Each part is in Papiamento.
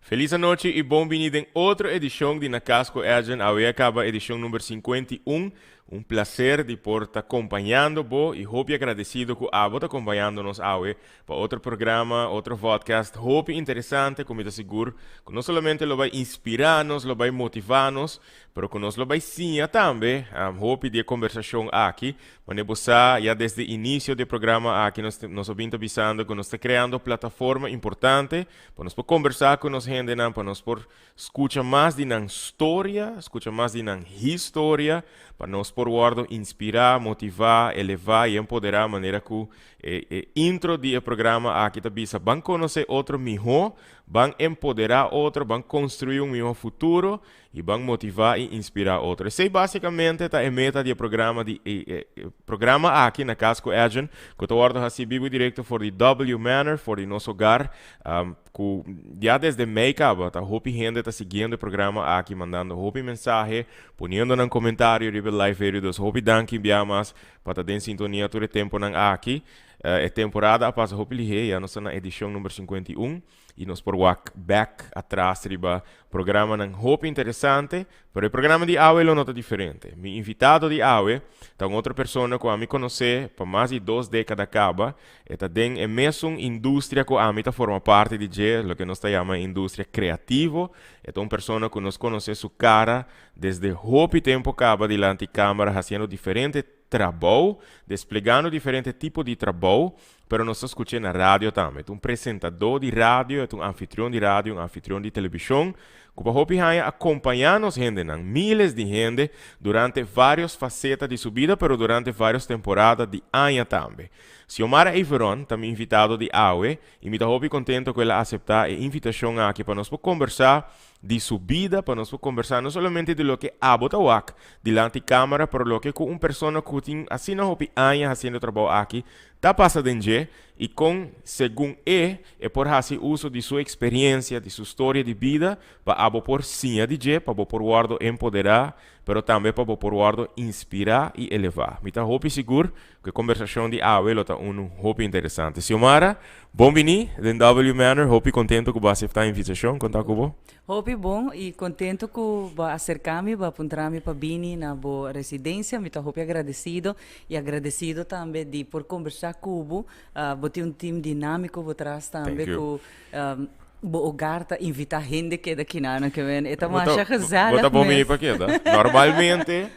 Felis anochi y bon bini den otro edicion di Na Cas cu Edjean. Awe a caba edicion number 51. Un placer di por ta acompañando bo y hopi agradecido cu abo ta acompañando nos awe pa otro programa, otro vodcast hopi interesante cu mi ta sigur cu no solamente lo bay inspira nos, lo bay motiva nos, pero cu nos lo bay siña tambe hopi di e conversacion aki. Mane bo sa, ya desde inicio di e programa aki nos nos a bin ta bisando cu nos ta creando plataforma importante pa nos por conversa cu nos hendenan, pa nos por scucha mas di nan storia, scucha mas di nan historia, pa nos por wordo inspira, motiva, eleva y empodera manera cu e e intro di e programa aki ta bisa, ban conoce otro miho, ban empodera otro, ban construi un miho futuro y ban motiva y inspira otro. Esey basicamente ta e meta di e programa di e e programa aki Na Cas cu Edjean, cu ta wordo haci bibo y directo for di W Manor, for di nos hogar, cu ya desde mei caba ta hopi hende ta siguiendo e programa aki, mandando hopi mensahe, poniendo nan comentario riba e live video. Dus hopi danki bia mas pa ta den sintonia tur e temponan aki. E temporada a pasa hopi lihé, ya nos ta na edicion number 51. Y nos por wak bek atras riba programanan hopi interesante, pero e programa di awe lo no ta diferente. Mi invitado di awe ta un otro persona cu ami conoce pa mas di dos decada caba. E ta den e mesun industria cu ami ta forma parti di dje, loke nos ta yama e industria creativo. E ta un persona cu nos conoce su cara desde hopi tempo caba dilanti camera haciendo diferente trabou, desplegando diferente tipo di trabou. Pero nos ta skuch'é na radio tambe. E ta un presentadó di radio, e ta un anfitrion di radio, un anfitrion di televishon, ku pa hopi haña a kompañá nos hendenan, míles di hende, durante vários faseta di su bida, pero durante vários temporada di aña tambe. Xiomara Everon ta mi invitado di awe i mi ta hopi kontento ku el a aseptá e invitashon aki pa nos por kombersá di su bida, pa nos por kombersá no solamente di loke abo ta wak dilanti kámara, pero loke ku un persona ku tin asina hopi aña hasiendo e trabou aki ta pasa den dje i kon segun e e por hasi uso di su eksperensia, di su storia di bida pa abo por siña di dje, pa bo por wòrdu empoderá, pero tambe pa bo por wòrdu inspirá i elevá. Mi ta hopi sigur ku e kombersashon di awe lo ta unu hopi interesante. Xiomara, bon bini den W Manor. Hopi kontento ku bo a aseptá e invitashon. Kon ta ku bo? Hopi bon y contento cu bo a acerca mi, bo a puntra mi pa bini na bo residencia. Mi ta hopi agradecido y agradecido tambe di por conversa cu bo. Bo tin un team dinamico bo tras tambe Thank you. cu bo hogar ta invita hende keda kinan ke men. E ta Bo ta masha bo gezellig ta bon bini mes. pa keda. Normalmente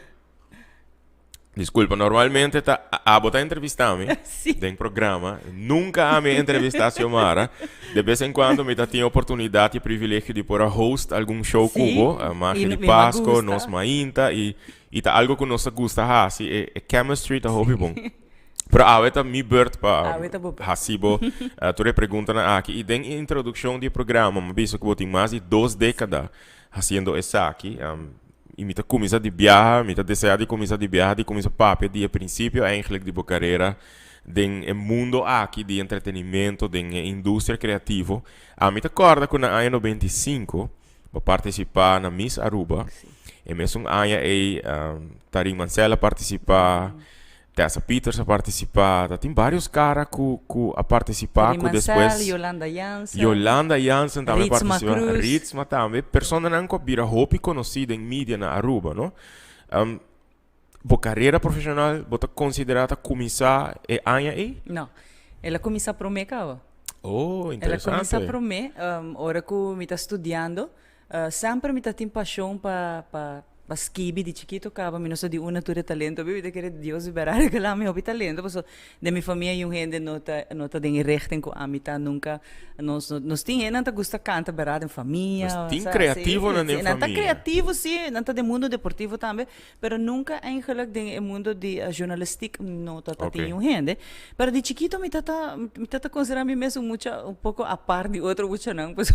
Disculpa, normalmente ta abo ta entrevista mi Sí. den programa. Nunca ami a entrevista Xiomara. De vez en cuando mi ta tin oportunidad y privilegio di por a host algun show Sí. cu bo, eh, Magia Y di mi ma Pasco, gusta. Nos Mainta y y ta algo cu nos ta gusta haci. E, e chemistry ta hopi bon. Pero awe ta mi beurt pa Awe ta bo beurt. haci bo eh, tur e preguntanan aki. Y den e introduccion di e programa mi a bisa cu bo tin mas di dos decada haciendo esaki. Y mi ta cuminsa di biaha, mi ta desea di cuminsa di biaha, di cuminsa papia di e principio eigenlijk di bo carera den e mundo aki di entretenimento, den e industria creativo. Ami ta corda cu na aña 95 bo participa na Miss Aruba. E mesun aña ey Tarin Mansell a participa. Tessa Peters a participá, ta tin varios cara cu cu a participá Tony cu Mansell, despues Yolanda Jansen, Yolanda Jansen tambe Ritsma participá, Cruz. Ritsma tambe, personanan cu a bira hopi conocí den media na Aruba, no? Bo carera profesional bo ta considera ta cuminsa e aña ey? No, el a cuminsa prome caba. Oh, El a cuminsa interesante. prome, ora cu mi ta studiando, Semper mi ta tin pasion pa pa pa skibi di chikito kaba mi no sa di unda tur e talento mi ta kere Dios di berdad regala mi hopi talento paso den mi famia yun hende no ta no ta den e richting ku ami ta nunka nos nos tin hende nan ta gusta kanta berdad den famia Nos tin sa kreativonan si den nan ta famia. kreativo si nan ta den mundo deportivo tambe pero nunka eigenlijk den e mundo di journalistiek no ta ta tin Ok. yun hende pero di chikito mi ta ta mi ta ta konsidera mi mes un mucha un poko apart di otro muchanan paso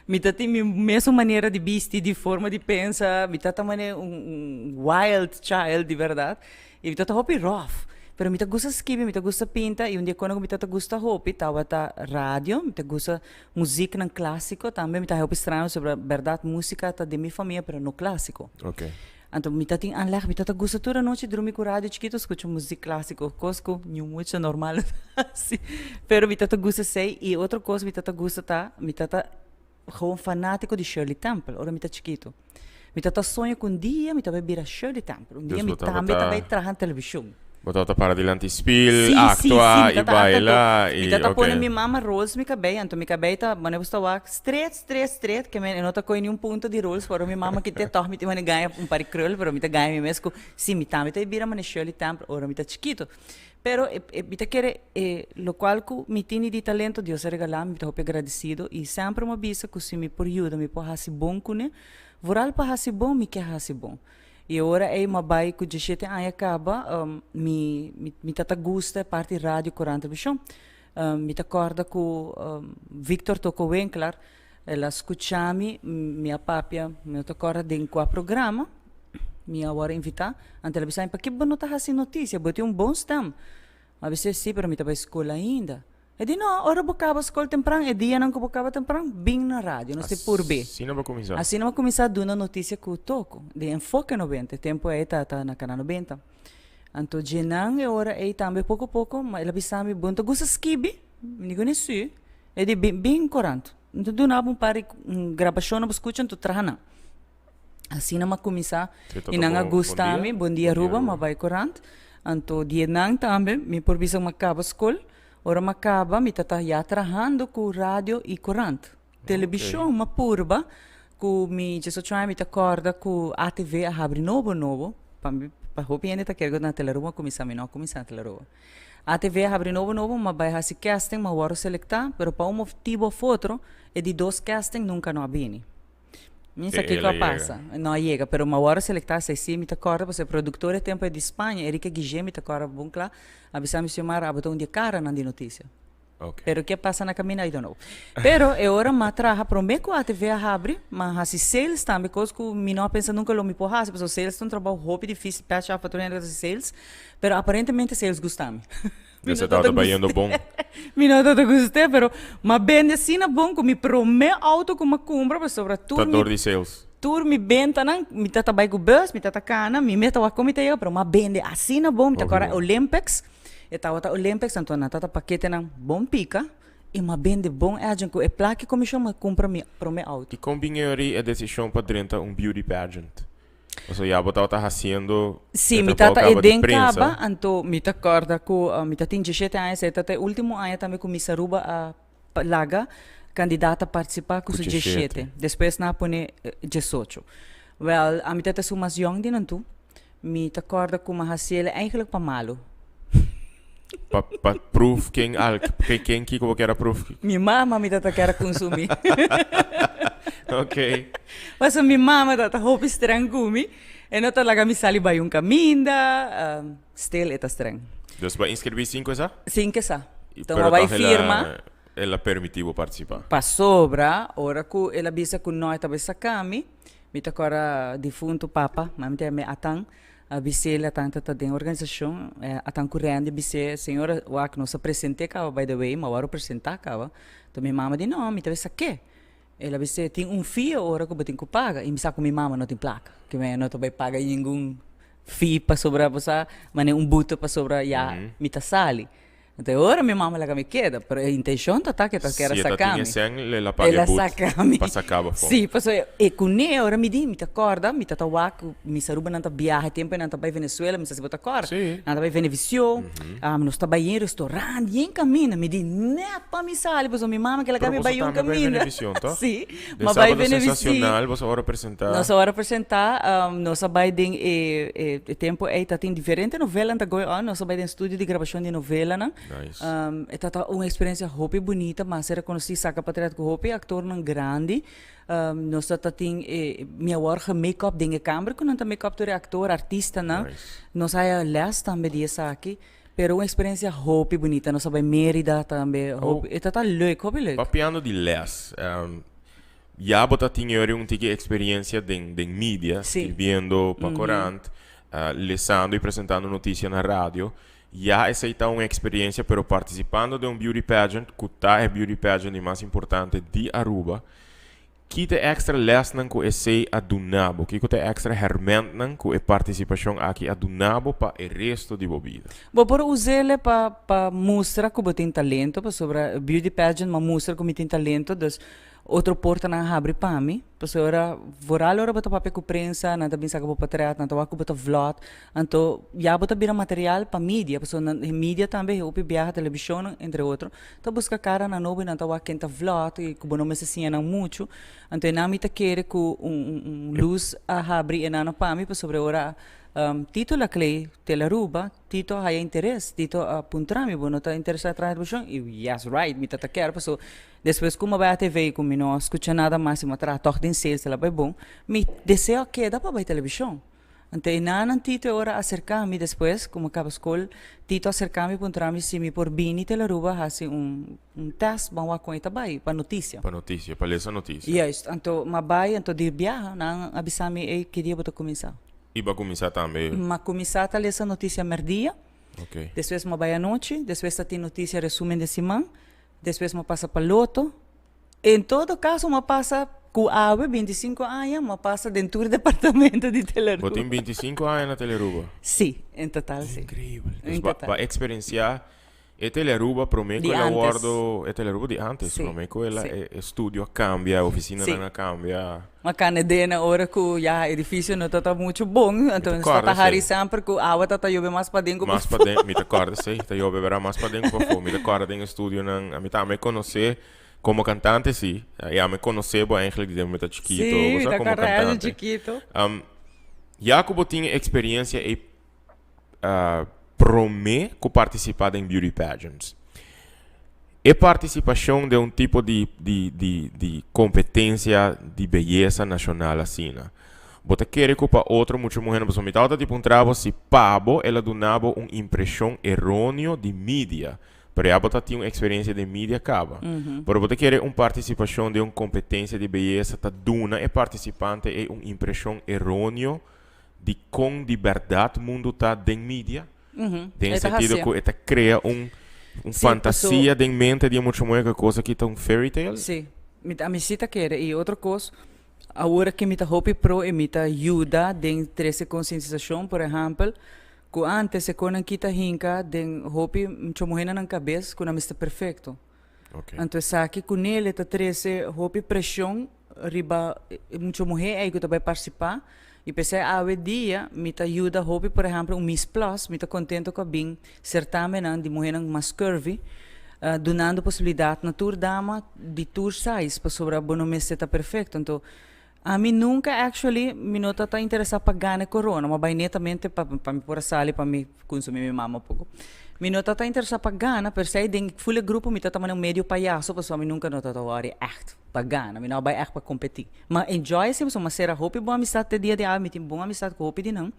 Mi ta tin mi mesun manera di bisti, di forma di pensa, mi ta ta mane un un wild child di berdad y mi ta ta hopi rough, pero mi ta gusta skibi, mi ta gusta pinta y un di e kona ku mi ta ta gusta hopi tabata radio, mi ta gusta muziknan klasiko tambe, mi ta hopi straño sobra berdad musika ta den mi famia pero no klasiko. Okay. Anto mi ta tin aanleg, mi ta ta gusta tur anochi drumi ku radio chikito skucha muzik klasiko, kos ku niun mucha normal no ta hasi. Pero mi ta ta gusta esei i otro kos mi ta ta gusta ta mi ta ta. gewoon fanátiko di Shirley Temple ora mi ta chikitu. Mi ta ta soña ku un dia mi ta bai bira Shirley Temple, un dia Dus mi bo tambe ta bai tabata traha na televishon. bo tabata para dilanti spil, Sí, sí, sí, aktua mi i ta ta aktua anto baila mi i ta ta pone oke. mi mama rols mi kabei, anto mi kabei ta manera bo sta wak stret, stret, stret, ke men e no ta kohe ni un punto di rols, pero mi mama kite tòg mi tin manera gaña un par di krul, pero mi ta gaña mi mes ku sí mi tambe ta bira manera Shirley Temple ora mi ta chikitu. Pero e e mi ta kere e lokual ku mi tini di talento Dios a regalá mi, mi ta hopi agradesido i semper mi a bisa ku si mi por yuda mi por hasi bon kuné, vooral pa hasi bon mi ke hasi bon. I e ora ei mi a bai ku dieshete aña kaba mi mi mi ta ta gusta e parti radio korant televishon. Mi ta kòrda ku Victor Toko Winklar el a skucha mi, mi a papia mi no ta kòrda den kua programa mi a wòrdu invitá, anto el a bisa mi pakiko bo no ta hasi notisia bo tin un bon stem. Mi a bis'é si pero mi ta bai skol ainda. E di no, ora bo kaba skol tempran, e dianan ku bo kaba tempran, bin na radio, nos tin purbe. Asina bo kuminsá. Asina bo kuminsá duna notisia ku Toko, den Enfoke 90, e tempu ei ta ta na Kanal 90. Anto djenan e ora ei tambe poko poko, ma el a bisa mi, bo no ta gusta skibi? Mi di ku si. E di, bin bin korant, mi ta duna bo un par di grabashonnan bo skucha, anto traha nan. Asina m'a kuminsá i nan a gusta mi, Bon Dia Aruba, m'a bai korant. Anto di e nan tambe mi por bisa ku m'a kaba skol. Ora m'a kaba mi ta ta ya trahando ku radio i korant. Telebishon m'a purba ku mi diesocho aña mi ta kòrda ku ATV a habri nobo nobo. Pa mi pa hopi hende ta kere ku na Telaruba m'a kuminsá, mi no a kuminsá na Telaruba. ATV a habri nobo nobo, m'a bai hasi casting, m'a wòrdu selektá, pero pa un motibu òf otro e di dos casting nunka no a bini. Mi sa kiko a pasa. No a yega, pero mi a wòrdu selektá esei sí, mi ta kòrda pasobra e produktor e tempu e di Spaña, Enrique Guillén, mi ta kòrda bon kla, a bisa mi, Xiomara, abo ta un di e karanan di notisia. Pero ke a pasa na kaminda, I don't know. Pero e ora mi a traha promé ku ATV a habri, mi a hasi sales tambe, kos ku mi no a pensa nunka lo mi por hasi, pasobra sales ta un trabou hopi difísil, pèsha af pa tur hende ku ta hasi sales, pero aparentemente sales gusta mi. Mi no tabata bayendo bon. Mi no tabata gust'é, pero m'a bende asina bon ku mi promé outo ku m'a kumpra pasobra tur mi. Ta dor di sales. Tur mi bentanan, mi tabata bai ku bus, mi tabata kana, mi mes ta wak kon mi ta yega, pero m'a bende asina bon, mi ta kòrda Olympics, e tabata Olympics, anto nan tabata paketenan bon pika, i m'a bende bon èdjen ku e plaka e komishon m'a kumpra mi promé outo. I kon bin e ori e desishon pa drenta un beauty pageant? Pasobra ya bo tabata hasiendo Sí, e mi trabou tata e kaba di den prensa. kaba, anto mi ta kòrda ku mi ta tin diesshete aña, esei ta ta e último aña tambe ku Miss Aruba a laga kandidata partisipá ku Ku su diesshete. diesshete. Despues nan a pone diesocho. Wèl, ami ta ta esun mas yòn di nan tur. Mi ta kòrda ku mi a hasi el eigenlijk pa malu. Pa pa proof ken al ken ken kiko bo kier a proof? Mi mama mi tata kier a kunsumí. Ok. Pasobra mi mama tata hopi streng ku mi. E no ta laga mi sali bai un kaminda. Stil e ta streng. Dus bo a inskribí sin ku esa? Sin ku esa. Enton Pero bo bai tòg el a firma. el a permití bo partisipá. Pasobra ora ku el a bisa ku no e ta bai saka mi, mi ta kòrda difuntu papa, mami ta yam'é Atan, A bis'é la tanta ta den organisashon, a tan ku Randy bis'é, Señora, wak, nos a present'é kaba, by the way, mi a wòrdu presentá kaba. Enton mi mama di, No, mi ta bisa ke. El a bis'é, Tin un fee ora ku bo tin ku paga. I mi sa ku mi mama no tin plaka, ke mi no ta bai paga ningun fee pasobra bo sa manera un boete pasobra ya mi ta sali. Anto e ora mi mama laga mi keda, pero e intencion ta ta ke ta kera Si e ta saca tin mi. e sen, el a paga El e a but saca mi. pa saca bo afó. Sí, pasobra e kuné ora mi di, mi ta kòrda, mi ta ta wak ku mis Arubanan ta biaha, e tempu ei nan ta bai Venezuela, mi sa si bo ta kòrda. Sí. Nan ta bai Venevision, nos ta bai yen restaurant, yen kaminda. Mi di, nèt pa mi sali, pasobra mi mama ke laga Pero mi boso bai un tambe bai kaminda. Venevision, tòg? Sí, Den m'a bai Sábado Venevision. Sensacional boso a ora presentá. Nos a ora presentá, nos a bai den e e tempu ei ta tin diferente novelanan ta going on, nos a bai den studio di grabashon di novelanan. Nice. E ta ta un eksperensia hopi bunita, mas a rekonosí saka patret ku hopi aktornan grandi. Nos ta ta tin e mi a wòrdu gemake-up den e kamber ku nan ta make-up tur e aktor, artistanan. Nice. Nos haya lès tambe di esaki, pero un eksperensia hopi bunita. Nos a bai Mérida tambe, hopi, e ta ta leuk, hopi leuk. Papiando di lès, Ya bo ta tin yori un tiki experiencia den den media, Sí. skirbiendo pa corant, lesando y presentando noticia na radio. Ya esey ta un experiencia, pero participando den un beauty pageant, cu ta e beauty pageant di mas importante di Aruba, ki ta e extra lesnan cu esey a duna bo? Kico ta e extra hermentnan cu e participacion aki a duna bo pa e resto di bo bida? Bo por us'ele pa pa mustra cu bo tin talento, pasobra beauty pageant m'a mustra cu mi tin talento, dus. Otro portanan a habri pa mi, pasobra ora vooral ora bo ta papia ku prensa, nan ta bin saka bo patret, nan ta wak ku bo ta vlot, anto ya bo ta bira material pa media, pasobra nan e media tambe hopi biaha televishonnan entre otro ta buska karanan nobo i nan ta wak ken ta vlot i ku bo no mester siña nan muchu, anto e nan mi ta kere ku un un lus a habri e nan pa mi pasobra ora Tito Laclay Telaruba Tito a haya interes, Tito a puntra mi, bo no ta interesa traha televishon? I yes right, mi ta ta kier paso despues ku mi a bai atv i ku mi no a skucha nada mas i mi a traha tòg den sales el a bai bon, mi deseo a keda pa bai televishon. Anto e nanan Tito e ora a aserka mi despues ku mi a kaba skol, Tito a aserka mi puntra mi si mi por bini Telaruba hasi un un tèst ban wak kon e ta bai pa notisia. Pa notisia, pa lesa notisia. Juist, anto mi a bai anto di biaha nan a bisa mi ey ki dia bo ta kuminsá? I bo a kuminsá tambe? M'a kuminsá ta lesa notisia mèrdia, despues m'a bai anochi, despues ta tin notisia resumen di siman, despues m'a pasa pa loto. En todo kaso m'a pasa ku awe 25 aña m'a pasa den tur departamento di Telearuba. Bo tin 25 aña na Telearuba? Sí, en total sí. Increíbel. Dus bo a eksperensiá E Telearuba prome cu Di el a antes. wordo, e Telearuba di antes, Sí, prome cu el a, sí. e e studio a cambia, oficinanan Sí. a cambia. Ma cana dena ora cu ya edificio no ta ta mucho bon, Mi ta entonces ta corda ta hari esey. semper cu awa ta ta yobe mas paden cu Mas pafó. paden, mi ta corda esey, ta yobe bera mas paden cu pafó. Mi ta corda den e studionan, ami tambe conoce como cantante si, y ami conoce bo eigenlijk di den mi ta chikito, Sí, bo mi sa ta como corda el cantante. chikito. Ya cu bo tin e experiencia ey promé ku partisipá den beauty pageants. E partisipashon den un tipo di di di di kompetensia di beyesa nashonal asina, bo ta kere ku pa otro mucha muhénan pasobra mi tabata tipo un trabou si pa bo el a duna bo un impreshon eróneo di media, pero ya bo ta tin un eksperensia den media kaba. Pero bo ta kere un partisipashon den un kompetensia di beyesa ta duna e partisipante ei un impreshon eróneo di kon di bèrdat mundu ta den media, den e sentido ku e ta krea un un fantasia den mente di e mucha muhé ku e kos aki ta un fairy tale. Sí, mi ta mi sí ta kere. I otro kos, awor aki mi ta hopi pro i mi ta yuda den trese konsientisashon, por ehèmpel, ku ántes e konan kita hinka den hopi mucha muhénan nan kabes ku nan mester perfekto. Anto esaki ku nel e ta trese hopi preshon riba e mucha muhé ei ku ta bai partisipá. I p'esei awe dia mi ta yuda hopi, por ehèmpel un Miss Plus, mi ta kontento ku a bin sertamennan di muhénan mas curvy, dunando posibilidat na tur dama di tur size, pasobra bo no mester ta perfekto. Anto ami nunka actually mi no ta ta interesá pa gana e korona, ma bai netamente pa pa mi por a sali pa mi kunsumí mi mama poko. Mi no ta ta interesá pa gana, pero si den ful e grupo mi ta ta manera un medio payaso pasobra mi nunka no ta ta wòri ègt pa gana, mi no a bai ègt pa kompetí. Ma enjoy esei pasobra mi a sera hopi bon amistat te dia di awe, mi tin bon amistat ku hopi di nan,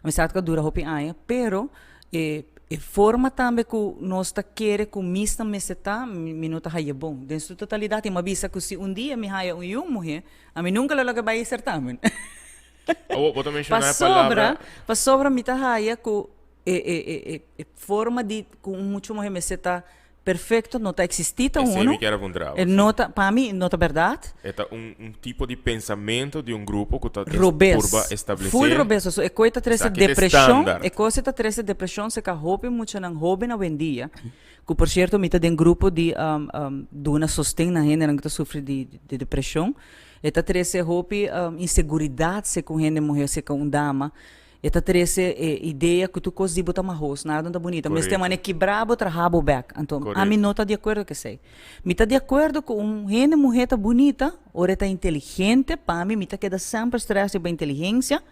amistat ku a dura hopi aña, pero E e forma tambe ku nos ta kere ku mis ta mester ta, mi no ta haya bon. Den su totalidat i mi a bisa ku si un dia mi haya un yu muhé, ami nunka lo logra bai e sertamen. Awor, bo ta menshoná e Pasobra, palabra. pasobra mi ta haya ku e e e e forma di ku un mucha muhé mester ta Perfecto no ta existi ta Esei uno. mi kier a puntra bo, E sí. no ta, pa mi no ta berdad. E ta un, un tipo di pensamento di un grupo ku ta es Robes. purba establesé. Full robes. Paso e koe ta trese Esaki ta e depresion, standaard. e kos ta trese depresion serka hopi muchanan hoben awendia, ku por cierto mi ta den grupo di duna sosten na hendenan ku ta sufri di di depresion. E ta trese hopi inseguridat serka un hende muher, serka un dama. E ta trese e idea ku tur kos di bo ta mahos, nada no ta bunita. Mester manera kibra bo, traha bo bek. Anto, ami no ta di akuerdo ku esei. Mi ta di akuerdo ku un hende muhé ta bunita ora e ta inteligente. Pa mi, mi ta keda semper strès riba inteligensia.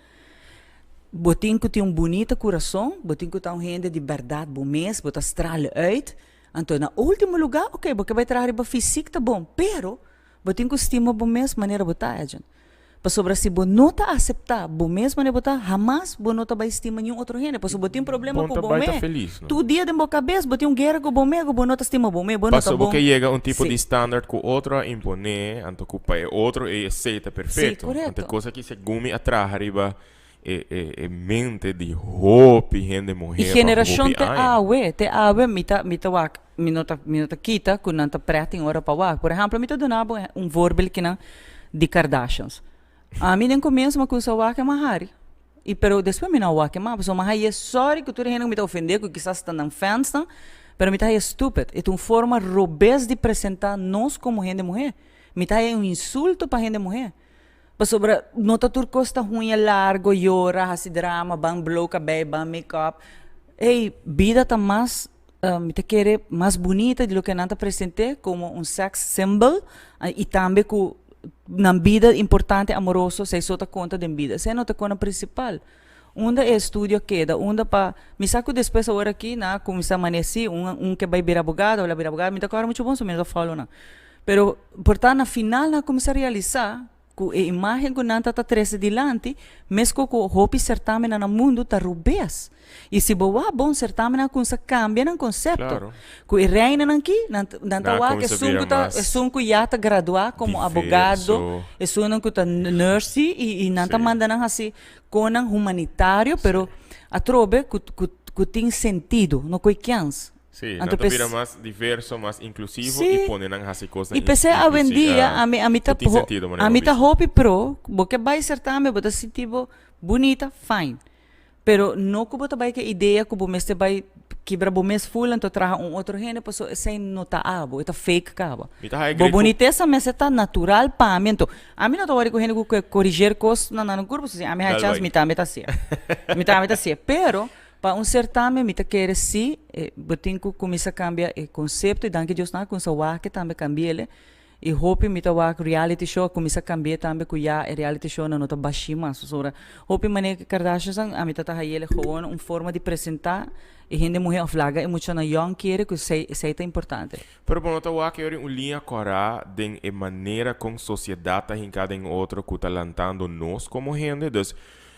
Bo tin ku tin un bunita kurason, bo tin ku ta un hende di bèrdat bo mes, bo ta strale uit. Anto, na ultimo lugá, oke, bo ke bai traha riba fisik ta bon, pero bo tin ku stima bo mes manera bo ta, Edjean. Pasobra si bo no ta aseptá bo mes manera bo ta, hamas bo no ta bai stima niun otro hende. Pasobra bo tin problema Bon ku ta bo bai ta mes. felis, no? Tur dia den bo kabes bo tin un guera ku bo mes ku bo no ta stima bo mes, bo no ta Pasobra bo bon. ke yega un tipo Sí. di standaard ku otro a imponé, anto ku pa e otro ei esei ta Sí, perfekto. Anto e korekto. kos aki segun mi a traha riba e e e mente di hopi hende I muhé pa generashon hopi te aña. awe, te awe mi ta mi ta wak, mi no ta mi no ta kita ku nan ta prèt tin ora pa wak. Por ehèmpel mi ta duna bo un voorbeeld kinan di Kardashians. Ami den komienso mi a kuminsá wak e mahari i pero despues mi no a wak e mas pasobra mi a haña sòri ku tur e hende ku mi ta ofendé ku kisas ta nan fansnan pero mi ta haña stupid. E ta un forma robes di presentá nos komo hende muhé. Mi ta haya un insulto pa hende muhé. Pasobra no ta tur kos ta huña largo, yora, hasi drama, ban blow kabei, ban make up. Ey, bida ta mas, mi ta kere mas bunita di loke nan ta present'é komo un sex symbol i tambe ku nan bida importante amoroso esei so ta konta den bida. Esei no ta kona prinsipal. Unda e estudio a keda? Unda pa, mi sa ku despues awor aki nan a kuminsá manera si un un ke bai bira abogado, a bira abogado, mi ta kòrda muchu bon so mi no ta follow nan. Pero por ta na final nan a kuminsá realisá ku e imágen ku nan ta ta trese dilanti, meskos ku hopi sertámennan na mundu ta rubes. I si bo wak bon, sertámennan a kuminsá kambia nan konsepto. Ku e reinanan aki, nan nan ta wak esun ku ta esun ku ya ta graduá komo abogado, esunnan ku ta nurse i nan ta manda nan hasi konan humanitario, pero atrobe ku ku ku tin sentido, no ku e kèns. Sí, nan ta bira mas diverso, mas inklusivo i pone nan hasi kosnan I p'esei awendia ami ami ta ku tin sentido manera ami bo ta bisa. hopi pro, bo ke bai sertame bo ta sinti bo bunita, fine. Pero no ku bo ta bai ku e idea ku bo mester bai kibra bo mes ful anto traha un otro hende pasobra esei no ta abo, e ta fake kaba. Mi ta haya Bo great ku. bunitesa mester ta natural pa mi anto ami no ta wòri ku hende ku ke koriger kos na nan kurpo, si ami haya Dal chans bai. mi tambe ta hasié, mi tambe ta hasié, pero Pa un certamen mi ta kere si bo tin cu cuminsa cambia e concepto y danki Dios nan a cuminsa wak tambe cambiele y hopi mi ta wak reality show a cuminsa cambie tambe cu ya e reality show nan no ta bashi mas pasobra hopi manera cu Kardashians nan ami ta ta hayele gewoon un forma di presenta e hende muhe of laga e muchanan yong kere cu esey esey ta importante. Pero bo no ta wak e ora un liña cora den e manera con sociedad ta hinca den otro cu ta lantando nos como hende dus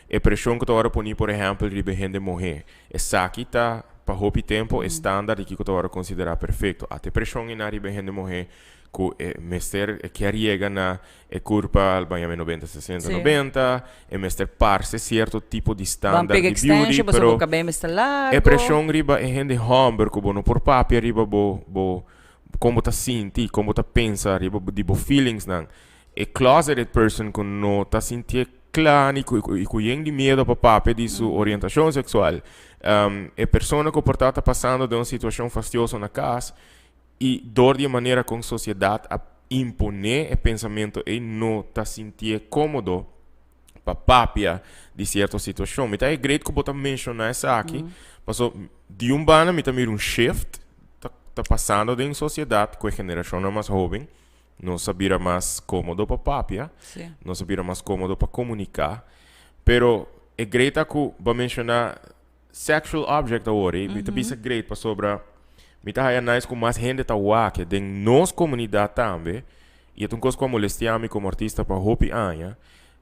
E preshon ku ta wòrdu poní, por ehèmpel, riba e hende muhé. Esaki ta, pa hopi tempu, e standaard di kiko ta wòrdu konsiderá perfekto. Ata e preshon einan riba e hende muhé ku e mester, e kier yega na e kurpa, al baña mi nobenta, sesenta, nobenta, e mester parse sierto tipo di Ban standaard pega di beauty, extension pasobra pero bo kabei mester e largo. preshon riba e hende hòmber ku bo no por papia riba bo, bo, kon bo ta sinti, kon bo ta pensa riba di bo feelingsnan. E closeted person ku no ta sintié kla ni ku i ku yen di miedo pa papia di su orientashon seksual. E persona ku por ta ta pasando den un situashon fastioso na kas i dor di e manera kon sosiedat a imponé e pensamentu ei no ta sintié kómodo pa papia di sierto situashon. Mi ta e great ku bo ta menshoná esaki paso di un banda mi ta mira un shift ta ta pasando den sosiedat ku e generashonnan mas hóben. Nos a bira mas kómodo pa papia. Sí. Nos a bira mas kómodo pa komuniká. Pero e great ta ku bo a menshoná sexual object awor ei, mi ta bisa great pasobra mi ta haya nice ku mas hende ta wak den nos komunidat tambe, i e ta un kos ku a molestiá mi komo artista pa hopi aña,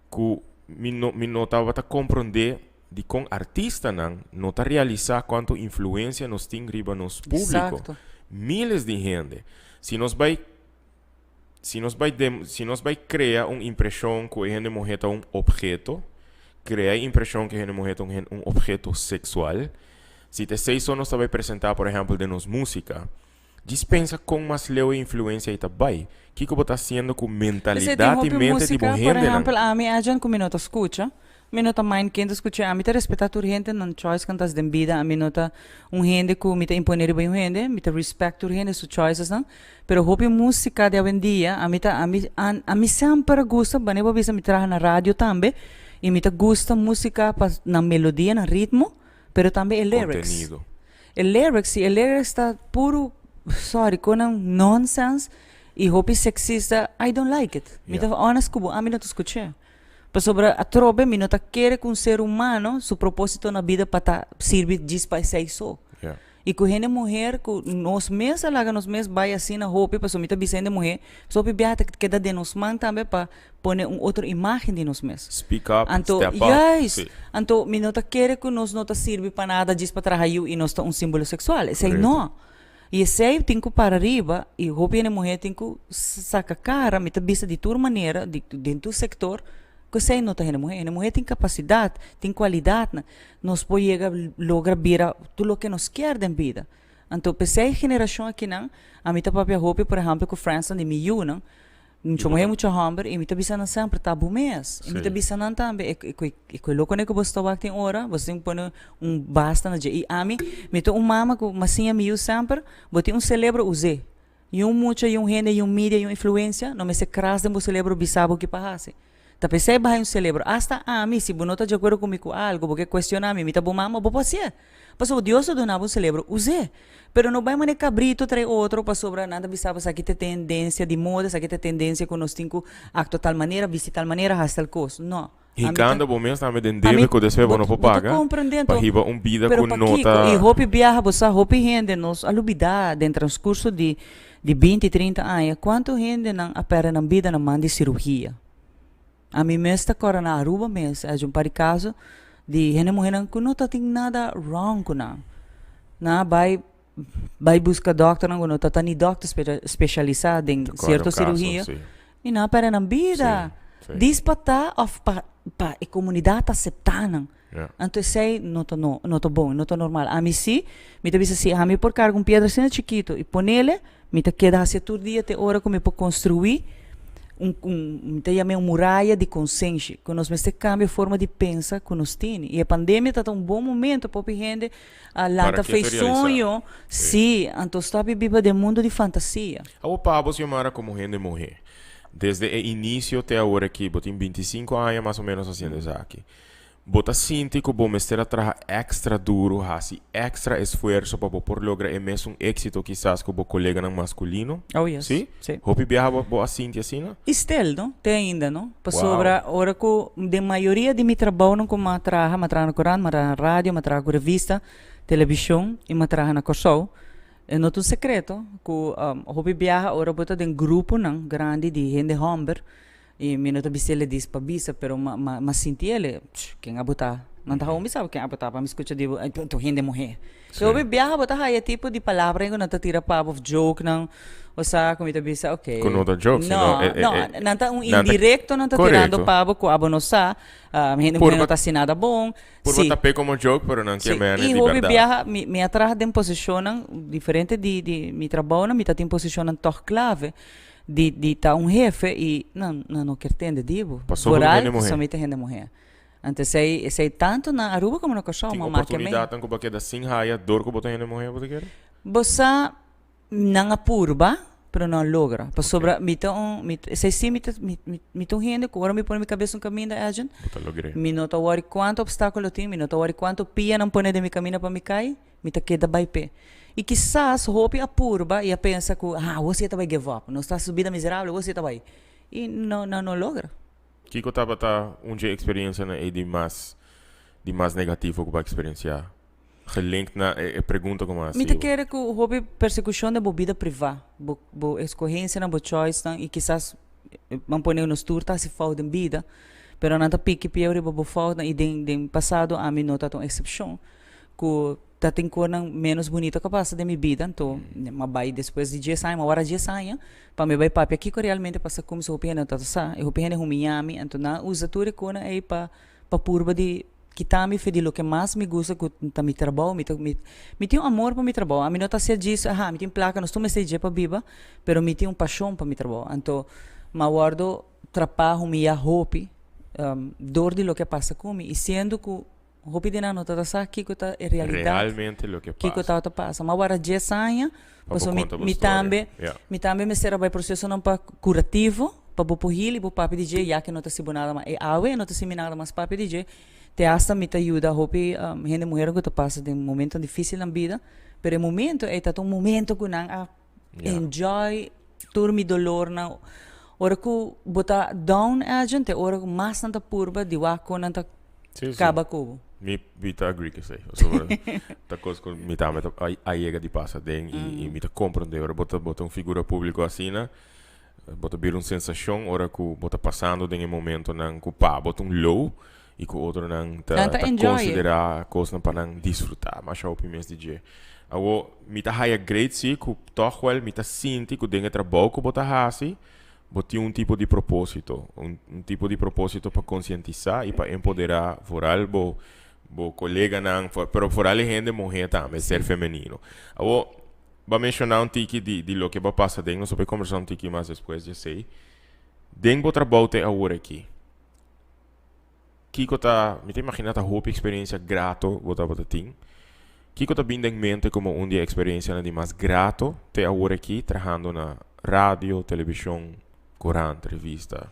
ku mi no mi no tabata komprondé dikon artistanan no ta realisá kuantu influensia nos tin riba nos públiko. Exacto. Miles di hende. Si nos bai si nos bai dem si nos bai krea un impreshon ku e hende muhé ta un opheto, krea e impreshon ku e hende muhé ta un hen un opheto seksual, si ta esei so nos ta bai presentá por ehèmpel den nos músika, djis pensa kon mas leu e influensia ei ta bai. Kiko bo ta hasiendo ku P'esei tin mentalidat i hopi mente di bo músika, por hendenan? ehèmpel ami Edjean ku mi no ta skucha, Mi no ta mind ken ta scucha, ami ta respeta tur hende nan choice kan tas den bida, ami no ta un hende cu mi ta impone riba un hende, mi ta respect tur hende su choices nan, pero hopi musica di awendia ami ta ami ami semper a gusta, wanneer bo a bisa mi traha na radio tambe y mi ta gusta musica pa nan melodia, nan ritmo, pero tambe e lyrics. Contenido. E lyrics, si e lyrics ta puru, sorry, con nan nonsense y hopi sexista, I don't like it. Mi ta honest cu bo, ami no ta scuch'e. Pasobra atrobe mi no ta kere ku un ser humano su propósito na bida pa ta sirbi djis pa esei so. I ku hende muher ku nos mes a laga nos mes bai asina hopi, pasobra mi ta bisa hende muher, pasobra hopi biaha ta keda den nos man tambe pa pone un otro imagen di nos mes. Speak up, Anto, step up. juist! Sí. Anto mi no ta kere ku nos no ta sirbi pa nada djis pa traha yu i nos ta un símbolo seksual. Esei Korekto. no. I esei tin ku para riba i hopi hende muhé tin ku saka kara, mi ta bisa di tur manera, di den tur sektor, ku esei no ta hende muhé. Hende muhé tin kapasidat, tin kualidatnan, nos por yega logra bira tur loke nos kier den bida. Anto p'esei generashon akinan, ami ta papia hopi por ehèmpel ku frèndsnan di mi yunan, Mucha muhé, mucha hòmber, i mi ta bisa nan semper, ta bo mes. I mi ta bisa nan tambe, e e e ku e lokonan ku boso ta wak tin ora, boso tin ku pone un basta na dje. I ami, mi ta un mama ku mi a siña mi yu semper, bo tin un selebro, us'é. Niun mucha, niun hende, niun media, niun influencia no mester kras den bo celebro bisa bo ki pa hasi. Ta p'esei bo hay un celebro. Hasta ami, si bo no ta di acuerdo cu mi cu algo, bo ke cuestiona mi, mi ta bo mama, bo por hacié. Pasobra Dios a duna bo un celebro, us'é. Pero no bai manera cabrito trae otro pasobra nan ta bisa bo esaki ta e tendencia di moda, esaki ta e tendencia cu nos tin cu actua tal manera, bisti tal manera, haci tal cos. No. Hikando bo mes tambe den debe ku despues bo no por paga pa hiba un bida ku no ta. I hopi biaha bo sa hopi hende nos a lubida den transkurso di di binti trinta aña kuantu hendenan a pèrdè nan bida na man di sirugia. Ami mes ta kòrda na Aruba mes a un par di kaso di hende muhénan ku no ta tin nada wrong ku nan. Nan a bai bai buska dòkternan ku no ta ta ni dòkter spesialisá den sierto sirugia i nan a pèrdè nan bida. Dis pa ta òf pa pa e komunidat aseptá nan. Anto esei no ta no no ta bon, no ta normal. Ami si, mi ta bisa si ami por karga un piedra asina chikitu i ponele, mi ta keda hasié tur dia te ora ku mi por konstruí un un mi ta yam'é un muraya di konsenshi ku nos mester kambia forma di pensa ku nos tene. I e pandemia ta ta un bon momento pa hopi hende A lanta Para fei ke te realisa? soño, Sí. sí, anto stop di biba den mundo di fantasia. Awor pa bo Xiomara como hende muhe, desde e inicio te awor aki, bo tin 25 aña mas o menos haciendo esaki, bo ta sinti cu bo mester a traha extra duro, haci extra esfuerzo pa bo por logra e mesun exito kisas cu bo coleganan masculino? Oh yes, Sí? sí. Hopi biaha bo bo a sinti asina? I stil, no? Te ainda, no? Pasobra ora ku den mayoria di mi trabounan ku m'a traha, m'a traha na korant, m'a traha na radio, m'a traha ku revista, televishon i m'a traha na Kòrsou, e no ta un sekreto ku hopi biaha ora bo ta den gruponan grandi di hende hòmber, i mi no ta bisa el'e dis pa bisa, pero m'a m'a m'a sinti el'e, ken abo ta? Nan ta hou mi sa ken abo ta pa mi skucha di bo, ta un hende muhé. Sí. Hopi biaha bo ta haya tipo di palabranan ku nan ta tira pa bo of jokenan, osea ku mi ta bisa ok. Ku no ta joke, sino No, e e no, e nan ta un nan ta indirecto nan ta tirando korekto. pa bo ku abo no sa, hende Por muhé no bo ta hasi nada bon. por bo Sí. tap'é komo joke pero nan Sí, kier mene i di hopi bèrdat. biaha mi mi a traha den posishonnan diferente di di mi trabounan, mi ta tin posishonnan tòg klave di di ta un hefe i nan nan no kier tende di bo. Pasobra bo ta Vooral hende muhé. pasobra mi ta hende muhé. Anto esei, esei tanto na Aruba como na Kòrsou, Tin mama ke men. oportunidatnan ku bo a keda sin haya dor ku bo ta hende muhé, bo ta kere? Bo sa, nan a purba, pero no a logra. Pasobra mi ta un, mi, esei si mi ta, mi, mi, mi ta un hende ku ora mi pone mi kabes un kaminda, Edjean, Bo ta logr'é. mi no ta wòri kuantu opstákulo tin, mi no ta wòri kuantu pianan pone den mi kaminda pa mi kai, mi ta keda bai p'e. I kisas hopi a purba i a pensa ku, ah, awor si e ta bai give up, nos ta hasi su bida miserabel, awor si e ta bai. I no, nan no logra. Kiko tabata un dje eksperiencianan ei di mas di mas negativo ku bo a eksperensiá? Gelinkt na e e pregunta ku mi a Mi ta hasi bo. kere ku hopi persekushon den bo bida privá, bo bo eskohensianan, bo choicenan i kisas ban pone nos tur ta hasi fout den bida, pero nan ta piki pieu riba bo foutnan i den den pasado ami no tabata un eksepshon ku Ta tin konan menos bunito ku a pasa den mi bida, anto m'a bai despues di dies aña, m'a wara dies aña pa mi bai papia kiko realmente pasa ku mi, so hopi hende no tabata sa, i hopi hende humiña mi, anto nan a usa tur e konan ei pa pa purba di kita mi fe di loke mas mi gusta ku ta mi trabou, mi ta mi mi tin un amor pa mi trabou, ami no ta hasié djis aha mi tin plaka nos tur mester dje pa biba, pero mi tin un pashon pa mi trabou, anto m'a wòrdu trapá, humiyá hopi dor di loke a pasa ku mi, i siendo ku Hopi di nan no ta sa kiko ta e realidat. Realmente loke pasa. Kiko tabata pasa. Ma wara dies aña, Pa bo pasobra mi konta bo mi storia. tambe, Ja. mi tambe mester a bai prosesonan pa kurativo, pa bo por hil i bo papia di dje, ya ke no ta hasi bo nada mas. E awe e no ta hasi mi nada mas papia di dje, te asta mi ta yuda hopi hende muhernan ku ta pasa den momentonan difisil nan bida, pero e momento ei ta ta un momento ku nan a Ja. enjoy tur mi dolornan. Ora ku bo ta down agent, e ora ku mas nan ta purba di wak kon nan ta Sí, sí. Kaba ku bo. Mi mi ta agree ku esei. Pasobra ta kos ku mi tambe ta a a yega di pasa den i i mi ta komprondé ora bo ta bo ta un figura públiko asina, bo ta bira un sensashon ora ku bo ta pasando den e momentonan ku pa bo ta un low i ku otronan ta Nan ta ta enjoy e. konsiderá kosnan pa nan disfrutá. Masha hopi mes di dje. Awor mi ta haya great si ku tòg wèl mi ta sinti ku den e trabou ku bo ta hasi Bo tin un tipo di propósito, un un tipo di propósito pa konsientisá i pa empoderá vooral bo bo koleganan, pero vooral e hende muhé tambe, ser femenino. Awor, bo a menshoná un tiki di di loke bo a pasa den, nos a por kombersá un tiki mas despues di esei. Den bo trabou te awor aki, kiko ta, mi ta imaginá ta hopi eksperensia grato bo tabata tin. Kiko ta bin den mente komo un di e eksperensianan di mas grato te awor aki trahando na radio, televishon, korant, revista?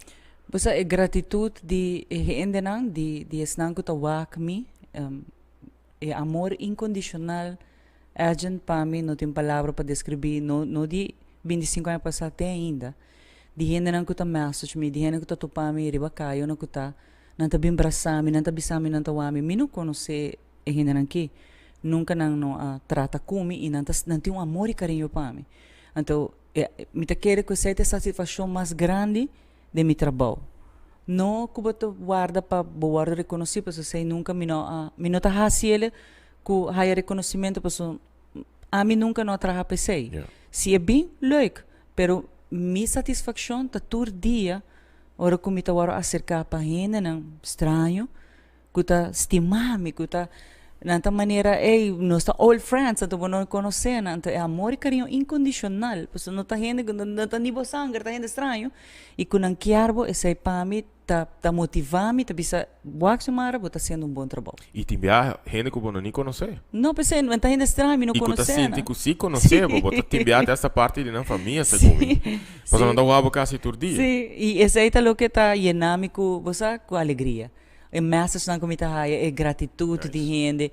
Bo sa e gratitut di e hendenan, di di esnan ku ta wak mi, e amor inkondishonal Edjean pa mi no tin palabra pa deskribí, no no di 25 aña pasá te ainda, di hendenan ku ta message mi, di hende ku ta topa mi riba kaya unda ku ta, nan ta bin brasa mi, nan ta bisa mi nan ta wak mi, mi no konosé E hendenan ki nunka nan no a trata ku mi i nan ta nan tin un amor i kariño pa mi. Anto e mi ta kere ku esei ta e satisfakshon mas grandi den mi trabou. No ku bo ta warda pa bo wòrdu rekonosí pasobra esei nunka mi no a mi no ta hasi el ku haya rekonosimentu pasobra ami nunka no a traha pa esei. Si e bin, leuk, pero mi satisfakshon ta tur dia ora ku mi ta wòrdu aserká pa hendenan straño ku ta stima mi, ku ta nan ta manera ey nos ta old friends anto bo no konosé nan, anto e amor i kariño inkondishonal, pasobra no ta hende ku no ta ni bo sanger, ta hende straño, i ku nan kier bo esei pa mi ta ta motivá mi ta bisa wak Xiomara bo ta hasiendo un bon trabou. I tin biaha hende ku bo no ni konosé. No p'esei nan ta hende straño mi no I ku ta konosé nan. sinti ku si konosé bo, bo ta tin biaha te hasta parti di nan famia segun mi. Pasobra nan ta wak bo kasi tur dia. Sí, i esei ta loke ta yena mi ku bo sa ku alegria. E messagenan ku mi ta haya, e gratitut di hende.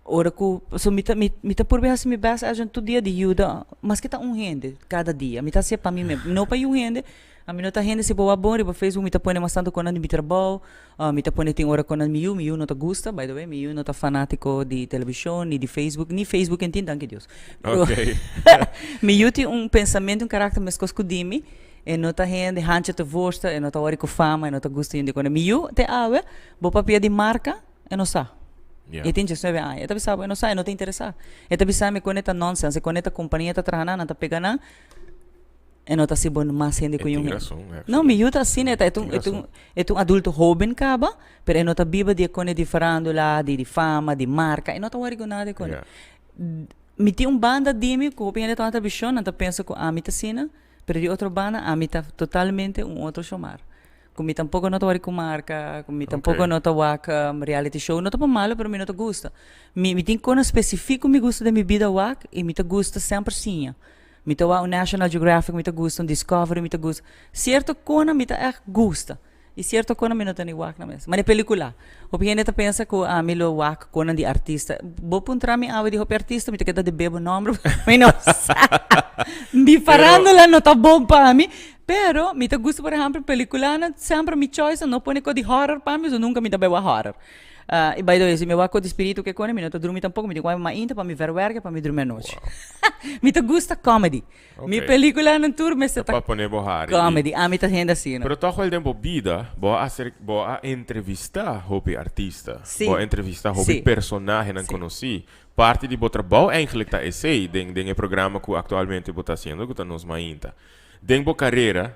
Ora ku, so mi ta mi ta purba hasi mi best Arjan tur dia di yuda maske ta un hende kada dia. Mi ta hasié pa mi mes, no pa yu hende. Ami no ta hende si bo wak bon riba Facebook mi ta pone mas tantu konan di mi trabou, mi ta pone tin ora konan mi yu, mi yu no ta gusta by the way, mi yu no ta fanátiko di televishon ni di Facebook, ni Facebook en tin danki Dios. Mi yu tin un pensamentu, un karakter meskos ku di mi. E no ta hende hancha te vorsta, e no ta wòri ku fama, e no ta gusta hende kone. Mi yu te awe, bo papia di marka, e no sa. E tin diesnuebe aña. E ta bisa bo, e no sa, e no ta interesá. E ta bisa mi kone ta nònsèns, e kone ta kompania ta traha nan, nan ta pega nan, e no ta hasi bo mas hende ku E yu tin hende. rason, No, mi actually. yu ta asina, e ta, e ta un, Tin e ta un, rason. e ta un adulto hóben kaba, pero e no ta biba di e kone di farándula, di di fama, di marka, e no ta wòri ku nada di kone. Mi tin un banda di mi ku hopi hende ta wak televishon, nan ta pensa ku ami ta asina. Pero di otro banda ami ta totalmente un otro Xiomara. Ku mi tampoco no ta wòri ku marka, ku mi tampoco no ta wak reality show. No ta pa malo pero mi no ta gusta. Mi mi tin kosnan spesifiko mi gusta den mi bida wak i mi ta gusta semper siña. Mi ta wak un National Geographic mi ta gusta, un Discovery mi ta gusta. Sierto kosnan mi ta ègt gusta. I sierto konan mi no ta ni wak nan mes. Manera pelikula. Hopi hende ta pensa ku ami lo wak konan di artista. Bo puntra mi awe di hopi artista, mi ta keda debe bo nomber, mi no sa. Mi farandula no ta bon pa mi. Pero mi ta gusta por ehempel pelikulanan, semper mi choice no pone ko di horror pa mi, so nunka mi ta bai wak horror. I by the way, si mi wak ko di spiritu ke kone, mi no ta drumi tampoko, mi tin ku wak mainta pa mi verwerke pa mi drumi anochi. Mi ta gusta comedy. Mi peliculanan tur mester ta Pa pone bo hari. comedy. Ami ta hende asina. Pero toch wel den bo bida, bo a hacer, bo a entrevista hopi artista. Sí. Bo a entrevista hopi Sí. personahenan Sí. conoci. Parti di bo trabou eigenlijk ta esey den den e programa cu actualmente bo ta haciendo cu ta Nos Mainta. Den bo carera,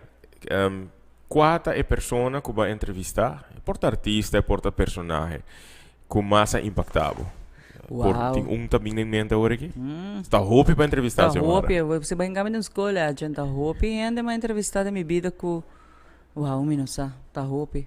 cua ta e persona cu bo a entrevista, e por ta artista, e por ta personahe, Ku mas a impacta bo? Por Wow. tin un ta bin den mente awor aki? Ta hopi pa entrevista, Ta Xiomara. hopi. Si bo hinga mi den skol, Edjean, ta hopi hende mi a entrevista den mi bida ku, wow, mi no sa. Ta hopi.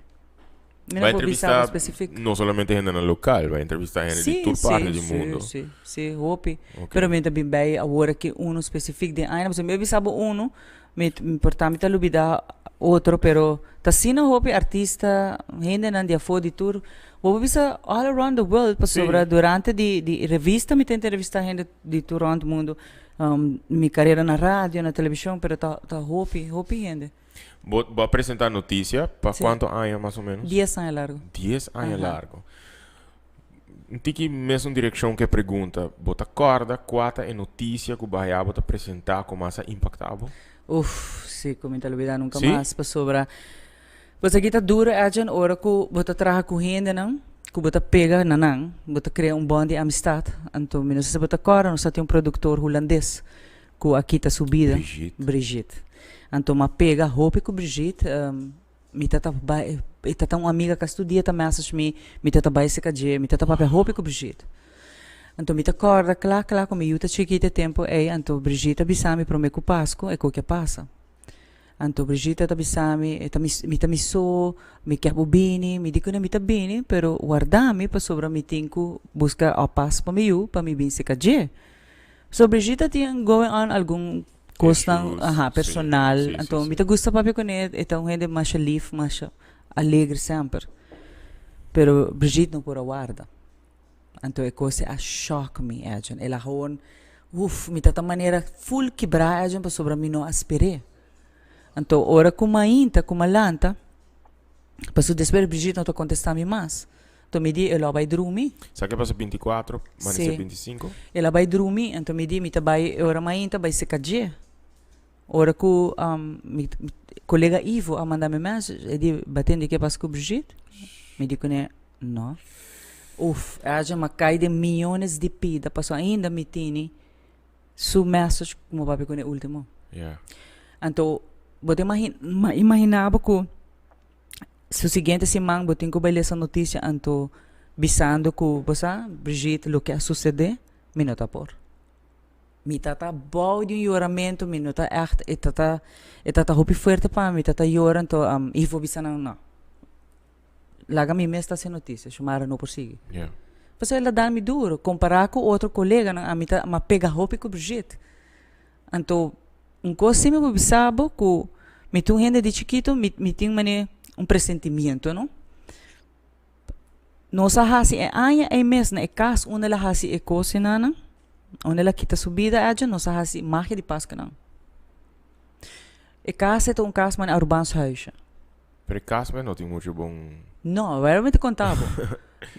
Mi Bo a no por bisa bo entrevista specific. no solamente hendenan lokal, bo a entrevista hende di Sí, tur sí, parti di sí, mundo. sí, sí, hopi. Ok. Pero mi ta bin bij awor aki unu specific den aña, pasobra mi a bisa bo unu, Mi por ta mi ta lubida otro pero ta asina hopi artista hendenan di afó di tur bo por bisa all around the world pasobra durante di di revista mi ta entrevista hende di tur rond mundo mi carera na radio na television pero ta ta hopi hopi hende. Bo bo a presenta noticia pa cuanto aña mas o menos? Dies aña largo. Dies aña largo. Un tiki mesun direkshon ku e pregunta, bo ta kòrda kua ta e notisia ku bahia bo ta presentá ku mas a impaktá bo? Uf, si ku mi ta lubidá nunka Sí? mas pasobra bo sa ki ta duru Edjean ora ku bo ta traha ku hendenan ku bo ta pega na nan, bo ta krea un bond di amistat. Anto mi no sa si bo ta kòrda nos ta tin un produktor hulandes ku a kita su bida. Brigitte. Brigitte. Anto m'a pega hopi ku Brigitte. Mi ta ta bai, e ta ta un amiga kasi tur dia ta message mi, mi ta ta bai serka dje, mi ta ta papia hopi ku Brigitte. Anto mi ta kòrda kla kla ku mi yu ta chikit e tempu ei, anto Brigitte a bisa mi promé ku Pasku e koke a pasa. Anto Brigitte ta bisa mi, e ta mi, mi ta mi so, mi kier bo bini, mi di ku mi ta bini, pero warda mi pasobra mi tin ku buska oppas pa mi yu pa mi bin seka dje. So Brigitte tin going on algun kosnan, Issues, aha, personal, anto mi ta gusta papia kuné, e ta un hende masha lif, masha alegre semper. Pero Brigitte no por a warda. Anto e kos a shock mi, Edjean. El a gewoon, uf, mi ta ta manera full kibrá, Edjean, pasobra mi no a sper'é. Anto ora ku mainta ku mi a lanta, pasobra despues Brigitte no ta kontestá mi mas. Anto mi di, el a bai drumi. Sa ke pasa 24, manesé 25? El a bai drumi, anto mi di, mi ta bai e ora mainta bai seka dje. Ora ku mi kolega Ivo a manda mi message, e di, Bo a tende ke pasa ku Brigitte? Mi di kuné, No. Uf, Edjean, m'a kai den miyones di pida, pasobra ainda mi tini su message ku mi papia kuné ultimo. Anto, bo ta imagina bo ku su siguiente siman bo tin ku bai lesa notisia anto bisando ku, bo sa, Brigitte, loke a susede, mi no ta por. Mi ta ta bou di un yoramentu, mi no ta ègt, e ta ta, e ta ta hopi fuerte pa mi, mi ta ta yora, anto Ivo bisa nan, no, laga mi mes ta hasi notisia, Xiomara no por sigui. Pasobra el a dal mi duro, kompará ku otro koleganan, ami ta, mi a pega hopi ku Brigitte. Anto, un kos si mi por bisa bo ku mi ta un hende di chikitu, mi mi tin manera un presentimiento, no. Nos a hasi e aña ei mes na e kas unda el a hasi e kosinanan, unda el a kita su bida aja, nos a hasi magia di Paskanan. E kas ei ta un kas manera Arubaans huisje. Pero e kas mes no tin muchu bon. No, wèr mi ta konta bo.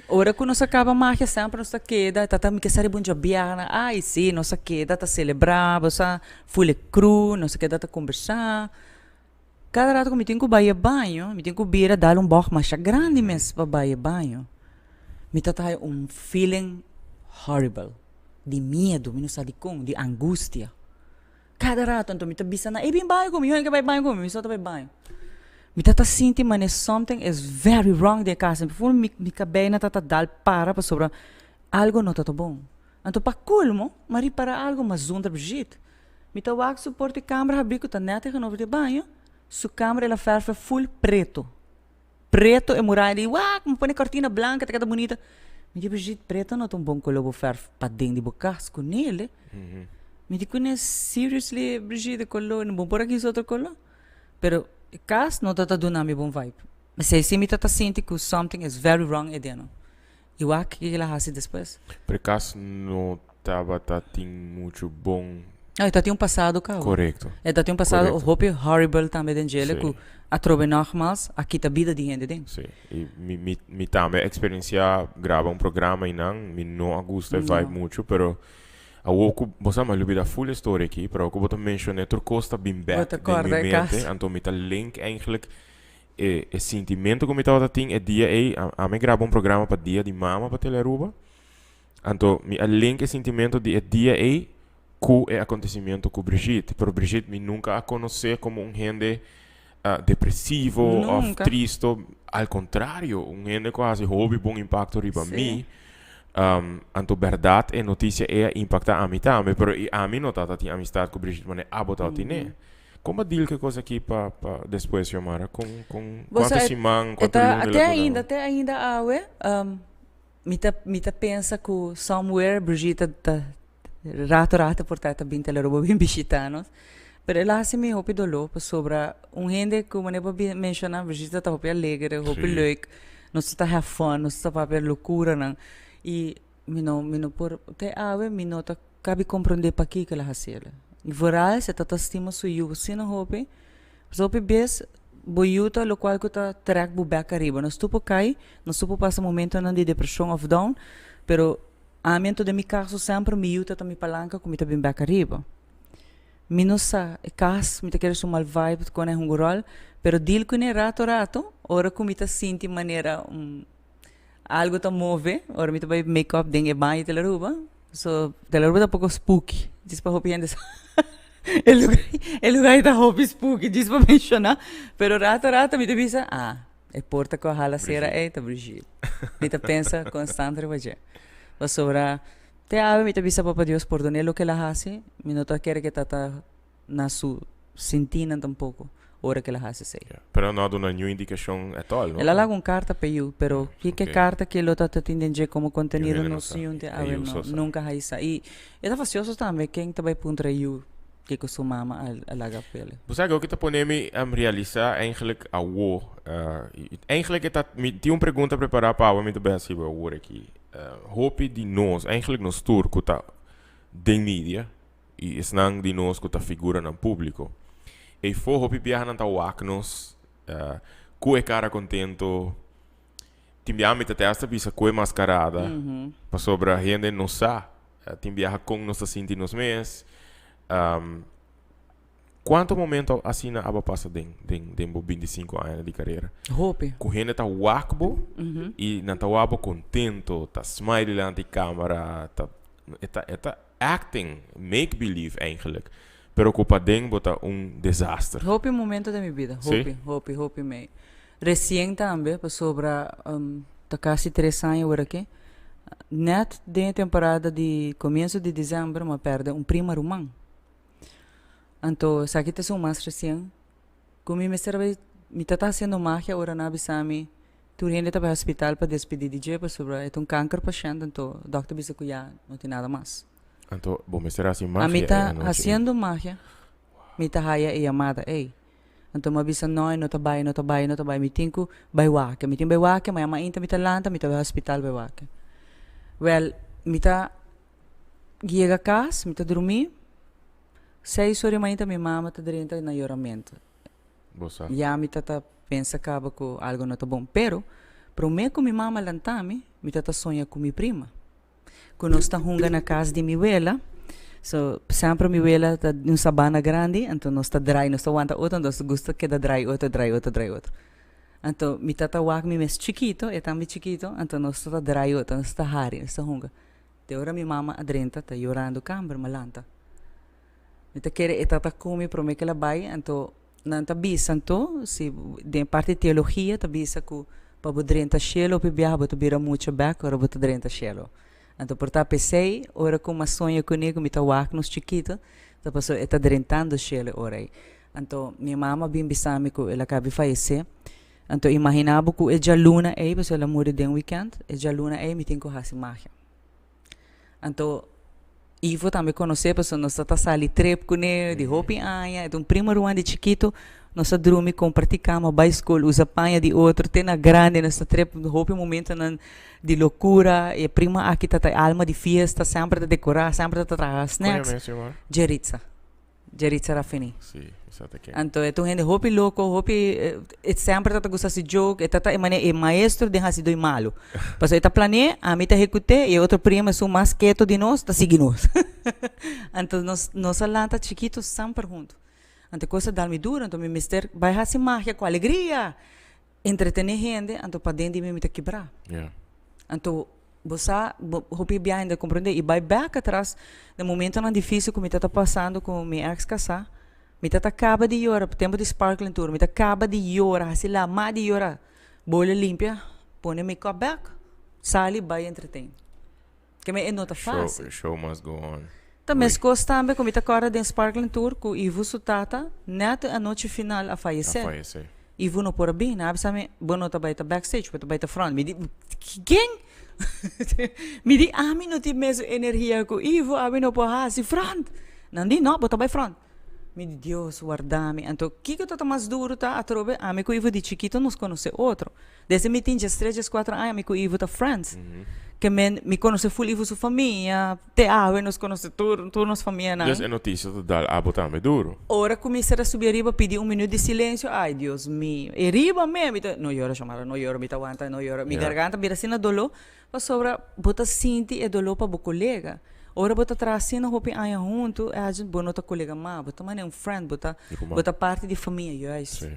Ora ku nos a kaba magia semper nos ta keda, tata mi ke sa riba un djabièrnè, ai si, nos a keda ta selebrá, bo sa, ful e kru, nos a keda ta kombersá. Kada rato ku mi tin ku bai e baño, mi tin ku bira dal un bòg masha grandi mes pa bai e baño. Mi ta ta haya un feeling horrible, di miedu, mi no sa dikon, di angustia. Kada rato anto mi ta bisa nan, ey bin baño ku mi, yo ke bai baño ku mi, mi so ta bai baño. Mi ta ta sinti manera something is very wrong den e kas, mi por mi mi kabei nan ta ta dal para pasobra algo no ta ta bon. Anto pa colmo, mi a ripara algo mas zonder Brigitte. Mi ta wak su porta e camber habri cu ta net tegenover di e baño, su camber el a verf full preto. Preto e muraya di wak, mi pone cortina blanca ta keda bunita. Mi di Brigitte, preto no ta un bon color bo verf paden di bo cas cu nele. Mi di cune seriously Brigitte e color no bo por a kies otro color? Pero e cas no ta ta duna mi bon vibe. Esey si mi ta ta sinti cu something is very wrong edeno. I wak kiko el a hasi despues. Pero e kas no tabata tin muchu bon. No, e ta tin un pasado kaba. Korekto. E ta tin un pasado hopi horrible tambe den djele ku atrobe nogmaals a kita bida di hende den. Sí. I mi mi mi tambe a eksperensiá graba un programa einan. Mi no a gusta e vibe muchu, pero awor ku bo sa mi a lubida ful e story aki, pero awor ku bo ta menshon'é tur kos ta bin bèk den mi mente, anto mi ta link eigenlijk E e sintimento ku mi tabata tin e dia ei, ami graba un programa pa Dia di Mama pa Telearuba. Anto mi a link e sintimento di e dia ei ku e acontecimiento ku Brigitte. Pero Brigitte mi nunca a conoce como un hende depresivo of tristo. Al contrario, un hende ku a hasi hopi bon impacto riba mi. Anto berdad e noticia ei a impacta ami tambe, pero i ami no tabata tin amistad ku Brigitte manera abo tabata tine. Kon bo deal ku e kos aki pa pa despues, Xiomara? Kon kon Bo kuantu sa, siman, e kuantu ta luna te el a dura? ainda, te ainda awe, mi ta mi ta pensa ku somewhere Brigitte ta rato rato por ta ta bin Telerobo bin bishita nos. Pero el a hasi mi hopi doló pasobra un hende ku manera bo a menshoná Brigitte ta hopi alegre, hopi leuk, nos ta have fun, nos ta papia lokuranan i mi no mi no por te awe mi no ta Kabi komprondé pakiko el a hasiel. I vooral si e ta ta stima su yu asina hopi, pasobra hopi bes bo yu ta lokual ku ta trèk bo bèk ariba. Nos tur por kai, nos tur por pasa momentonan di depreshon òf down, pero ami anto den mi kaso semper mi yu ta ta mi palanka ku mi ta bin bèk ariba. Mi no sa e kas, mi ta kere su mal vibe kon e hunga ròl, pero deal kuné rato rato ora ku mi ta sinti manera un Algo ta move ora mi ta bai make up den e baño di Telaruba. So Telaruba ta poko spooky, djis pa hopi hende sa. E lugar, e lugar ta hopi spooky, djis pa menshoná. Pero rato rato mi ta bisa, ah, e porta ku a hala sera ei ta Brigitte. Mi ta pensa konstant riba dje. Pasobra te awe mi ta bisa Papa Dios pordon'é loke el a hasi, mi no ta kere ke ta ta na su sintinan tampoko. ora ku el a hasi esei. Yeah. Pero no a duna niun indikashon at all, no? El a laga un karta pa e yu, pero kiko e karta ku lo ta tin den dje komo kontenido hende no nos sa. niun te E awe yu no so sa. nunka a sa. I e ta fasioso tambe ken ta bai puntra e yu kiko su mama a laga p'el. Bo sa ke ta pone mi realisa eigenlijk awo, eigenlijk e ta, mi tin un pregunta prepara pa awe mi ta bai hasi bo awor aki. Hopi di nos, eigenlijk nos tur ku ta den media i esnan di nos ku ta figuranan públiko, eifó hopi biaha nan ta wak nos ku e kara kontento, tin biaha mi ta te hasta bisa ku e maskarada, pasobra hende no sa tin biaha kon nos ta sinti nos mes. Kuantu momento asina abo pasa den den den bo bintisinko aña di karera? Hopi. Ku hende ta wak bo i nan ta wak bo kontento, ta smile dilanti kamera, ta e ta e ta acting, make believe eigenlijk. Pero ku paden bo ta un desaster. Hopi momento den mi bida, Sí? hopi, hopi, hopi mei. Resien tambe, pasobra ta kasi tres aña awor aki, nèt den e temporada di komienso di desèmber mi a pèrdè un prima ruman. Anto esaki ta esun mas resien ku mi mester a bai, mi ta ta hasiendo magia ora nan a bisa mi tur hende ta bai hospital pa despedí di dje pasobra e ta un kanker pashènt anto dòkter bisa ku ya no tin nada mas. Anto bo mester hasi magia Ami e ta anochi ei? hasiendo magia, mi ta haya e yamada ei. Anto mi a bisa no e no ta bai, e no ta bai, e no ta bai, mi tin ku bai wak, mi tin bai wak, mañana mainta mi ta lanta mi ta bai hospital bai wak. Wèl mi ta Yega kas, mi ta drumí. Seis ora di mainta mi mama ta drenta na yoramentu. Bo sa. Ya mi ta ta pensa kaba ku algu no ta bon. Pero, promé ku mi mama lanta mi, mi ta ta soña ku mi prima. Ku nos ta hunga na kas di mi wela. So, semper mi wela ta di un sabana grandi, anto nos ta drai, nos ta wanta otro, anto nos ta gusta keda drai otro, drai otro, drai otro. Anto mi ta ta wak mi mes chikito, e tambe chikito, anto nos ta ta drai otro, nos ta hari, nos ta hunga. Te ora mi mama a drenta ta yorando kamber m'a lanta. Mi ta kere e tata ku mi prome ku el a bai, anto nan ta bisa anto si den parti teologia ta bisa ku pa bo drenta shelu hopi biaha bo ta bira mucha bek ora bo ta drenta shelu. Anto por ta p'esei ora ku m'a soña kuné ku mi ta wak nos chikito ta pasobra e ta drentando shelu e ora ei. Anto mi mama a bin bisa mi ku el a kabi fayesé. Anto imaginá bo ku e djaluna ei, pasobra el a muri den wikènt, e djaluna ei mi tin ku hasi magia. Anto Ivo tambe konosé pasobra nos ta sali trip kuné di hopi aña, e ta un primo ruman di chikitu, nos ta drumi kompartí kama, bai skol, usa paña di otro, te na grandi nos ta trip hopi momentonan di lokura, e prima aki ta ta e alma di fiesta, semper ta dekorá, semper ta traha snacks. Kon e mes yama? Jeritza. Jeritza Rafini. Sí, mi sa ta ken. Anto e ta un hende hopi loko, hopi, e semper ta ta gusta hasi joke, e ta ta e manera e maestro den hasi doi malu. Pasobra e ta plane'é, ami ta hekut'é i e otro primo esun mas keto di nos ta sigui nos. Anto nos nos a lanta chikito semper hunto. Anto e kos a dal mi duro, anto mi mester bai hasi magia ku alegria, entretené hende, anto paden di mi mi ta kibrá. Anto bo sa, bo hopi biaha hende a komprendé i bai bèk atras den momentonan difísil ku mi ta ta pasando ku mi èks kasá, mi ta ta kaba di yora, tempu di sparkling tour, mi ta kaba di yora, hasi lama di yora, bole limpia, pone makeup bèk, sali bai entreten. Keme e no ta fásil. Show must go on. Ta meskos tambe ku mi ta kòrda den sparkling tour ku Ivo su tata nèt e anochi final a fayesé. A fayesé. Ivo no por a bin. Nan a bisa mi, bo no ta bai ta backstage, bo ta bai ta front. Mi di, ken? Mi di, ami no tin mesun energia ku Ivo, ami no por hasi front. Nan di, no, bo ta bai front. Mi di, Dios warda mi. Anto, kiko ta ta mas duru ta atrobe, ami ku Ivo di chikito nos konosé otro. Desde mi tin diestres, dieskuater aña mi ku Ivo ta friends. Ke men mi konosé ful Ivo su famia, te awe nos konosé tur tur nos famianan. Dus e notisia ta dal abo tambe duru. Ora ku mi ser a subi ariba pidi un minut di silensio, ay Dios mio, e riba me mi ta, no yora Xiomara, no yora, mi ta wanta, no yora, mi garganta bira asina doló, pasobra bo ta sinti e doló pa bo kolega. Ora bo ta traha asina hopi aña huntu, Edjean, bo no ta kolega mas, bo ta manera un friend, bo ta bo ta parti di famia, juist.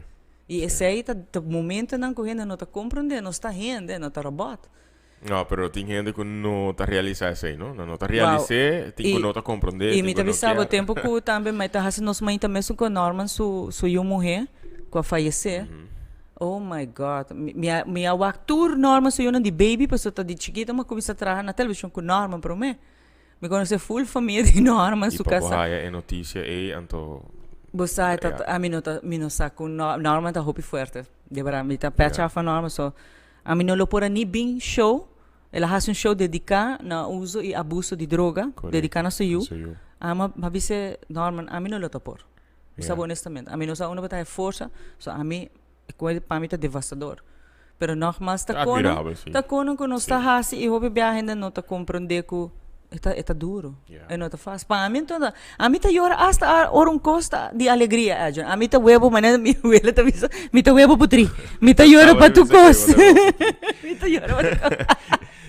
I esei ta ta momentonan ku hende no ta komprondé, nos ta hende, no ta robòt. No, pero tin hende ku no ta realisá esei, no? Nan no ta realis'é, tin ku no ta komprondé, I tin mi ku ta no bisa bo kier. tempu ku tambe mi ta hasi nos mainta mesun ku Norman su su yu muhé ku a fayesé. Oh my God, mi mi a mi a wak tur Norman su yunan di baby pasobra ta di chikito mi a kuminsá traha na televishon ku Norman promé. Mi konosé ful famia di Norman I su pa bo kasá. haya e notisia ei, anto. Bo sa ta ami no ta mi no sa ku Norman ta hopi fuerte de berdad mi ta pecha af van Norman so ami no lo por a ni bin show el a hasi un show dedica na uso y abuso di droga dedica na su yu ami a bisa Norman ami no lo ta por bo sa bo honestamente ami no sa unda bo ta haya forsa so ami pa mi ta devastador pero nogmaals ta kono ta kono ku nos ta hasi y hopi biaha hende no ta comprende ku e ta e ta duro e no ta fácil pa ami enton ami ta yora asta ora un kos ta di alegria Edwin ami ta webo manera mi wela ta bisa mi ta webo putri mi ta yora pa tur kos mi ta yora pa tur kos.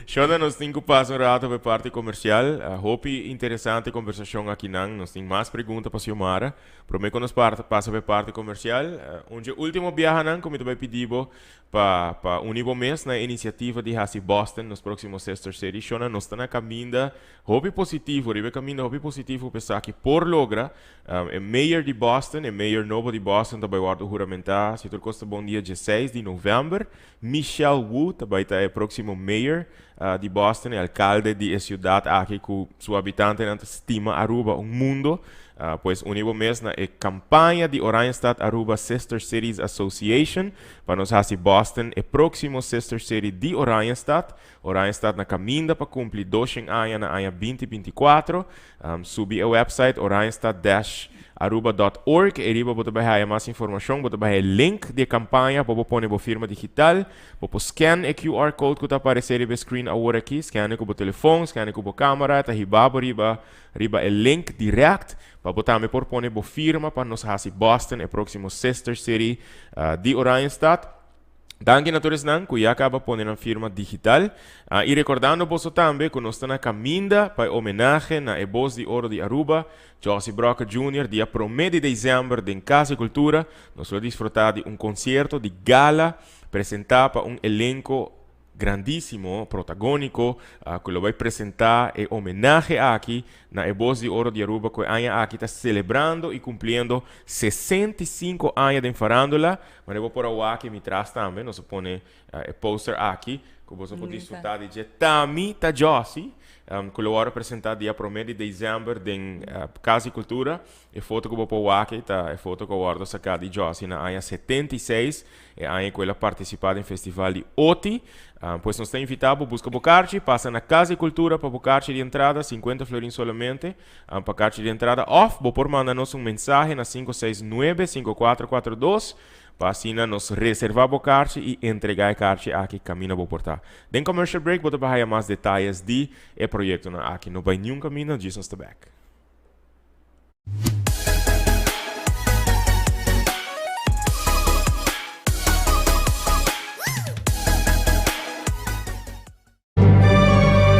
Shonda nos tin ku pasa un rato pa e parti komersial hopi interesante kombersashon akinan nos tin mas pregunta pa Xiomara. Prome ku nos parta pasa pa e parti komersial, un dje ultimo biahanan ku mi ta bai pidi bo pa pa uni bo mes na e inisiativa di hasi Boston nos próksimo Sister City. Shona, nos ta na kaminda hopi positivo, riba e kaminda hopi positivo pa esaki por logra. E mayor di Boston, e mayor nobo di Boston ta bai wòrdu huramentá, si tur kos ta bon, dia dieseis di novèmber. Michelle Wu ta bai ta e próksimo mayor di Boston, e alkalde di e siudat aki ku su habitantenan ta stima Aruba un mundo. Pues uni bo mes na e kampaña di Oranjestad Aruba Sister Cities Association pa nos hasi Boston e próksimo Sister City di Oranjestad. Oranjestad na kaminda pa kumpli doshen aña na aña 2024. Subi e website oranjestad dash aruba dot org e riba bo ta bai haya mas informashon. Bo ta bai haya link di e kampaña pa bo pone bo firma digital. Bo por scan e QR code ku ta aparesé riba e screen awor aki. Scan e ku bo telefon, scan e ku bo kamera, e ta hiba bo riba riba e link direct pa bo tambe por pone bo firma pa nos hasi Boston e próximo sister city di Oranjestad. Danki na tur esnan ku ya kaba pone nan firma digital. I rekordando boso tambe ku nos ta na kaminda pa e homenahe na e Bos di Oro di Aruba, Jossy Brokke Junior, dia promé di desèmber den Kas di Kultura. Nos lo disfrutá di un konsierto di gala presentá pa un elenko grandísimo, protagóniko, ku lo bai presentá e homenahe aki na e Bos di Oro di Aruba ku e aña aki ta selebrando i kumpliendo 65 aña den farándula. Manera bo por a wak mi tras tambe, nos a pone e poster aki ku boso por disfrutá di dje. Tami ta Jossy, ku lo wòrdu presentá dia promé di desèmber den Kas di Kultura. E foto ku bo por wak ei ta e foto ku a wòrdu saká di Jossy na aña 76, e aña ku el a partisipá den festival di Oti. Pues nos ta invitá bo buska bo karchi, pasa na Kas di Kultura pa bo karchi di entrada, 50 florin solamente pa karchi di entrada, òf bo por manda nos un mensahe na 569 5442 pa asina nos reservá bo karchi i entregá e karchi aki kaminda bo por ta. Den commercial break bo ta por haya mas detayes di e proyektonan aki. No bai niun kaminda, djis nos ta bèk.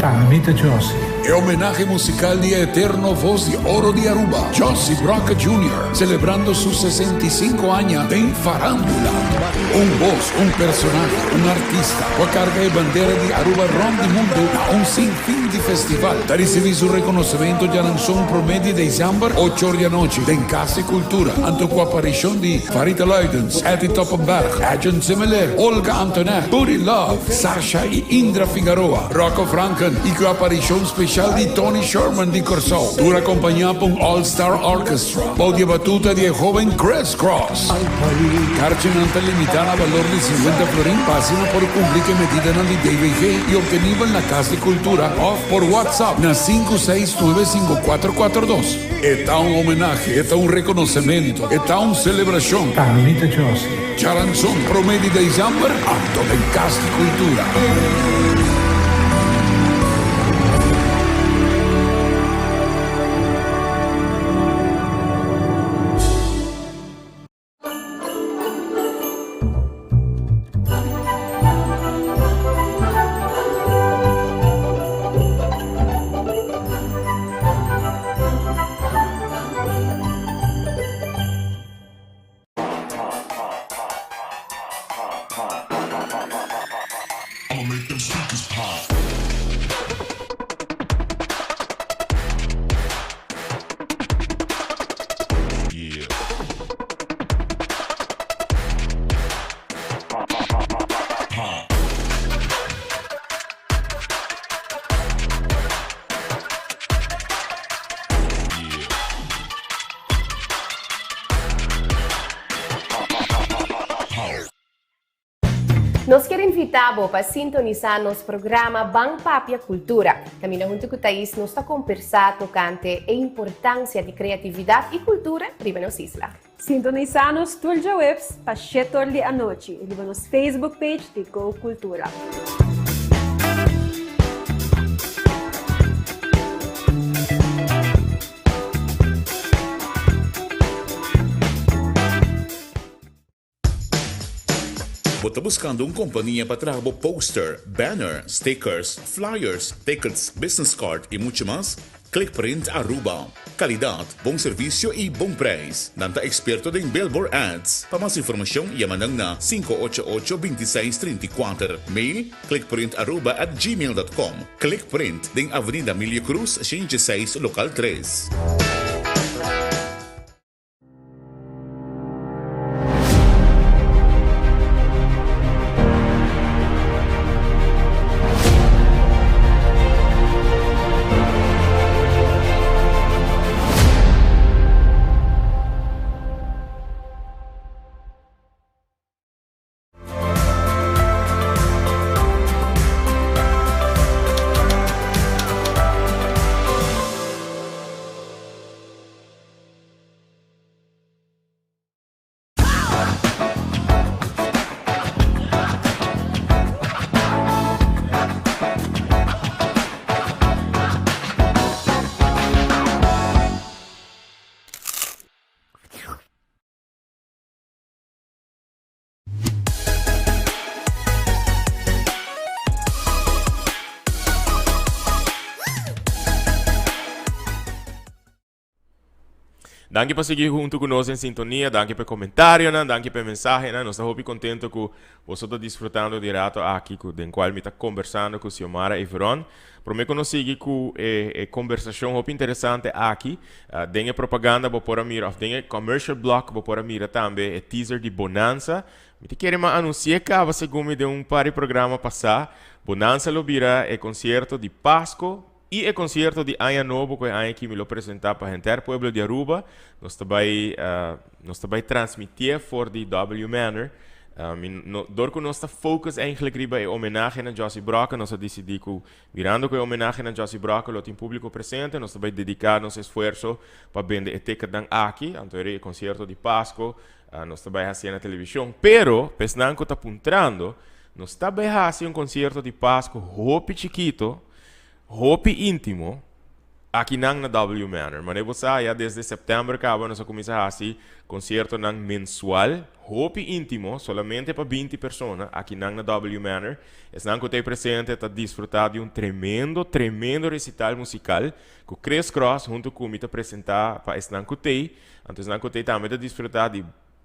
Ami ta Jossy. E homenahe musical di e eterno voz di oro di Aruba, Jossy Brokke Junior, celebrando su 65 aña den farandula. Un voz, un personahe, un artista cu a carga e bandera di Aruba rond di mundo na un sinfin di festival, ta ricibi su reconocemento djaranson prome di december, ocho or di anochi, den Cas di Cultura, anto cu aparicion di Farita Luidens, Etty Toppenberg, Edjean Semeleer, Olga Antonet, Buddy Love, Sasha y Indra Figaroa, Rocco Franken y cu aparicion special di Tony Sherman di Corsou, tur acompaña pa un All Star Orchestra, bou di e batuta di e hoben Chris Cross. Karchinan ta limitá na balor di 50 florin pa asina por kumpli ku e medidanan di DVG i optenibel na Kas di Kultura òf por WhatsApp na 5695442. E ta un homenahe, e ta un rekonosementu, e ta un selebrashon. Carmelita Josie. Djaranson promé di desèmber, anto den Kas di Kultura. invita bo pa sintonisa nos programa Ban Papia Cultura. Caminda hunto cu Thais nos ta compersa tocante e importancia di creatividad y cultura riba nos isla. Sintonisa nos tur djaweps pa shetor di anochi riba nos Facebook page di Go Cultura. Bo ta buscando un compania pa traha bo poster, banner, stickers, flyers, tickets, business card y mucho mas? Clickprint Aruba. Calidad, bon servicio y bon prijs. Nan ta experto den billboard ads. Pa mas informacion yama nan na 588 26 34. Mail, clickprintaruba at gmail dot com. Clickprint den Avenida Emilio Cruz, 106, local 3. Danki pa sigui hunto cu nos en sintonia, danki pa e comentarionan, danki pa e mensahenan. Nos ta hopi contento cu boso ta disfrutando di rato aki cu den cual mi ta conversando cu Xiomara Everon. Prome cu nos sigui cu e e conversacion hopi interesante aki, den e propaganda bo por a mira of den e commercial block bo por a mira tambe e teaser di Bonanza. Mi ta kere ma anunci'e caba segun mi den un par di programa pasa. Bonanza lo bira e concierto di Pasco Y e concierto di Aña Nobo cu e aña aki mi lo presenta pa henter pueblo di Aruba. Nos ta bay nos ta bay transmitié for di W Manor. Mi no dor cu nos ta focus eigenlijk riba e homenahe na Jossy Brokke nos a dicidi cu mirando cu e homenahe na Jossy Brokke lo tin publico presente nos ta bay dedica nos esfuerzo pa bende e ticketnan aki. Anto e concierto di Pasco nos ta bay hacié na television. Pero pa esnan cu ta puntrando nos ta bay haci un concierto di Pasco hopi chikito. Hopi intimo akinan na W Manor. Manera bo sa ya desde september caba nos a cuminsa haci conciertonan mensual hopi intimo solamente pa binti persona akinan na W Manor. Esnan cu ta ey presente ta disfruta di un tremendo tremendo recital musical cu Chris Cross hunto cu mi ta presenta pa esnan cu t'ey. Anto esnan cu t'ey tambe ta disfruta di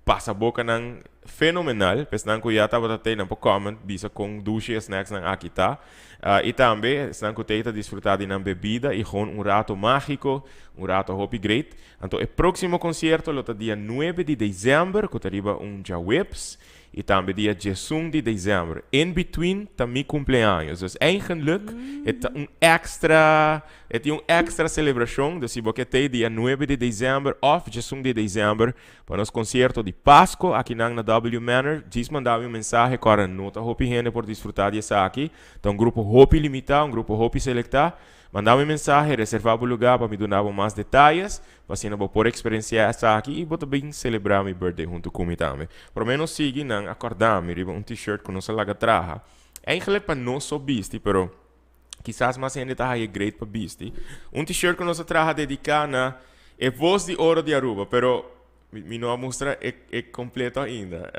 Pasabokanan fenomenal, pa esnan ku ya tabata tei nan por comment bisa kon dushi e snacksnan aki ta. I tambe esnan ku tei ta disfruta di nan bebida i gewoon un rato magiko, un rato hopi great. Anto e proksimo konsierto lo ta dia nuebe di dezèmber ku ta riba un djaweps i tambe dia diesun di dezèmber. In between ta mi kumpleaños. Dus eigenlik e ta un extra e tin un extra selebrashon. Dus si bo ke tei dia nuebe di dezèmber òf diesun di dezèmber Pa nos concierto di Pasco akinan na W Manor, djis manda mi un mensahe cu ora no ta hopi hende por disfruta di esaki. Ta un grupo hopi limita, un grupo hopi selecta. Manda mi un mensahe, reserva bo lugar pa mi duna bo mas detayes, pa asina bo por experiencia esaki y bo ta bin celebra mi birthday hunto cu mi tambe. Prome nos sigui, nan a corda mi riba un t-shirt cu nos a laga traha. Eigenlijk pa nos so bisti, pero Kisas mas hende ta haya great pa bisti. Un t-shirt ku nos a traha dediká na e Voz di Oro di Aruba, pero mi no a mustra e e kompleto ainda.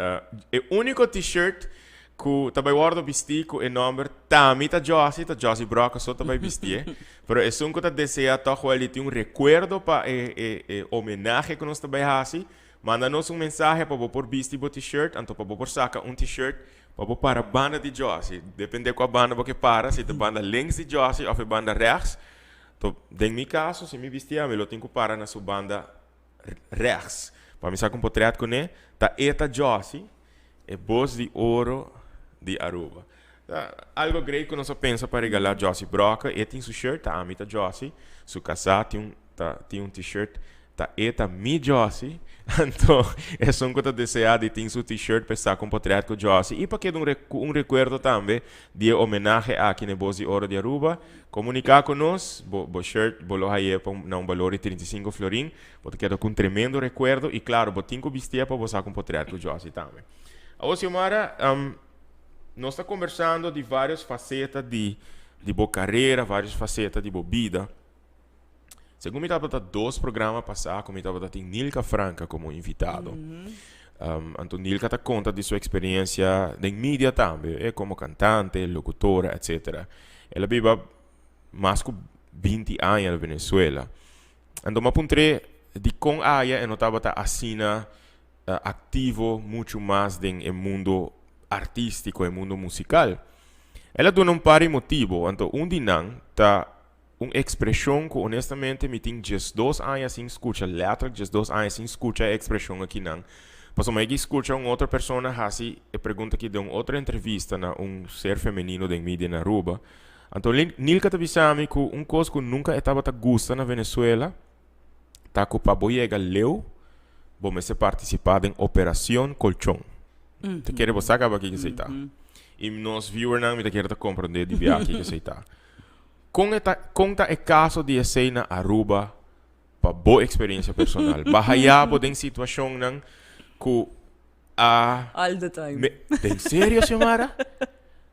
E úniko t-shirt ku ta bai wòrdu bistí ku e nòmber Tami ta Jossy, ta Jossy Brokke so ta bai bistié. Pero esun ku ta deseá tòg wèl di tin un rekuerdo pa e e e homenahe ku nos ta bai hasi, manda nos un mensahe pa bo por bisti bo t-shirt, anto pa bo por saka un t-shirt Pa bo para banda di Jossy, depende kua banda bo ke para, si ta banda links di Jossy of e banda rechts. To den mi kaso, si mi bisti ami lo tin ku para na su banda rechts. Pa mi saka un potret kuné, ta e ta Jossy, e bos di oro di Aruba. Ta algo great ku nos a pensa pa regalá Jossy Brokke. E tin su shirt, ta ami ta Jossy. Su kasá tin un ta tin un t-shirt. Ta e ta mi Jossy, anto esun ku ta deseá di tin su T-shirt pa e sa ku un potret ku Jossy i pa keda un ku un rekuerdo tambe di e homenahe aki na e Bos di Oro di Aruba, komuniká ku nos, bo bo shirt bo lo haye pa un na un balor di 35 florin, bo ta keda ku un tremendo rekuerdo i klaro bo tin ku bistié pa bo sa ku un potret ku Jossy tambe. Awor Xiomara, nos ta kombersando di vários faseta di di bo karera, vários faseta di bo bida. Segun mi tabata dos programa pasá ku mi tabata tin Nilka Franca komo invitado. Anto Nilka ta konta di su eksperensia den media tambe, e komo kantante, lokutora, etsetera. El a biba mas ku binti aña na Venezuela. Anto mi a puntr'é dikon aya e no tabata asina aktivo muchu mas den e mundo artístiko, e mundo musikal. El a duna un par di motibu, anto un di nan ta Un ekspreshon ku honestamente mi tin 12 aña sin skucha, letterlijk 12 aña sin skucha e ekspreshon akinan. Pasobra mi a skucha un otro persona hasi e pregunta aki den un otro entrevista na un ser femenino den media na Aruba. Anto Nilka ta bisa mi ku un kos ku nunka e tabata gusta na Venezuela ta ku pa bo yega leu bo mester partisipá den Operacion Colchon. Ta kere bo sa kaba kiko esei ta. I nos viewernan mi ta kere ta komprondé di bia kiko esei ta. Kon e ta kon ta e kaso di esei na Aruba pa bo eksperensia personal? Ba haya bo den situashonnan ku a All the time. Me den serio Xiomara?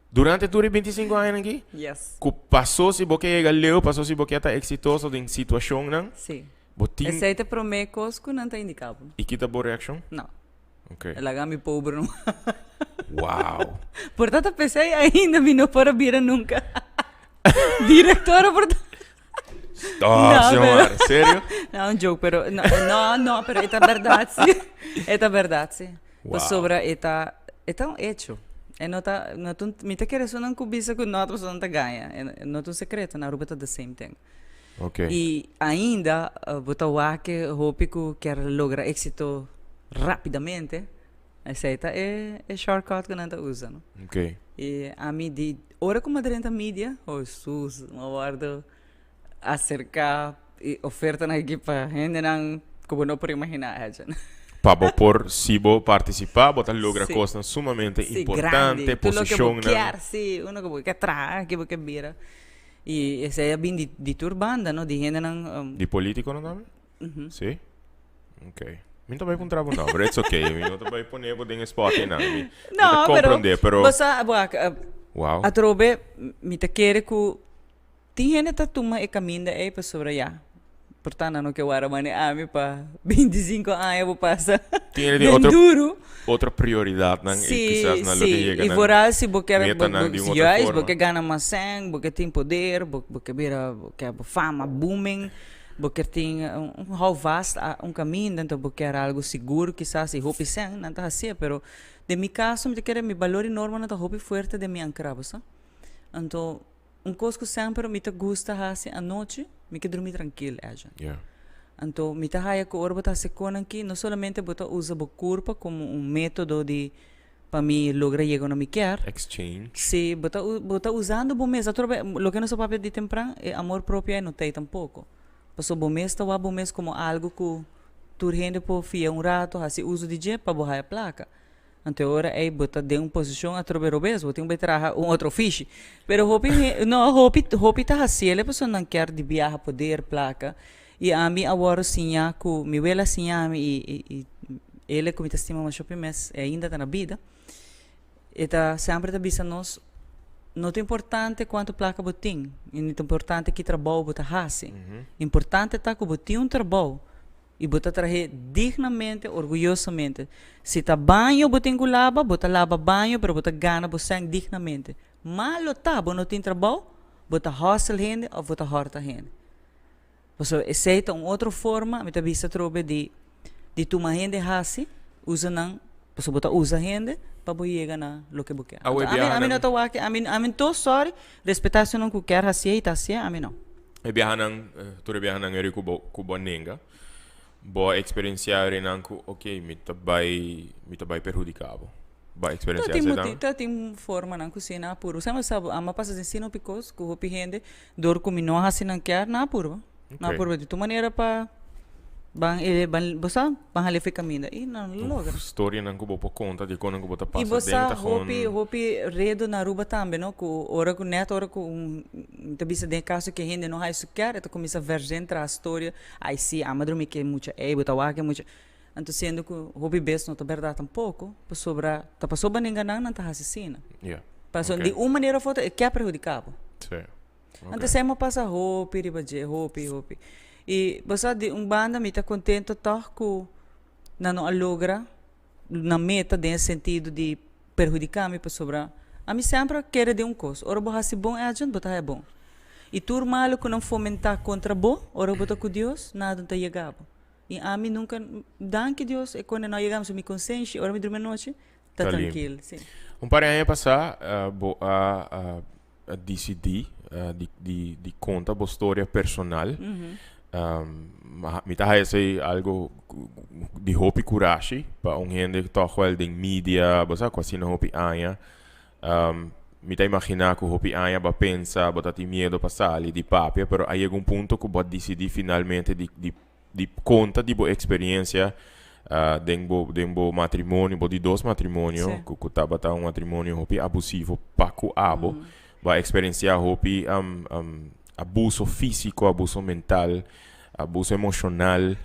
Durante tur e 25 añanan aki? Yes. Ku pasó si bo ke yega leu, pasó si bo ke ta eksitoso den situashonnan, Sí. bo tin Esei ta e promé kos ku nan ta indiká bo. I kita bo reakshon? No. Ok. Laga mi pober no. Wow. Por ta ta pesey ainda mi no por a bira nunca. Directora por ta. Stop, No, Xiomara. pero- Serio? No, un joke, pero no, no, no, pero e ta berdad sí. E ta berdad sí. Wow. Pasobra e ta, e ta un hecho. E no ta, no ta un, mi ta kere esunnan ku bisa ku no otro persona ta gaña. E no ta un secreto, na Aruba ta the same thing. Ok. I ainda bo ta wak hopi ku kier logra éksito rápidamente, esei ta e e shortcut ku nan ta usa, no? Ok. I ami di ora ku mi a drenta media, oh Hesus, mi a wòrdu aserká i ofertanan aki pa hendenan ku bo no por imaginá, Edjean. Pa bo por, si bo partisipá, bo ta logra Sí. kosnan sumamente Sí, importante, grandi. Tur loke bo posishonnan. kier, sí, uno ku bo ke traha, ke bo ke bira. I esei a bin di di tur banda, no? Di hendenan um. Di politiconan tambe? Si? Ok. Mi no ta bai puntra bo nomber, it's ok. Mi no ta bai pone bo den e spot einan. Mi mi ta No, pero comprende, pero bo sa, bo a Wow. atrobe mi ta kere ku tin hende ta tuma e kaminda ei pasobra ya, por ta nan no ke wara mane ami pa 25 aña bo pasa Tin hende tin den otro duru. otro prioridatnan i Sí, kisas nan lo ke sí. yega I nan vooral si bo kier, bo, metanan bo, di un otro juist, bo forma. ke gana mas sèn, bo ke tin poder, bo, bo ke bira, bo ke bo fama booming, bo kier tin un, un hou vast a un kaminda, enton bo kier algu sigur kisas i hopi sèn, nan ta hasié, pero den mi kaso mi ta kere mi balor i normanan ta hopi fuerte den mi ankrá, bo sa. Anto Un kos ku semper mi ta gusta hasi anochi, mi ke drumi trankil, Edjean. Yeah. Anto mi ta haya ku ora bo ta hasi konan aki, no solamente bo ta usa bo kurpa komo un metodo di pa mi logra yega unda mi kier. Exchange. Si, bo ta bo ta usando bo mes. Atrobe loke nos a papia di tempran, e amor propio ei no ta ei tampoko. Pasobra bo mes ta wak bo mes komo algu ku tur hende por fia un rato, hasi uso di dje pa bo haya plaka. Anto e ora ei bo ta den un posishon atrobe robes, bo tin ku bai traha un otro ofishi. Pero hopi he, no, hopi, hopi ta hasiel e pasobra nan kier di biaha poder, plaka. I ami a wòrdu siñá ku, mi wela a siña mi i, i, i el ku mi ta stima masha hopi mes, e ainda ta na bida, e ta semper ta bisa nos, no ta importante kuantu plaka bo tin, i no ta importante ki trabou bo ta hasi. Importante ta ku bo tin un trabou. I bo ta trah'é dignamente, orguyosamente. Si ta baño bo tin ku laba, bo ta laba baño, pero bo ta gana bo sèn dignamente. Malo ta bo no tin trabou, bo ta hòsel hende òf bo ta hòrta hende. Pasobra esei ta un otro forma, mi ta bisa atrobe, di di tuma hende hasi, usa nan, pasobra bo ta usa hende pa bo yega na loke bo kier. Awe Anto ami biaha ami no nan. ta wak, ami ami to sòri, respetá esunnan ku kier hasié i ta hasié, ami no. E biahanan, tur e biahanan eri ku bo ku bo a nenga, bo a eksperensiá erinan ku ok mi ta bai mi ta bai perhudiká bo. Bo a Ta eksperensiá tin esei moti tambe? ta tin formanan ku si nan a purba. Semper sa bo ama pasa den sino pikos ku hopi hende dor ku mi no a hasi nan kier nan a purba. Nan a Ok. purba di tur manera pa. Ban e ban bo sa ban hala efe caminda y nan lo logra. Storianan cu bo por conta di con nan cu bo ta Y pasa bo den sa ta gewoon. Hopi hopi redo na Aruba tambe no cu ora cu net ora cu un mi ta bisa den e caso cu e hende no haya su kier e ta cuminsa verzin traha storia ay si ama drumi cu e mucha ey bo ta wak e mucha anto siendo cu hopi bes no ta berdad tampoco pasobra ta pasobra ninga nan nan ta haci asina pasobra di un manera of otro e kier perhudica bo. Anto esei mo pasa hopi riba dje, hopi, hopi. I bo sa di un banda mi ta kontento tòg ku nan no a logra nan meta den e sentido di perhudiká mi pasobra ami semper a kere den un kos, ora bo hasi bon agent bo ta haya bon. I tur malu ku nan fomentá kontra bo ora bo ta ku Dios nada no ta yega bo. I ami nunka, danki Dios e kone no a yega mi, so mi konsenshi ora mi drumi anochi ta Ta limpi. trankil, si. Un par di aña pasá bo a a disidí di di di konta bo storia personal. Mi ta haya esei algo di hopi kurashi pa un hende tòg wèl den media, bo sa ku asina hopi aña. Mi ta imaginá ku hopi aña bo a pensa, bo ta tin miedu pa sali di papia, pero a yega un punto ku bo a disidí finalmente di di di konta di bo eksperensia den bo den bo matrimonio, bo di dos matrimonio ku ku tabata un matrimonio hopi abusivo pa ku abo. Bo a eksperensiá hopi abuso físiko, abuso mental, abuso emoshonal.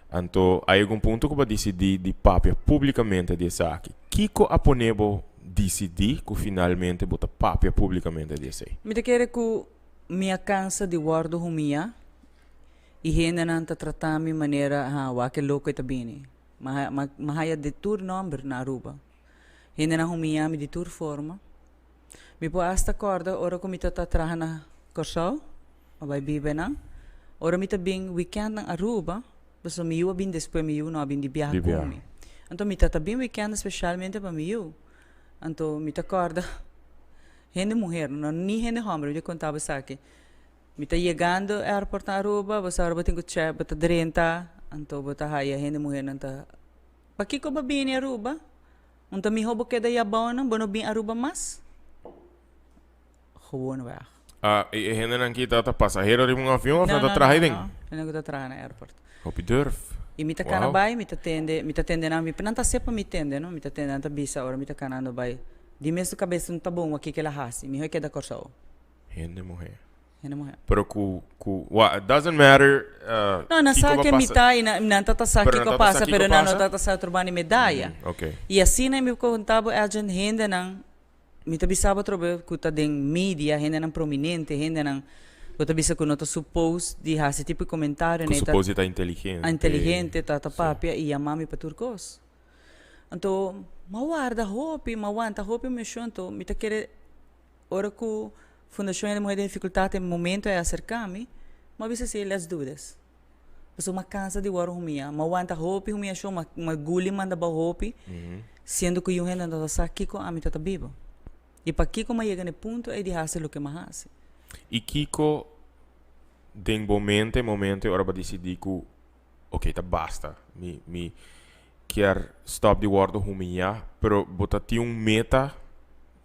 Anto a yega un punto ku bo a disidí di papia públikamente di esaki. Kiko a pone bo disidí ku finalmente bo ta papia públikamente di esei? Mi ta kere ku mi a kansa di wòrdu humiyá I hendenan ta trata mi manera, ha, wak e loko e ta bini. Ma ma ma haya di tur nomber na Aruba. Hendenan humiya mi di tur forma. Mi por hasta corda ora cu mi ta ta traha na Corsou, a bay biba einan. Ora mi ta bin weekend nan Aruba, pasobra mi yu a bin despues, mi yu no a bin di biaha Di cu biaha. mi. Anto mi ta ta bin weekend specialmente pa mi yu. Anto mi ta corda hende muher, no ni hende homber, mi ta conta bo esaki. Mi ta yegando airport na Aruba, bo sa ora bo tin ku check, bo ta drenta, anto bo ta haya hende muhernan ta, Pakiko bo bini Aruba? Un ta miho bo keda yabounan, bo no bin Aruba mas? Gewoon weg. Ah, i e hendenan ki ta ta pasahero riba un avion of No, nan ta no, traha no, den? no, hende ku ta traha na airport. Hopi durf. I mi ta kana Wow. bai, mi ta tende, mi ta tende nan, mi nan ta sepa mi tende, no, mi ta tende nan ta bisa ora mi ta kanando bai, di mes su kabes no ta bon wak kiko el a hasi, miho e keda Kòrsou. Hende muhé. Hende muhé. Pero ku, ku, wa, it doesn't matter uh, No, nan kiko sa ba ke pasa. mi ta i nan, nan ta ta sa Pero nan kiko ta ta sa pasa, kiko pero nan no pasa? ta ta sa otro banda di medaya. Mm, ok. I asina mi konta bo Edjean, hendenan, mi ta bisa bo atrobe ku ta den media, hendenan prominente, hendenan bo ta bisa ku no ta suppose di hasi tipo di komentario, Ku ne ta suppose di ta inteligente. inteligente, ta ta Sí. papia i yama mi pa tur kos. Anto, m'a warda hopi, m'a wanta hopi emoshon, anto mi ta kere Ora ku Fundashon Hende Muhé den Difikultat e momento ei a aserká mi, mi a bisa si, let's do this. Pasobra mi a kansa di wòrdu humiyá. Mi a wanta hopi humiyashon, mi a guli manda bou hopi, siendo ku yu hende no ta sa kiko ami ta ta biba. I pakiko mi a yega na e punto ei di hasi loke mi a hasi. I kiko den bo mente e momento ei ora bo a disidí ku ok ta basta, mi mi kier stop di wordo humilla, pero bo ta tin un meta,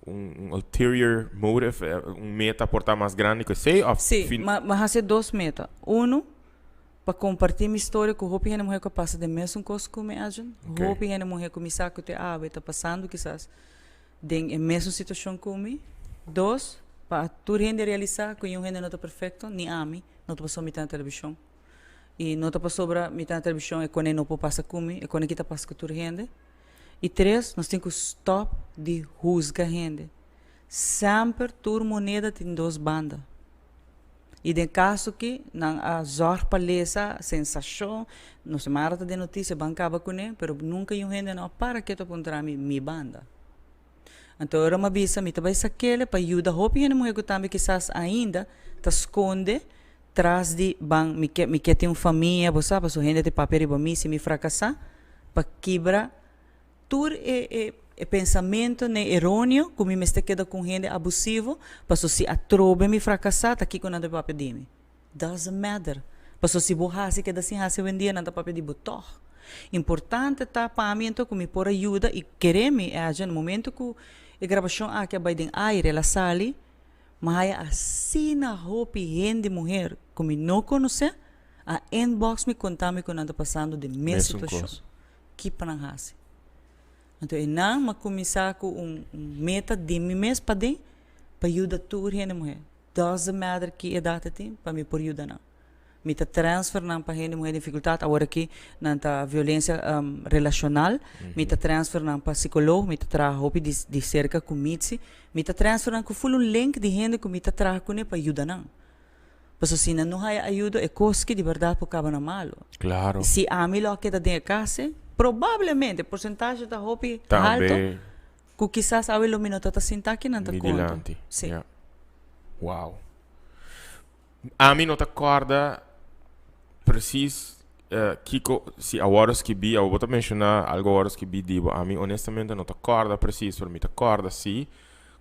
un un ulterior motive, un meta por ta mas grandi cu esey of Sí, fin. ma ma haci dos meta. Uno, pa comparti mi storia cu hopi hende muher cu a pasa den mesun cos cu mi Edjean. Ok. Hopi hende muher cu mi sa cu te awe ta pasando kisas den e mesun situacion cu mi. Dos, pa tur hende realisa cu niun hende no ta perfecto, ni ami, no ta pasobra mi ta na television. I no ta pasobra mi ta na televishon e kone no por pasa ku mi, e kone ki ta pasa ku tur hende. I tres, nos tin ku stòp di husga hende. Semper tur moneda tin dos banda. I den kaso ki nan a zòrg pa lesa sensashon, nos mara ta den notisia ban kaba kuné, pero nunka un hende no a para ketu a puntra mi mi banda. Anto ora mi a bisa mi ta bai sakele pa yuda hopi hende muhé ku tambe kisas ainda ta skonde tras di ban mi ke mi ke tin un famia bo sa pasobra hende ta papia riba mi si mi frakasá pa kibra tur e e e pensamentonan eroneo ku mi mester keda ku un hende abusivo pasobra si atrobe mi frakasá ta kiko nan ta papia di mi. Doesn't matter pasobra si bo hasi keda sin hasi awendia nan ta papia di bo tòg. Importante ta pa mi anto ku mi por a yuda i kere mi Edjean na momento ku e grabashon aki a bai den aire el a sali mi haya asina hopi hende muher ku mi no konosé. A inbox mi konta mi ku nan ta pasando den mes Mesun situashon. Kos. Ki pa nan hasi? Anto e nan m'a kuminsá ku un meta di mi mes paden pa yuda tur hende muhé. Doesn't matter ki edat e tin, pa mi por yuda nan. Mi ta transfer nan pa hende muhé difikultat, awor aki nan ta violensia relashonal, mi ta transfer nan pa psikolog, mi ta traha hopi di di serka ku Mitzi, mi ta transfer nan ku ful un link di hende ku mi ta traha kuné pa yuda nan. Pasobra si nan no haya ayudo e kos ki di bèrdat por kaba na malu. Klaro. Si ami lo a keda den e kas, probablemente, porsentashe ta hopi halto, Tambe. Ku kisas awe lo mi no ta ta sinta aki nan ta Mi konta. dilanti. Sí. Ja. Wow. Ami no ta kòrda precies eh, kiko si awor a skibí, awor bo ta menshoná algo awor a skibí di bo. Ami honestamente no ta kòrda precies, pero mi ta kòrda sí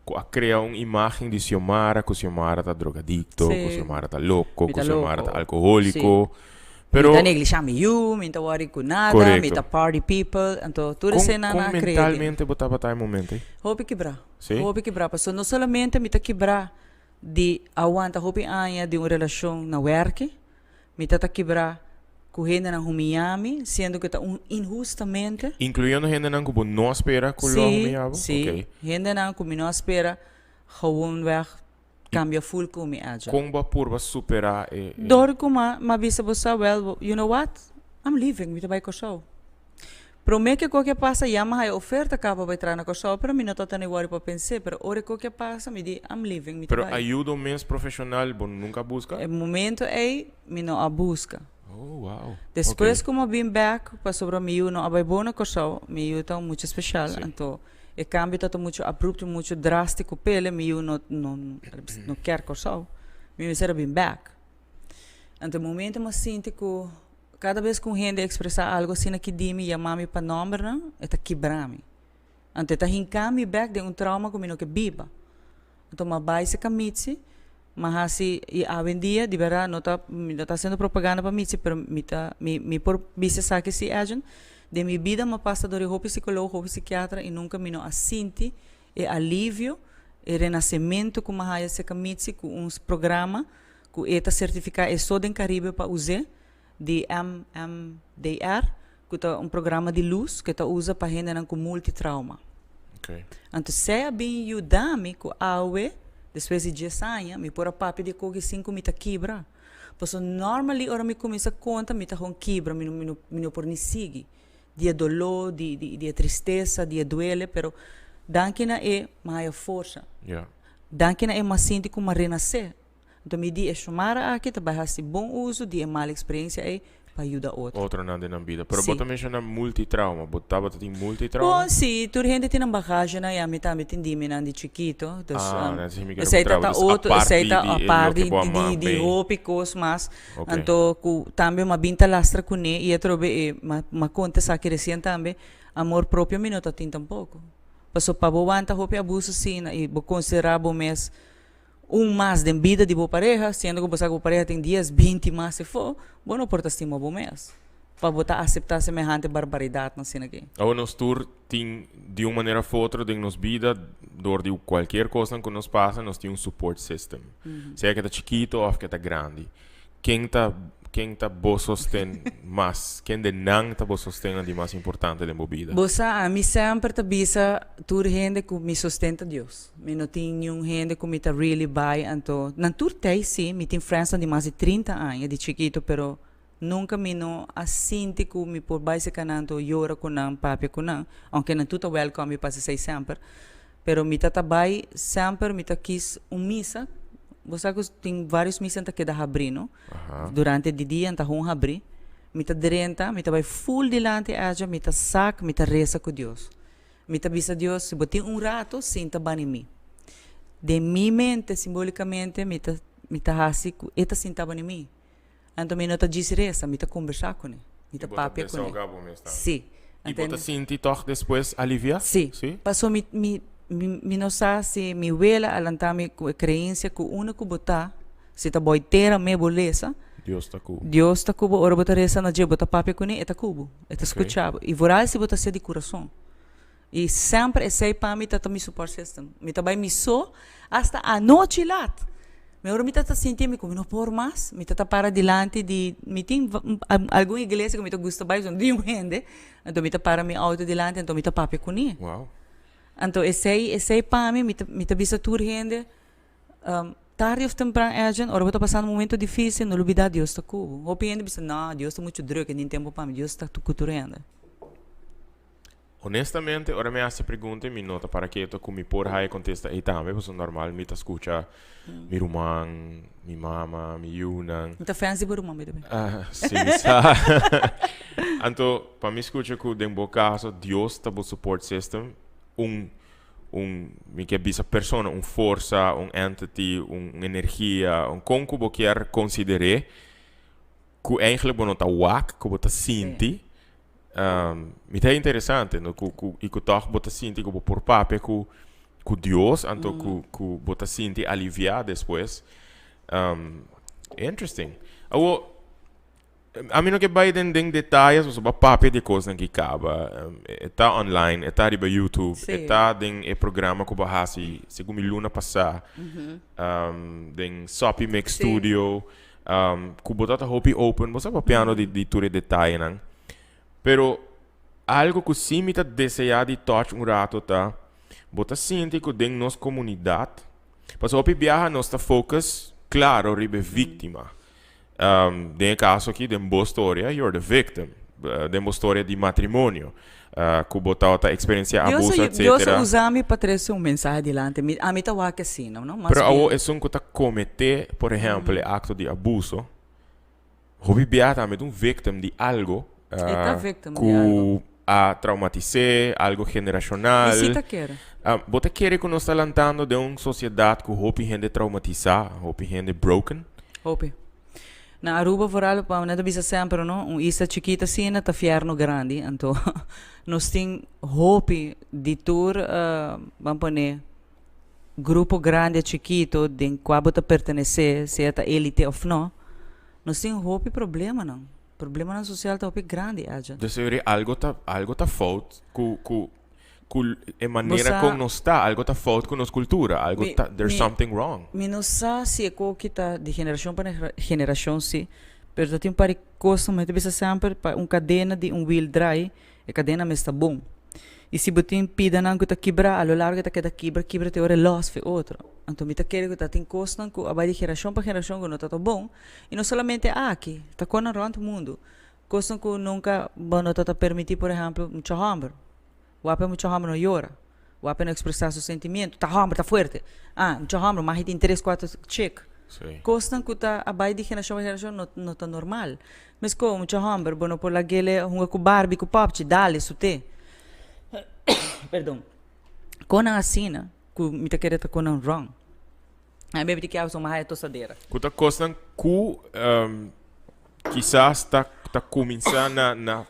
ku a krea un imágen di Xiomara, ku Xiomara ta drogadikto, ku Sí. Xiomara ta loko, Mi ku ta Xiomara ta loko. alkohóliko. Sí. Pero Mi ta neglishá mi yu, mi ta wòri ku nada, mi Korekto. ta party people, anto tur Kon, esei nan kon a krea di. mentalmente bo tabata e momento ei? Hopi kibrá. Sí? Hopi kibrá, pasobra no solamente mi ta kibrá di awanta hopi aña di un relashon na wèrki, mi ta ta kibrá ku hendenan humiyá mi, siendo ku ta un inhustamente. Inkluyendo hendenan ku bo no a spera ku lo a Sí, humiyá bo? sí. Okey. Hendenan ku mi no a spera gewoonweg Cambia full cu mi aja. Con bo a purba supera e. Dor cu ma ma bisa bo sa well you know what I'm leaving mi ta bay Corsou. Prome ke koke a pasa ya mi haya oferta caba pa bay traha na Corsou pero mi no ta tene worry pa pense pero ora e koke a pasa mi di I'm leaving mi ta Pero bay. ayudo mes profesional bo nunca a busca? E momento ey mi no a busca. Oh wow. Despues Ok. cu mi a bin bek pasobra mi yu no a bay bon na Corsou mi yu ta un mucha special Si. anto E cambio ta ta mucho abrupto, mucho drastico p'ele, mi yu no no no kier Corsou, mi mester a bin bek. Anto e momento m'a sinti cu cada bes cu un hende expresa algo asina aki di mi, yama mi pa nombernan, e ta kibra mi. Anto e ta hinca mi bek den un trauma cu mi no ke biba. Anto m'a bai seca Mitzi, m'a haci, y awendia di berdad no ta, mi no ta haciendo propaganda pa Mitzi, pero mi ta, mi mi por bisa esaki si Edjean, den mi bida m'a pasa dor e hopi psicologo, hopi psikiatra y nunca mi no a sinti e alivio, e renacemento cu m'a haya seca Mitzi cu un programa cu e ta certifica e so den Caribe pa us'e, di MMDR, cu ta un programa di luz cu e ta usa pa hendenan cu multitrauma. Okay. Anto esei a bin yuda mi cu awe, despues di dies aña, mi por a papia di e koki sin cu mi ta kibra. Pasobra normally ora mi cuminsa conta mi ta gewoon kibra, mi no mi no mi no por ni sigui. Di e dolor, di di di e tristesa, di e duele, pero danki na e mi haya forsa. Ja. Danki na e mi a sinti cu mi a renace. Anto mi di e Xiomara aki ta bai hasi bon uso di e mal experiencia ei pa yuda otro. Otronan den nan bida. Pero Sí. bo ta menciona multitrauma. Bo tabata tin multitrauma? Bon, sí, tur hende tin nan bagagenan y ami tambe tin di minan di chikito. Dus, Ah, nan si mi kere esei ta puntra ta bo. Dus otro, apart esei di ta di e apart loke di bo a di man di bei. hopi cos mas. Ok. Anto cu tambe m'a bin ta lastra cune y atrobe e m'a m'a conta esaki recien tambe, amor propio mi no ta tin tampoco. Paso pa bo wanta hopi abuso asina y bo considera bo mes Un mas den bida di bo pareha, siendo ku bo sa ku bo pareha tin dies, binti mas efo, bo no por ta stima bo mes pa bo ta aseptá semehante barbaridatnan asina aki. Awe nos tur tin di un manera of otro den nos bida, dor di cualkier cosnan cu nos pasa, nos tin un support system. Sea ke ta chikito of ke ta grandi. Ken ta ken ta bo sosten mas? Ken den nan ta bo sostennan di mas importante den bo bida? Bo sa, ami semper ta bisa tur hende ku mi sosten ta Dios. Mi no tin niun hende ku mi ta really bai anto nan tur tei si, mi tin friendsnan di mas di trinta aña di chikito pero nunka mi no a sinti ku mi por bai serka nan anto yora ku nan, papia ku nan, aunke nan tur ta welcome mi pasa esei semper. Pero mi ta ta bai semper mi ta kis un misa, bo sa ku tin varios misa ta keda habrí no, durante di dia ta hun habrí, mi ta drenta mi ta bai ful dilanti aja mi ta sak mi ta resa ku Dios, mi ta bisa Dios si bo tin un rato sinta bani mi, den mi mente simbolikamente mi ta mi ta hasi ku e ta sinta bani mi, Anto mi no ta djis resa, mi ta kombersá kuné. Mi ta I bo ta papia kuné. desahogá bo mes tambe. Sí. I bo ta Anto sinti tòg despues aliviá? Sí. Sí? Paso mi, mi, mi, mi no sa si mi wela a lantá mi ku e kreensia ku unda ku bo ta, si ta boi tera me bo lesa, Dios ta ku bo. Dios ta ku bo. Ora bo ta resa na dje, bo ta papia kuné, e ta ku bo. E ta Ok. skuchá bo. I vooral si bo ta hasié di kurason. I semper esei pa mi ta ta mi support system. Mi ta bai mi so hasta anochi lat. Mi ora mi ta ta sinti mi ku mi no por mas, mi ta ta para dilanti di, mi tin algun iglesia ku mi ta gusta bai, pasobra no tin un hende, anto mi ta para mi outo dilanti anto mi ta papia kuné. Wow. Anto esei, esei pa mi, mi ta, mi ta bisa tur hende, tardi of tempran Edjean, ora bo ta pasando un momento dificil, no lubida Dios ta ku bo. Hopi hende bisa, no, Dios ta muchu druk, e tin tempo pa mi. Dios ta ku tur hende. Honestamente, ora mi hasi e pregunta, mi no ta para keto ku mi por haya kontesta ei tambe, pasobra normal mi ta skucha mi ruman, mi mama, mi yunan. Mi ta fans di bo ruman, by the way. Ah, si, mi sa. Anto, pa mi skucha ku den bo kaso Dios ta bo support system, un, un, mi ke bisa persona, un forsa, un entity, un energia, un kon ku bo kier konsider'é, ku eigenlijk bo no ta wak, ku bo ta sinti. Mi ta interesante, no? Ku, ku, i ku tòg bo ta sinti ku bo por papia ku, ku Dios, anto ku, ku bo ta sinti aliviá despues. Interesting. Awo, ami no ke bai den, den detayes, pasobra bo a papia di e kosnan ki kaba. E ta online, e ta riba YouTube, e ta den e programa ku bo a hasi segun mi luna pasá, den Soppy Mix Studio. Ku bo ta ta hopi open, bo sa papiando di di tur e detayenan. Pero algo ku sí mi ta deseá di touch un rato ta, bo ta sinti ku den nos komunidat, pasobra hopi biaha nos ta focus, klaro, riba e víktima. Den e kaso aki, den bo storia, you're the victim. Den bo storia di matrimonio, ku bo tabata eksperensiá abuso, etcetera. Dios a usa mi pa trese un mensahe dilanti mi. Ami ta wak asina, no? Mas Pero awor bien. esun ku ta kometé, por ehèmpel, e akto di abuso, hopi biaha tambe ta un victim di algo E ta victim di algo. ku a traumatis'é, algo generashonal. Mi si ta kere. Bo ta kere ku nos ta lantando den un sosiedat ku hopi hende traumatisá, hopi hende broken? Hopi. Na Aruba vooral, pa nan ta bisa semper no, un isla chikito asina ta fierno grandi, anto nos tin hopi di tur, ban pone grupo grandi o chikito den kua bo ta pertenece, sea ta elite of no, nos tin hopi problemanan, problemanan social ta hopi grandi aja. Dus señoria algo ta algo ta fout ku ku ku e Bo manera sa kon nos ta, algo ta fout ku nos kultura, algo mi ta there's mi something wrong. mi no sa si e koki ta di generashon pa generashon si, pero ta tin un par di kos mi ta bisa semper pa un kadena di un wiel draai e kadena mester bon. I si bo tin pidanan ku ta kibrá a lo largo e ta keda kibra kibra te ora e lòs for e otro. Anto mi ta kere ku ta tin kosnan ku a bai di generashon pa generashon ku no ta ta bon i no solamente aki, ta konan rònt mundu. Kosnan ku nunka bo no ta ta permití por ehèmpel mucha hòmber. Wak pa e mucha hòmber no yora. Wak pa e no ekspresá su sentimiento. Ta hòmber, ta fuerte. Ah, mucha hòmber mas e tin tres kuater chek. Kosnan ku ta a bai di generashon pa generashon no no ta normal. Meskos mucha hòmber bo no por lag'el hunga ku Barbie ku Popchi, dale sut'é. Perdon. Konan asina ku mi ta kere ta konan wrong. Ai bebe di kiawe so ma haya tosadera. Ku ta kosnan ku kisas ta ta kuminsá na na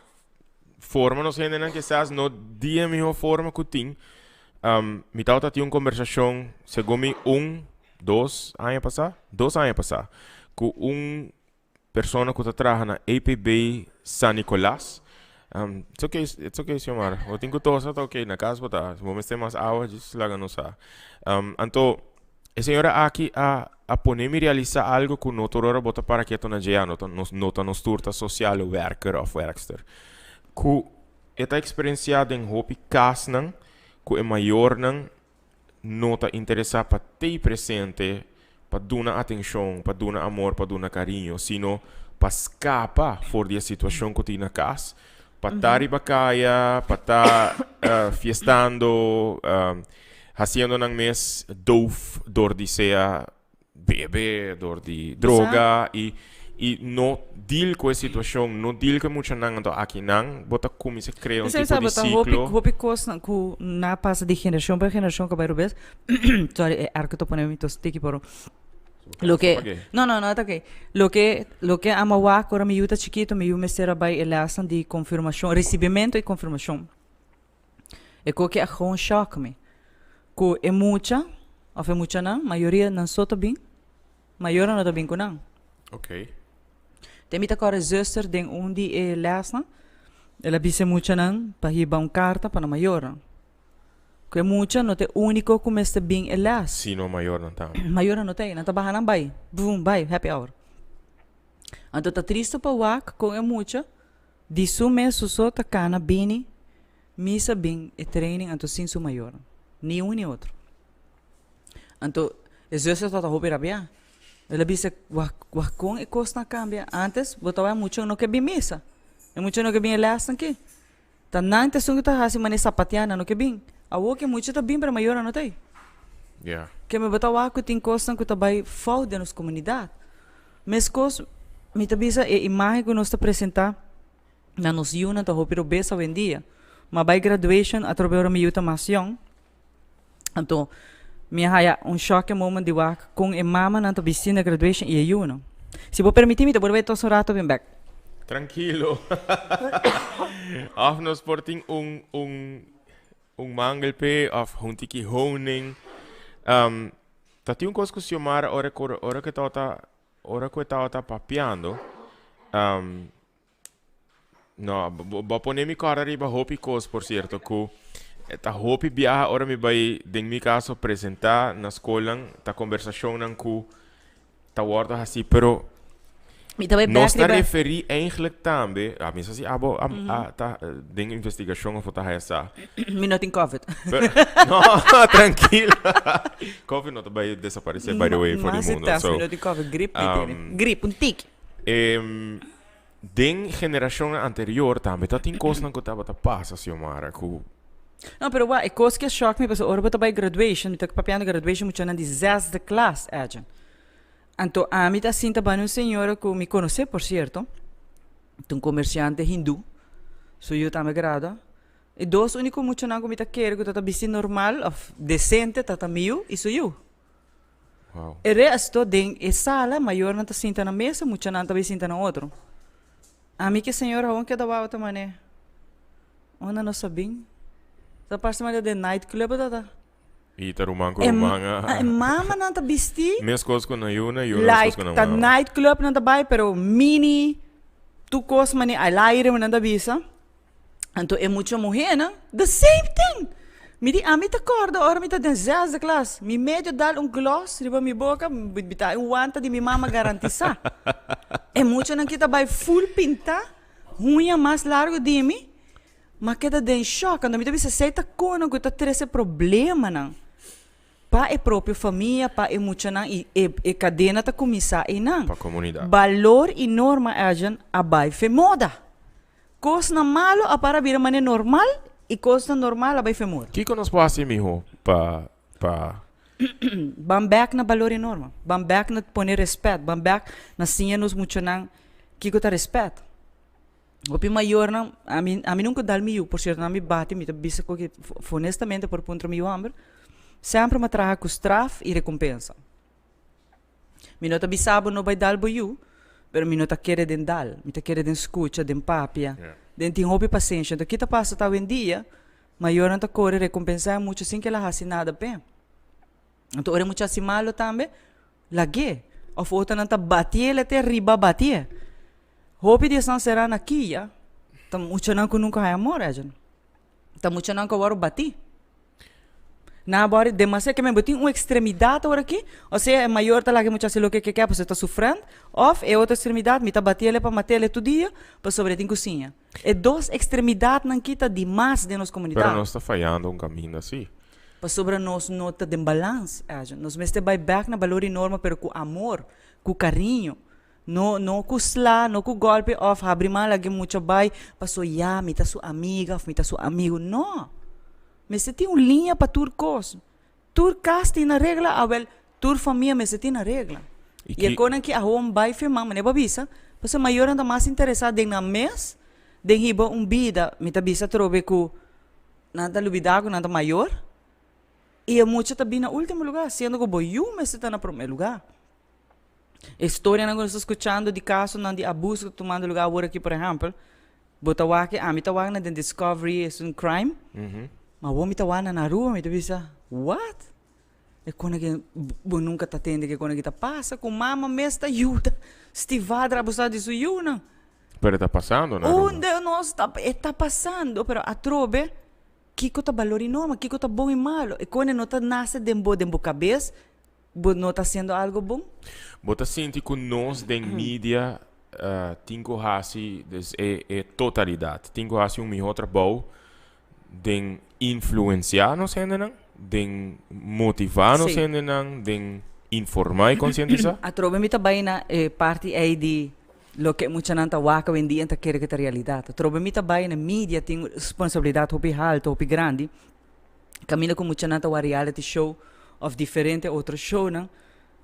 forma nos hendenan kisas no di e mihó forma ku tin. Mi tabata tin un kombersashon segun mi un, dos aña pasá, dos aña pasá ku un persona ku ta traha na APB San Nicolas. It's okay, it's okay Xiomara. Bo tin ku tosa ta okay, na kas bo ta. Si bo mester mas awa djis laga nos sa. Anto e señora aki a a pone mi realisa algo ku no tur ora bo ta para keto na dje ya, no ta nos no ta nos tur ta sociale werker of werkster. Ku e ta eksperensiá den hopi kasnan ku e mayornan no ta interesá pa tei presente, pa duna atenshon, pa duna amor, pa duna kariño, sino pa skapa for di e situashon ku tin na kas, pa ta riba kaya, pa ta fiestando, hasiendo nan mes doof dor di sea bebe, dor di droga y y no deal cu e situacion, no deal cu e muchanan, anto aki nan bo ta cuminsa crea un tipo di ciclo. Hopi, hopi cosnan cu na pasa di generacion pa generacion cu a bay rubes, sorry e airco ta pone mi tos tiki pero loke, no no no ta ok, loke loke a wak ora mi yu ta chikito mi yu mester a bay e lesnan di confirmacion, ricibimento y confirmacion. E koki a gewoon shock mi. Ku e mucha, of e muchanan, mayoria nan so ta bin, mayornan no ta bin ku nan. Ok. Te mi ta kòrda e zuster den un di e lèsnan, el a bisa e muchanan pa hiba un karta pa nan mayornan. Ku e mucha no ta e úniko ku mester bin e lès. Sino mayornan tambe. Mayornan no ta ei, nan ta baha nan bai, bum, bai, happy hour. Anto ta tristu pa wak kon e mucha di su mes su so ta kana bini misa bin e training anto sin su mayornan, ni un ni otro. Anto e zuster tabata hopi rabiá. El a bisa, Wak, wak kon e kosnan a kambia. Ántes bo ta wak e mucha no ke bin misa, e mucha no ke bin e lèsnan aki. Ta nan ta esun ku ta hasi manera sapatiá, nan no ke bin. Awor ke mucha ta bin pero mayornan no ta ei. Ke mi bo ta wak ku tin kosnan ku ta bai fout den nos komunidat. Meskos mi ta bisa e imágen ku nos ta presentá na nos yunan ta hopi robes awendia. Ma bai graduation atrobe ora mi yu ta mas yòn. Anto mi a haya un shocking moment di wak kon e mamanan ta bisti na graduation i e yunan. Si bo permiti mi ta por bai tos un rato bin bek. Trankilo. Of nos por tin un un un mangel p'e of un tiki honing. Ta tin un kos ku Xiomara ora ku ora ku e tabata ora ku e tabata papiando. No, bo a pone mi kòrda riba hopi kos, por sierto, ku ta hopi biaha ora mi bai, den mi kaso, presentá na skolnan, ta kombersashonnan ku ta wòrdu hasí, pero Mi ta bai bèk nos ta riba. referí eigentlik tambe, a mi sa si abo a a ta den investigashon òf bo ta haya sa. Mi no tin covid. Pero, no, trankil. Covid no ta bai desaparesé, by the way, for di Mas e mundo, tèst, so. mi no tin covid, grip mi tene. Grip, un tiki. Den generashonnan anterior tambe ta tin kosnan ku tabata pasa, Xiomara, ku. No, pero wak, e kos ke a shock mi pasobra ora bo ta bai graduation, mi ta papiando graduation muchanan di zesde klas, Edjean. Anto ami ta sinta banda un señora ku mi konosé por sierto, ta un komersiante hindú, su yu tambe gradua. E dos úniko muchanan ku mi ta kere ku ta ta bisti normal òf desente ta ta mi yu i su yu. Wow. E resto den e sala, mayornan ta sinta na mesa, muchanan ta bai sinta na otro. Ami ke señor awon keda wou ta mane. Unda nos a bin? Ta parse manera den night club ta ta. I ta ruman ku ruman a. E mamanan ta bisti. Meskos ku nan yu, nan yu meskos ku nan Like ta mama. night club nan ta bai pero mini tur kos mane al aire nan ta bisa. Anto e mucha muhénan, the same thing! Mi di, ami ta kòrda ora mi ta den zesde klas, mi medio dal un gloss riba mi boka, mi ta un wanta di mi mama garantisá. E muchanan ki ta bai full pintá, huña mas largu di mi, m'a keda den shòk. Anto mi ta bisa, esei ta kono ku ta trese problemanan pa e propio famia, pa e muchanan, i e e kadena ta kuminsá einan. Pa komunidat. Balor i norma, Arjen, a bai fe moda. Kosnan malo a para bira manera normal i kosnan normal a bai fe moda. Kiko nos por hasi miho pa pa. Ban bek na balor i norma. Ban bek na pone respet. Ban bek na siña nos muchanan kiko ta respet. Hopi mayornan, ami ami nunka dal mi yu, por sierto nan mi bati mi ta bisa ku honestamente por puntra mi yu homber, semper mi a traha ku straf i rekompensa. Mi no ta bisa bo no bai dal bo yu, pero mi no ta kere den dal. Mi ta kere den skucha, den papia, den tin hopi pasenshi. Anto ki ta pasa ta awendia, mayornan ta kore rekompensá e mucha sin ke el a hasi nada p'e. Anto ora e mucha hasi malo tambe, lag'é. Òf otronan ta batié el te riba batié. Hopi di esnan será na kia, ta muchanan ku nunka haña amor, Edjean. Ta muchanan ku a wòrdu batí. Nan a bòrdu demasiado, ke men bo tin un ekstremidat awor aki, osea e mayor ta laga e mucha hasi loke ke ke pasobra e ta su frènt, òf e otro ekstremidat mi ta bati el pa mat'el tur dia pasobra e tin ku siña. E dos ekstremidatnan ki ta dimas den nos komunidat. Pero nos ta fayando un kaminda si. Pasobra nos no ta den balans, Edjean. Nos mester bai bèk na balor i norma pero ku amor, ku kariño. No, no ku sla, no ku golpe òf habri man laga e mucha bai paso ya mi ta su amiga òf mi ta su amigu. No! Mester tin un liña pa tur kos. Tur kas tin nan regla, awel tur famia mester tin nan regla. I e konan ki awor bai firma, manera bo a bisa, pasobra mayornan ta mas interesá den nan mes, den hiba un bida, mi ta bisa atrobe ku nan ta lubidá ku nan ta mayor, i e mucha ta bin na último lugá, siendo ku bo yu mester ta na promé lugá. E storianan ku nos ta skuchando di kasonan di abuso ku ta tumando lugá awor aki, por ehèmpel, bo ta wak, ami ta wak na den Discovery esun crime, ma awor mi ta wak na na Aruba, mi ta bisa, what? E kona ke bo nunka ta tende ke kona ke ta pasa, ku mama mes ta yuda stivader abusá di su yunan. Pero e ta pasando na Aruba. Unda nos ta, e ta pasando, pero atrobe. Kiko ta balor i norma, kiko ta bon i malo. E kone no ta nase den bo kabes, bo no ta hasiendo algo bon. Bo ta sinti ku nos den media tin ku hasi, dus e totalidat, tin ku hasi un mihó trabou den influensiá nos hendenan, den motivá nos hendenan, den informá i konsientisá? Atrobe mi ta bai na e parti ei di loke muchanan ta wak awendia en ta kere ku ta realidat. Atrobe mi ta bai na media tin un responsabilidat hopi haltu, hopi grandi, kaminda ku muchanan ta wak reality show òf diferente otro shownan.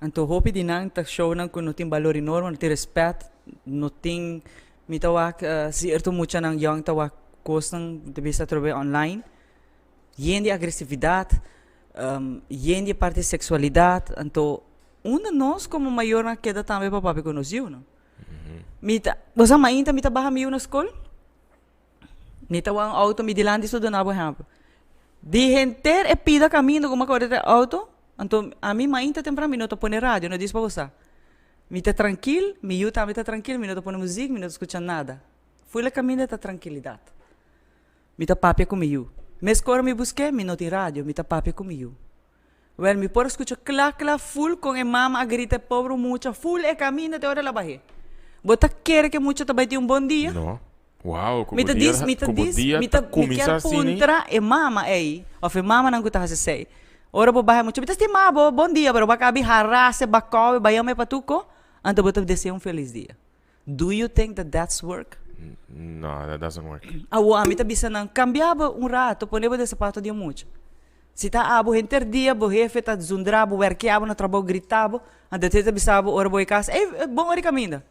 Anto hopi di nan ta shownan ku no tin balor i norma, no tin rèspèt, no tin. Mi ta wak sierto muchanan yòn ta wak kosnan ta bisa atrobe online yen di agresividat, yen di e parti seksualidat, anto unda nos komo mayornan a keda tambe pa papia ku nos yunan. Mi ta, bo sa mainta mi ta baha mi yu na skol, mi ta wak un outo mi dilanti so duna bo ehèmpel, di henter e pida kaminda ku mi a kore den outo, anto ami mainta tempran mi no ta pone radio, no dis pa bo sa. Mi ta trankil, mi yu tambe ta trankil, mi no ta pone muzik, mi no ta skucha nada. Full e kaminda ta trankilidat. Mi ta papia ku mi yu. Mes ora mi busk'é, mi no tin radio, mi ta papia ku mi yu. Wèl, mi por a skucha kla kla full kon e mama a grita e pobre mucha full e kaminda te ora el a bah'é. Bo ta kere ku e mucha ta bai tin un bon dia? No. Wow, ku Mi bo ta dia dis, mi ta ku bo dis, dia mi ta ta, mi kuminsá kier asina. puntra e mama ei, òf e mamanan ku ta hasi esei. Ora bo baha mucha, mi ta stima bo, bon dia, pero bo a kabi harase, bakòwe, bayame patuko, anto bo ta desea un felis dia. Do you think that that's work? No, that doesn't work. Awor ami ta bisa nan, kambia bo un rato, pone bo den sapato di e mucha. Si ta abo henter dia bo hefe ta zundra bo, wèrkia bo na trabou, grita bo, anto te ta bisa bo ora bo e kas, ey, bon ora di kaminda.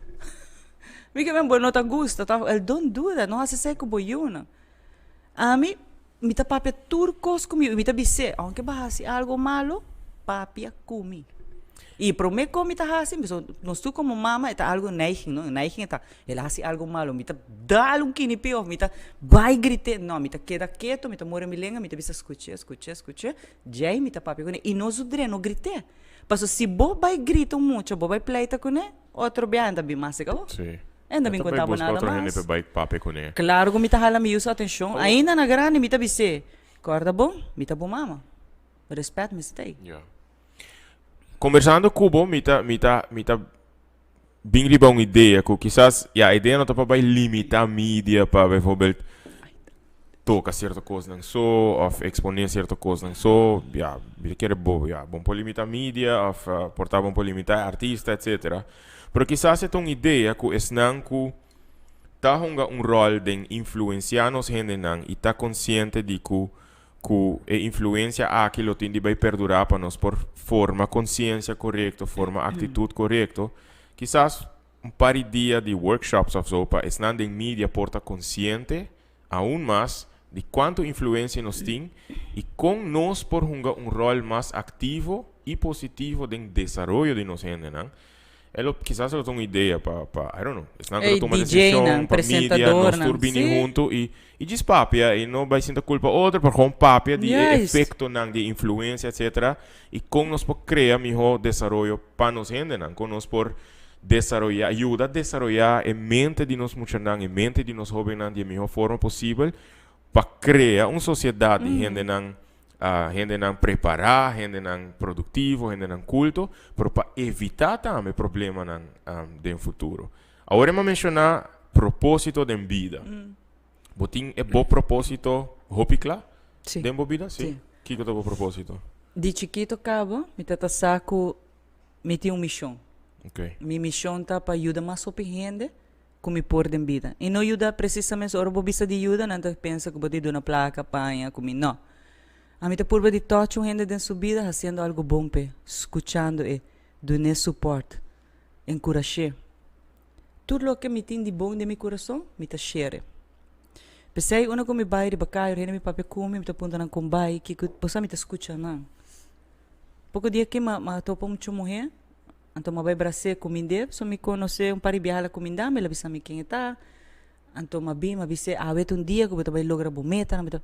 Mi ke men bo no ta gusta, ta, el don't do that, no hasi esei ku bo yunan. Ami, mi ta papia tur kos ku mi yu, mi ta bis'é, aunke bo hasi algo malo, papia ku mi. I promé ku mi ta hasi, pasobra nos tur komo mama e ta algo neiging, no? Neiging e ta, el a hasi algo malo, mi ta dal un kinipi òf mi ta bai grit'é, no, mi ta keda ketu, mi ta more mi lenga, mi ta bisa skuch'é, skuch'é, skuch'é, djei mi ta papia kuné i no zudr'é, no grit'é. Pasobra si bo bai grita un mucha, bo bai pleita kuné, otro biaha e ta bin mas serka bo. E no ta bin konta bo nada mas. Klaro ku mi ta hala mi yu su atenshon. Ainda na grandi mi ta bis'é, Kòrda bon, mi ta bo mama. Rèspèt mester ta ei. Kombersando ku bo mi ta mi ta mi ta bin riba un idea ku kisas ya e idea no ta pa bai limitá media pa bijvoorbeeld toka sierto kosnan so òf eksponé sierto kosnan so. Ya mi ta kere bo ya bo por limitá media òf por ta bo por limitá e artista etcetera. Pero kisas e ta un idea ku esnan ku ta hunga un ròl den influensiá nos hendenan i ta konsiente di ku ku e influensia aki lo tin di bai perdurá pa nos por forma konsiensia korekto, forma aktitut korekto. Kisas un par di dia di workshops òf so pa esnan den media por ta konsiente aun mas di kuantu influensia nos tin i kon nos por hunga un ròl mas aktivo i positivo den desaroyo di nos hendenan. E lo kisas e lo ta un idea pa pa I don't know, esnan ku ta Ey, tuma DJ-nan, desishon pa media, nos tur presentadornan, bini sí. huntu i i djis papia i no bai sinta kulpa otro pero gewoon papia di e efektonan di e influensia etcetera i kon nos por krea mihó desaroyo pa nos hendenan, kon nos por desaroyá, yuda desaroyá e mente di nos muchanan, e mente di nos hóbennan di e mihó forma posibel pa krea un sosiedat di hendenan, hendenan prepará, hendenan produktivo, hendenan kulto, pero pa evitá tambe problemanan den futuro. Awor e m'a menshoná propósito den bida. Bo tin e bo propósito hopi kla den bo bida? Sí. Kiko ta bo propósito? Di chikito kaba mi ta ta sa ku Mi tin un mishon. Okay. Mi mishon ta pa yuda mas hopi hende ku mi por den bida. I no yuda presisamente ora bo bisa di yuda nan ta pensa ku bo ta duna plaka, paña, ku mi. No. Ami ta purba di tòch un hende den su bida hasiendo algu bon p'e, skuchando e, dun'é supòrt, enkurash'é. Tur loke mi tin di bon den mi kurason, mi ta share. P'esei unda ku mi bai riba kaya ora hende mi papia ku mi, mi ta puntra nan kon bai, kiko, bo sa mi ta skucha nan. Poko dia aki m'a m'a topa un muhé, anto m'a bai bras'é kumind'é, pasobra mi konos'é un par di biaha el a kumindá mi, el a bisa mi ken e ta, anto m'a bin m'a bis'é awe ta un dia ku bo ta bai logra bo metanan, bo ta.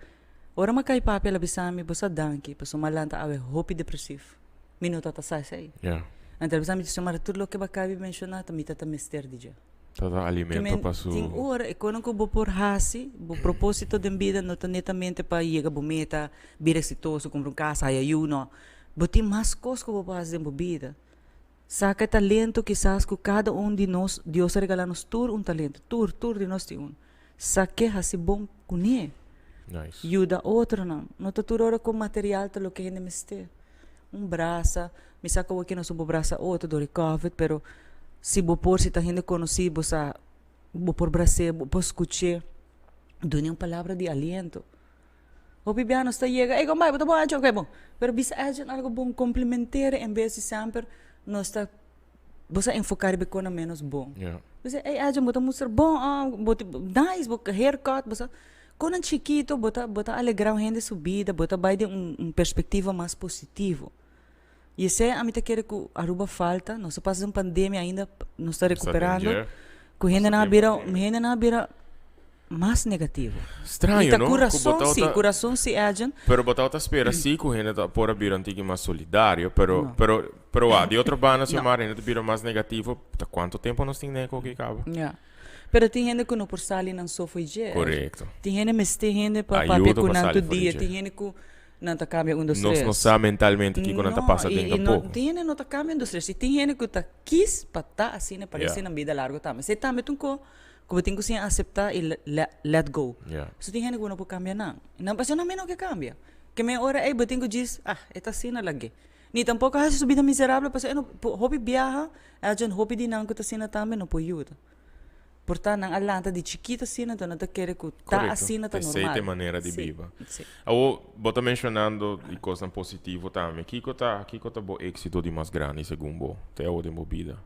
Ora m'a kai papia el a bisa mi, bo sa danki, pasobra m'a lanta awe hopi depresief, mi no tabata sa esei. Ya. Anto el a bisa mi, Xiomara, tur loke bo a kabi menshoná ta mi ta ta mester di dje. Ta ta alimento pa su. Tin ora e konan ku bo por hasi, bo propósito den bida no ta netamente pa yega bo meta, bira eksitoso, kumpra un kas, haya yu, no. Bo tin mas kos ku bo por hasi den bo bida. Saka e talento kisas ku kada un di nos, Dios a regala nos tur un talento, tur, tur di nos tin un. Sak'é hasi bon kuné. Nice. Yuda otronan. No ta tur ora ku material ta loke hende mester. Un brasa, mi sa ku awor nos no por brasa otro dor di covid, pero si bo por, si ta hende konosí bo sa, bo por bras'é, bo por skuch'é, dun'é un palabra di aliento. Hopi bia nos ta yega, ey kombai bo ta bon hecho, ok bon. Pero bisa elgin algo bon, komplimenter'e en bes di semper nos ta, bo sa enfoká riba e kosnan ménos bon. Bo sa, ey elgin bo ta mustra bon, ah, bo ta nice, bo haircut, bo sa, kosnan chikito bo ta bo ta alegrá un hende su bida, bo ta bai den un un perspektiva mas positivo. I esei ami ta kere ku Aruba falta, nos a pasa den un pandemia ainda nos ta rekuperando, ku hendenan a bira, hendenan a bira mas negativo. Straño, I ta no? ku Ku rason bo tabata si, ku rason si Edjean. Pero bo tabata spera si ku hende ta por a bira un tiki mas solidario, pero, No. pero, pero wak, di otro banda No. Xiomara hende ta bira mas negativo, ta kuantu tempu nos tin den e koki kaba? Ya. Pero tin hende ku no por sali nan so fo'i dje. Korekto. Tin hende mester hende pa papia Ayudo ku pa nan sali tur for di dia, dje. tin hende ku nan ta kambia un dos Nos tres. no sa mentalmente kiko nan ta No, pasa i den i no tampoco. tin hende no ta kambia un dos tres. I tin hende ku ta kis pa ta asina pa Ya. resti nan bida largo tambe. Esei tambe ta un ko ku bo tin ku siña aseptá i let go. Ya. Pasobra tin hende ku bo no por kambia nan. I nan pasobra nan mi no ke kambia. Ke men ora ei bo tin ku djis, ah, e ta asina, lag'é. Ni tampoko hasi su bida miserabel pasobra e no por, hopi biaha, Elgin, hopi di nan ku ta asina tambe no por yuda. Por ta nan a lanta di chikito asina, enton nan ta kere ku ta Korekto. asina ta Esei normal. ta e manera di Sí, biba. sí. Awor, bo ta menshonando di kosnan positivo tambe. Kiko ta, kiko ta bo éksito di mas grandi segun bo te awor den bo bida?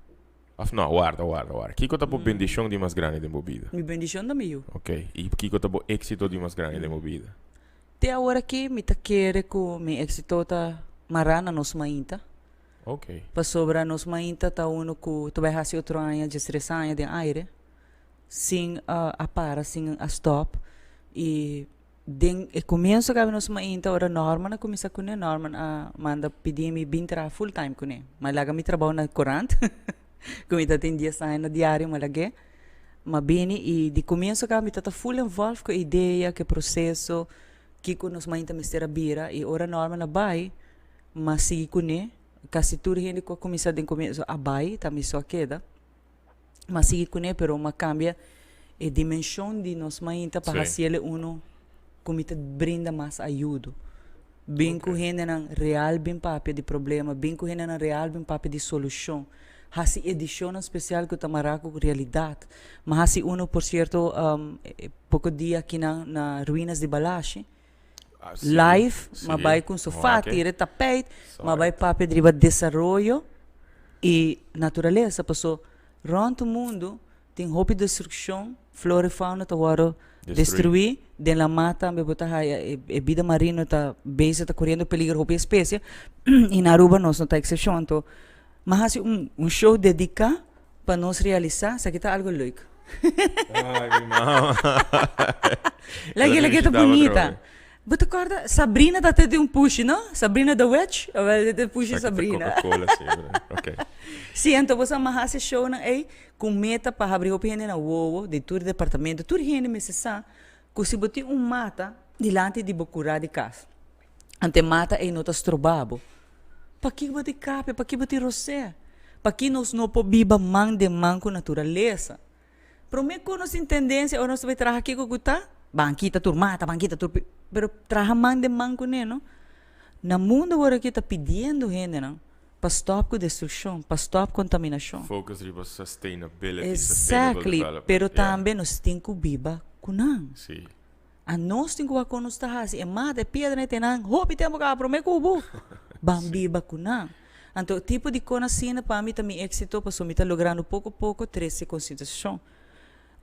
Of no, warda, warda, warda. Kiko ta bo bendishon di mas grandi den bo bida? Mi bendishon ta mi yu. Ok. I kiko ta bo éksito di mas grandi den bo bida? Te awor aki mi ta kere ku mi éksito ta mará na nos mainta. Ok. Pasobra nos mainta ta uno ku ta bai hasi otro aña diestres aña den aire sin a para, sin a stop. I den e komienso kabe nos mainta ora Norman a kuminsá kuné, Norman a manda pidi mi bin traha full time kuné. Mi a laga mi trabou na korant ku mi ta tin dies aña na diario mi a lag'é. Mi a bini i di komienso kabe mi ta ta full involved ku e idea, ku e proseso, kiko nos mainta mester a bira. I ora Norman a bai. M'a sigui kuné. Kasi tur hende ku a kuminsá den komienso a bai, ta mi so a keda. M'a sigui kuné, pero m'a kambia e dimenshon di nos mainta pa hasiel e unu ku mi ta brinda mas ayudo. Bin ku hendenan real bin papia di problema, bin ku hendenan real bin papia di solushon. Hasi edishonnan spesial ku ta mará ku realidat. M'a hasi unu, por sierto, poko dia akinan na Ruinas di Balashi. Live, m'a bai ku un sofá, tira e tapijt, m'a bai papia riba desaroyo i naturalesa, paso rònt mundu tin hopi destrukshon, flora i fauna ta wòrdu destruí, den lamá tambe bo ta haya e bida marino ta bezig ta koriendo peligro hopi espesie, i na Aruba nos no ta eksepshon, anto m'a hasi un show dediká Pa nos realisá, esaki ta algo leuk. Ay, mi mama. Laki, laki ta bunita. Bo ta korda, Sabrina ta te un pushi, no? Sabrina the Witch? Awel, te pushi Sabrina. Coca-Cola, sí. Ok. Sí, anto bo sa m'a hasi shownan ei ku meta pa habri hopi hende na wowo di tur departamento. Tur hende mester sa ku si bo tin un mata dilanti di bo kurá di kas, anto e mata ei no ta stroba bo. Paki bo tin kapia? Paki bo tin rosé? Paki nos no por biba man den man ku naturalesa? Promé ku nos tin tendensia ora nos ta bai traha kiko ku ta? Ban kita tur mata, ban kita tur pi. Pero traha man den man kuné no. Na mundu awor aki ta pidiendo hendenan pa stòp ku destrukshon, pa stòp kontaminashon. Focus riba sustainability, sustainable Exactly, development. pero Yeah. tambe nos tin ku biba ku nan. Sí. A nos tin ku wak kon nos ta hasi e mata, e piedra e tenan hopi tempu kaba promé ku bo ban biba ku nan. Anto tipo di kon asina pa mi ta mi éksito pasobra mi ta logrando poko poko trese konsiderashon.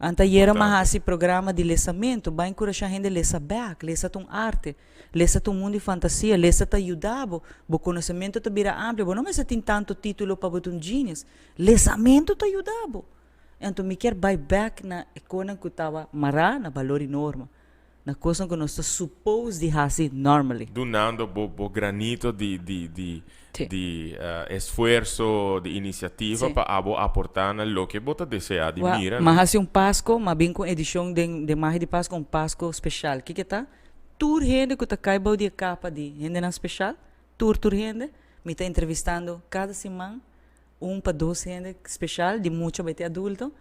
Anta ayera mi a hasi programa di lesamentu, bai enkurashá hende lesa bèk, lesa ta un arte, lesa ta un mundu di fantasia, lesa ta yuda bo, bo konosementu ta bira amplio, bo no mester tin tantu título pa bo ta un genius, lesamentu ta yuda bo. Anto mi kier bai bek na e konan ku tawa mará na balor i norma. Na kosnan ku nos ta suppose di hasi normally. Dunando bo bo granito di di di Sí. di esfuerso, di inisiativa Sí. pa abo aportá na loke bo ta deseá di Wa, mira, m'a no? hasi un Pasko, m'a bin ku un edishon den den Magia di Pasko, un Pasko speshal. Kiko ta? Tur hende ku ta kai bou di e kapa di hendenan speshal, tur tur hende, mi ta entrevistando kada siman un pa dos hende speshal, di mucha bai te adulto,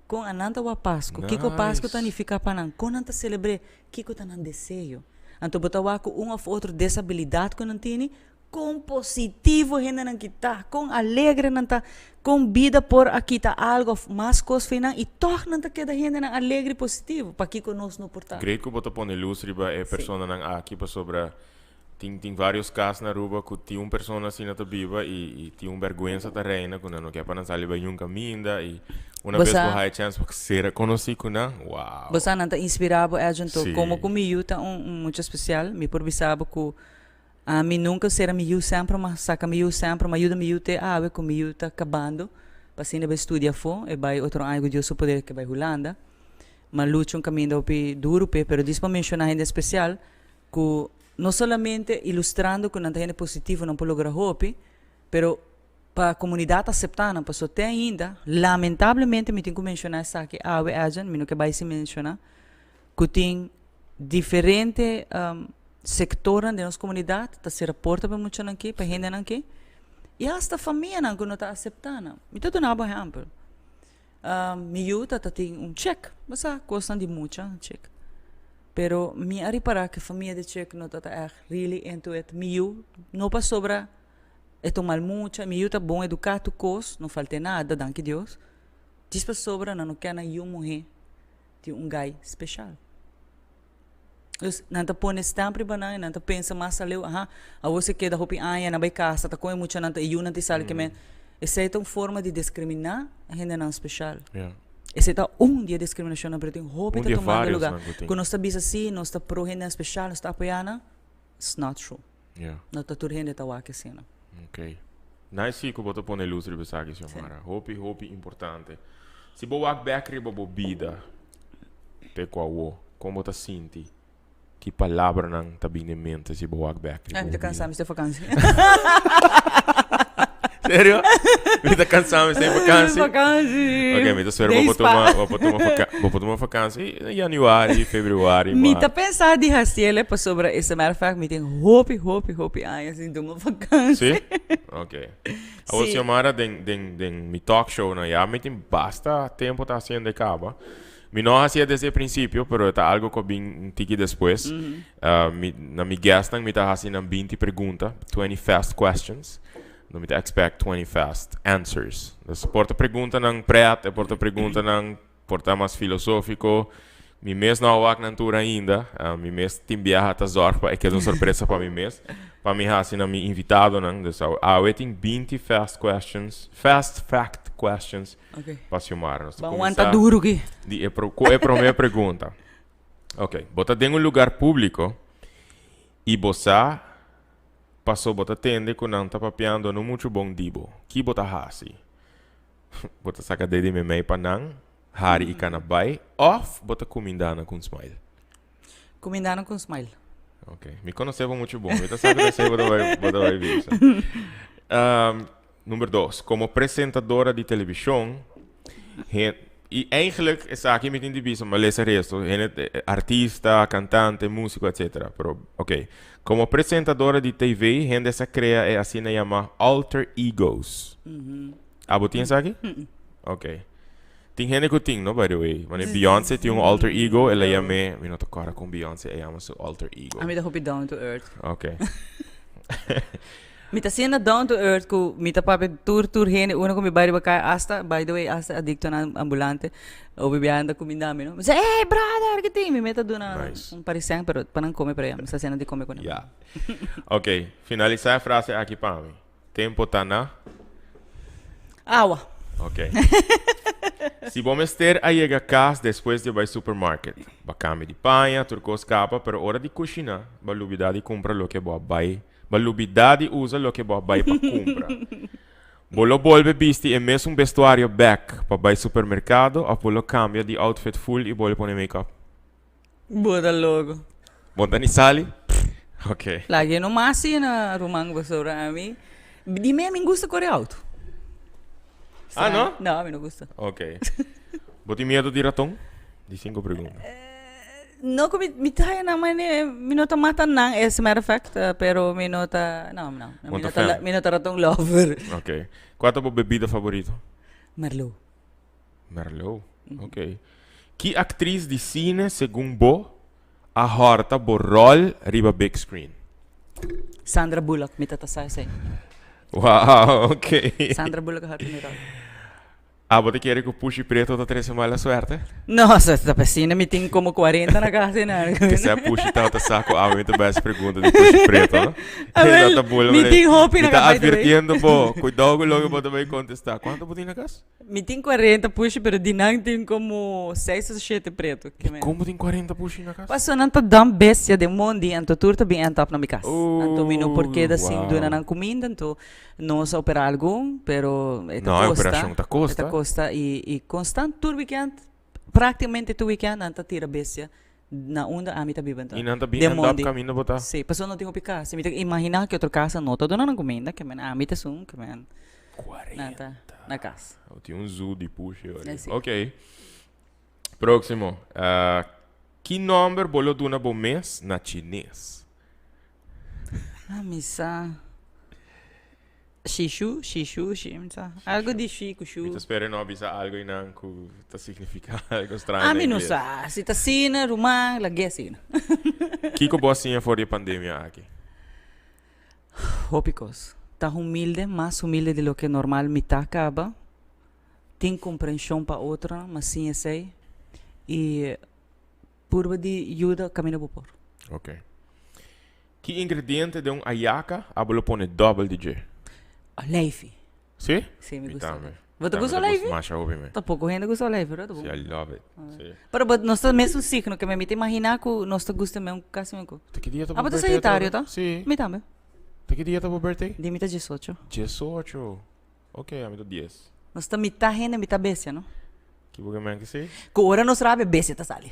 Kon a nan ta wak Pasku? Kiko Pasku ta Nice. nifiká pa nan? Kon nan ta selebr'é? Kiko ta nan deseo? Anto bo ta wak ku un òf otro desabilidat ku nan tini, kon positivo hendenan ki ta, kon alegre nan ta, kon bida por a kita algu òf mas kos for nan i tòg nan ta keda hendenan alegre i positivo. Pakiko nos no por ta? Great ku bo ta pone lus riba e Sí. personanan aki pasobra Tin tin varios cas na Aruba cu tin un persona asina ta biba y y tin un berguensa ta reina cu nan no ke pa nan sali bay niun caminda y una Bo bes bo sa. haya chance pa ser conoci cu nan, Bo wow. sa nan ta inspira bo Edjean to como Sí. cu mi yu ta un un mucha especial mi por bisa bo cu ami nunca sera mi yu semper ma saca mi yu semper ma yuda mi yu te awe cu mi yu ta cabando pa asina bay studia afo e bay otro aña cu Dios su poder ke bay Hulanda ma lucha un caminda hopi duro p'e pero dis pa menciona hende especial Ku no solamente ilustrando ku nan ta hende positivo nan por logra hopi, pero pa komunidat aseptá nan, pasobra te ainda, lamentablemente mi tin ku menshoná esaki awe Edjean, mi no ke bai sin menshoná, ku tin diferente sektornan den nos komunidat ta sera porta pa e muchanan aki, pa e hendenan aki, i asta famianan ku no ta aseptá nan. Mi ta duna bo ehèmpel, mi yu ta ta tin un chèk, bo sa kosnan di mucha, chèk. Pero mi a ripará ku e famia di Chuck no ta ta ègt really into it. Mi yu no pasobra e ta un mal mucha, mi yu ta bon eduká tur kos, no falt'é nada, danki Dios. Djis pasobra nan no ke nan yu muhé tin un gai speshal. Dus nan ta pone stamp riba nan i nan ta pensa mas aleu, aha, awor si keda hopi aña nan bai kasa ta kon e muchanan ta e yunan ta sali ke men. Esei ta un forma di diskriminá hendenan speshal. Esei ta un di e diskriminashonnan, pero tin hopi Un ta di e tumando varios lugá. nan ku tin. Ku nos ta bisa sí, nos ta pro hendenan speshal, nos ta apoyá nan, it's not true. No ta tur hende ta wak asina. Ok. Nice sí ku bo ta pone lus riba esaki, Xiomara. Hopi, hopi importante. Si bo wak bèk riba bo bida te ku awo, kon bo ta sinti? Ki palabranan ta bini den mente si bo wak bek riba Ay, mi ta bo cansá, bida? mi sta vakantie. Serio? Mi ta cansá, mi sta in vakantie? Vakantie. Ok, mi ta spera bo Day por spa. tuma, bo por tuma vaka, bo por tuma vakantie na januari, februari, Mi ta maart. pensa di haciele pasobra as a matter of fact mi tin hopi, hopi, hopi aña sin tuma vakantie. Sí? Ok. Awor Sí. Xiomara, den, den, den mi talk show nan ya mi tin basta tempo ta haciendo e caba. Mi no a hacié desde e principio, pero e ta algo cu a bin un tiki despues. Mi, na mi guestnan mi ta haci nan 20 pregunta, 20 fast questions. No mi ta expect 20 fast answers. Dus por ta preguntanan pret, e por ta preguntanan por ta mas filosofico. Mi mes no a wak nan tur ainda. Mi mes tin biaha ta zorg pa e keda un sorpresa pa mi mes. Pa mi haci na mi invitadonan. Dus awe tin 20 fast questions, fast fact questions. Ok. Pa Xiomara. Nos ta Ban kuminsá wanta duru ki. di e pro, ku e promé pregunta. Ok, bo ta den un lugar públiko i bo sa paso bo ta tende ku nan ta papiando no muchu bon di bo. Ki bo ta hasi? Bo ta saka dedi meimei pa nan, hari i kana bai, òf bo ta kumindá nan ku un smile? Kumindá nan ku un smile. Ok, mi konosé bo muchu bon. Mi ta sa ku ta esei bo ta bai, bo ta bai bisa. Number dos, komo presentadora di televishon, hen, i eigenlijk esaki mi tin di bisa, mi a lesa resto, hende, artista, kantante, músiko, etcetera. Pero, ok, komo presentadora di TV, hende sa krea e asina yama alter egos. Abo tin esaki? Ok. Tin hende ku tin, no, by the way. Wanneer Beyoncé tin un alter ego, el a yam'é, mi no ta kòrda kon Beyoncé a yama su alter ego. Ami ta hopi down to earth. Ok. Mi ta siendo down to earth ku mi ta papia tur tur hende unda ku mi bai riba kaya hasta by the way hasta adictonan ambulante hopi biaha nan ta kuminda mi no mi sa ey brother ke tin mi meta duna nan Nice. un parisèn pero pa nan kome pero ya mi sa siendo di kome ku nan. Ya. Ok, finalisá e frase aki pa mi. Tempo ta na. Awa. Ok. Si bo mester a yega kas despues di bai supermarket, ba kambia di paña, tur kos kaba, pero ora di kushiná, ba lubidá di kumpra loke bo a bai, ba lubidá di usa loke bo a bai pa kumpra. Bo lo bolbe bisti e mesun bestuario bèk pa bai supermerkado òf bo lo kambia di outfit ful i bolbe pone make-up? Bo ta loco. Bo ta ni sali? Ok. Laga e no mas asina, ruman, pasobra ami, di mi mi gusta kore auto. Ah, no? No, mi no gusta. Ok. Bo tin miedo di raton? Di cinco pregunta. No ku mi, mi ta haya nan mane, mi no ta mata nan, as a matter of fact, pero mi no ta, no, no, mi no ta, mi no ta raton lover. Ok. Kua ta bo bebida favorito? Merlot. Merlot, ok. Ki aktris di sine segun bo a hòrta bo ròl riba big screen? Sandra Bullock, mi ta ta sa esei. Wow, ok. Sandra Bullock a hòrta mi ròl. Abo ta kere ku Pushi Preto ta trese mala suerte? No, sa ta asina mi tin komo kuarenta na kas ei. Kese Pushi tabata sa ku abo mi ta bai hasi pregunta di Pushi Preto, no? Awel, mi tin hopi na Mi ta kas, by the way. advirtiendo bo, kuidou ku loke bo ta bai kontestá. Kuantu bo tin na kas? Mi tin kuarenta pushi, pero di nan tin komo seis o shete preto. Dikon bo tin kuarenta pushi na kas? Pasobra nan ta dump bestia den mondi, anto tur ta bin end up na mi kas. Anto mi no por keda sin duna nan kuminda, anto Nos a opera algun, pero e ta No, e kosta. operashon ta kosta. E ta kosta i i konstant tur weekend, praktikamente tur weekend nan ta tira bestia na unda ami ta biba enton. I nan ta bin Den end up mondi. kaminda bo ta. Sí, pasobra no tin hopi kas. Mi ta imaginá ke otro kasa no ta duna nan kuminda, ke men ami ta esun ke men nan ta na kas. Bo tin un zoo di pushi ori. Así. Ok. Próksimo. Ki nòmber bo lo duna bo mes na chines? Ah, mi sa. Shishu, shishu, shi, mi sa. Algo di shi ku shu. Mi ta spera no a bisa algo einan ku ta signifiká algo straño Ah, na mi no ingles. sa. Si ta asina, ruman, lag'é asina. Kiko bo a siña for di e pandemia aki? Hopi kos. Ta humilde, mas humilde di loke normal mi ta kaba. Tin komprenshon pa otronan, mi a siña esei. I Purba di yuda kaminda bo por. Ok. Ki ingrediente den un ayaka abo lo pone dòbel di dje? Oleifi. Si? Si, mi Mi gusta tambe. oleifi. Bo ta Mi gusta ta oleifi? Masha hopi mi. Ta poko hende gusta oleifi, no? Ta bon. Si, I love it. Si. Pero bo nos ta mesun signo ke mi ta imagina ku nos ta gusta men kasi men ku. Ta ki dia ta bo Abo ta birthday Sagitario atrobe? ta? Si. Mi tambe. Ta ki dia ta bo birthday? Di mi ta diesocho. Diesocho. Ok, ami ta dies. Nos ta mitá hende, mitá bestia, no? Ki bo ke men ke si? Ku ora nos rabia, bestia ta sali.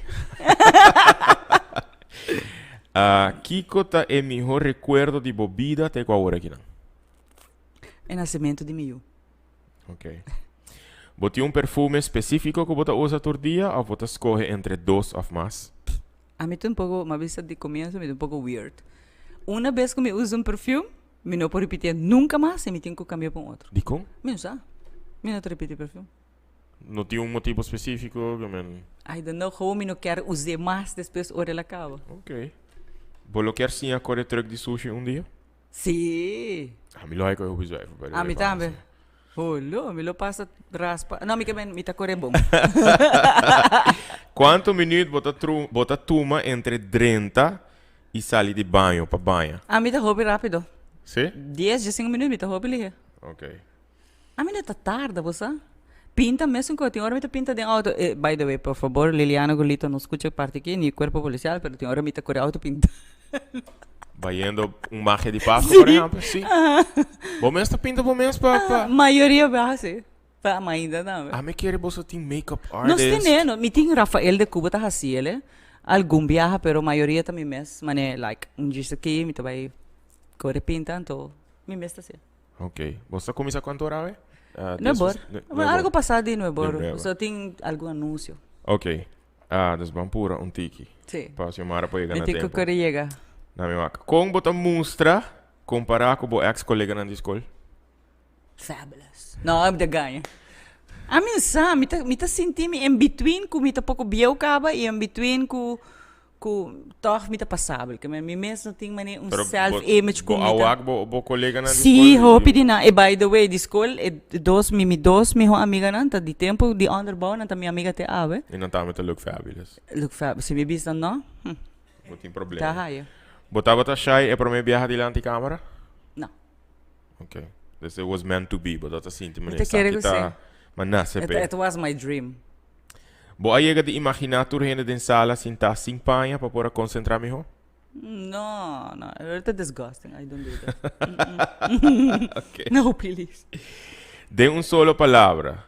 Kiko ta e mihó rekuerdo di bo bida te ku awor akinan? E nasementu di mi yu. Ok. Bo tin un perfume spesífiko ku bo ta usa tur dia òf bo ta skohe entre dos òf mas? Ami ta un poko, mi a bisa di komienso, mi ta un poko weird. Una bes ku mi usa un perfume, Mi no por ripitié nunca mas y mi tin cu cambia pa un otro. Dicon? Mi no sa. Mi no ta ripiti perfume. No tin un motibo specifico? Ke men. I don't know, gewoon mi no kier us'é mas despues ora el a caba. Ok. Bo lo kier siña core truck di sushi un dia? Sí! Ami lo hay coge hopi zuiver, by the way. Ami tambe. Holo, mi lo pasa raspa. No, mi ke men, mi ta kore bon. Cuanto minuut bo ta tru, bo ta tuma entre drenta y sali di baño pa baña? Ah, mi ta hopi rapido. Si? Dies, diescinco minuut mi ta hopi lihe. Ok. Ami no ta tarda, bo sa. Pinta mesun cu tin ora mi ta pinta den auto. Eh, by the way, por favor, Liliana Golito no scucha e parti aki, ni cuerpo policial, pero tin ora mi ta kore auto pinta. Bayendo un magia di Pascu, por ehempel? Sí. Bo mes ta pinta bo mes pa, pa. Mayoria biaha sí. Pa mainta tambe. Ami kere boso tin makeup Nos artist. tene, no, mi tin Rafael de Cuba ta haci el, eh. Algun biaha, pero mayoria ta mi mes. Mane, like, un djis aki, mi ta bay kore pinta, anto mi mes ta haci. Ok. Boso ta cuminsa cuanto ora awe? Nuebe Dies or. nuebe Algo or. pasa di nuebe or. Di nuebe. So tin algun anuncio. Ok. Ah, dus ban pura un tiki. Sí. Pa Xiomara por yega Mi na tin ku tempo. kore yega. Na mi wak. Kon bo ta mustra kompará ku bo eks koleganan di skol? Fabulous. No, mi ta gaña. Ami no sa, mi ta mi ta sinti mi in between ku mi ta poko bieu kaba i in between ku Ku tòg mi ta pasabel. Ke men mi mes no tin manera un Pero self bo, image ku bo mi a ta. wak bo, bo koleganan di Sí, skol di hopi di nan. E by the way, di skol e dos, mi mi dos mihó amiganan ta di tempu di onderbouw, nan ta mi amiga te awe. I nan tambe ta look fabulous. Look fab, si mi bisa no, hm. Bo tin problema. Ta haya. Bo tabata shy e promé biaha dilanti kamera? No. Ok. Dus it was meant to be. Bo tabata sinti Mi manera ta kere esaki ku ta sí. ma nase It, p'e. it was my dream. Bo a yega di imaginá tur hende den sala sintá sin paña pa por a konsentrá mihó? No, no, e ta disgusting, I don't do that. Ok. No, please. Den un solo palabra,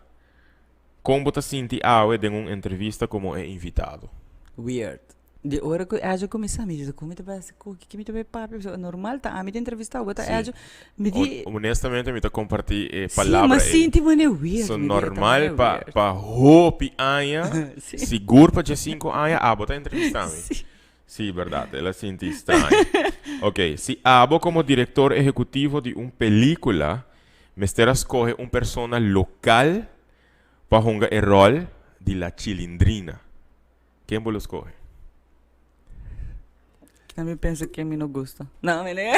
kon bo ta sinti awe den un entrevista komo e invitado? Weird. Di ora ku Edjo kuminsá, mi di, Kon mi ta bai hasi ku ki mi ta bai papia? Pasobra normal ta ami ta entrevistá, bo ta Edjo. Mi di. Honestamente mi ta kompartí e palabra ei. Sí, mi a sinti manera weird. So normal pa pa hopi aña, sigur pa diesinko aña abo ta entrevistá mi. Sí. Sí, bèrdat, el a sinti straño. Oké, si abo komo direktor ehekutivo di un pelíkula mester a skohe un persona lokal pa hunga e ròl di La Chilindrina, Ken bo lo scoge? Kita mi pensa ken mi no gusta. No, mi ne.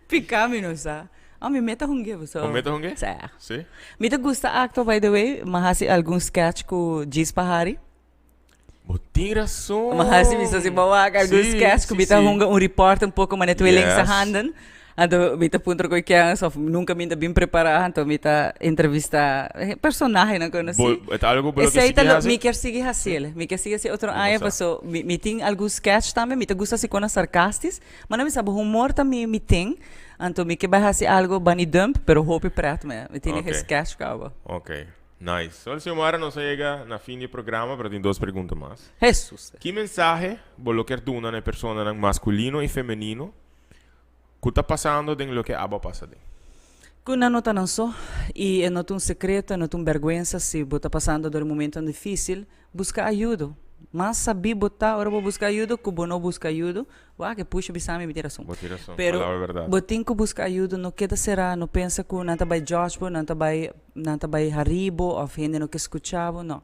Pica mi no sa. Oh, mi meta hunge bo so. Bo meta hunge? Sa. Si? Mi ta gusta actua by the way. Ma hasi algun sketch ku Djis Pahari. Bo tin rason. Ma hasi mi sa si bo wak algun sketch ku mi ta hunga un reporter un poko manera tweeling sa handen. Anto mi ta puntra koe kens of nunca mi ta bin prepara anto mi ta entrevista personahenan kono si. Bo, ta algo ku bo lo ke Esei sigui ta lo hasi? mi kier sigui hasiel. Mi kier sigui hasi otro Mi aña sa. paso mi mi tin algun sketch tambe mi ta gusta hasi konan sarcastis ma no mi sa bo humor ta mi mi tin anto mi ke bai hasi algo bani dump pero hopi pret mi mi tene Ok. sketch kaba. Ok, nice. Sol Xiomara nos a yega na fin di e programa pero tin dos pregunta mas. Hesus. Ki mensahe bo lo kier duna na e personanan masculino y femenino Ku ta pasando den loke abo a pasa den. Ku nan no ta nan so, i e no ta un sekreto, e no ta un bèrgwensa si bo ta pasando dor e momentonan difísil, buska ayudo. Mas sabí bo ta ora bo buska ayudo ku bo no buska ayudo. Wak, e pusha bisa mi, mi tin rason. Bo tin rason, Pero palabra bèrdat. bo tin ku buska ayudo, no keda será, no pensa ku nan ta bai judge bo, nan ta bai nan ta bai hari bo òf hende no ke skucha bo, no.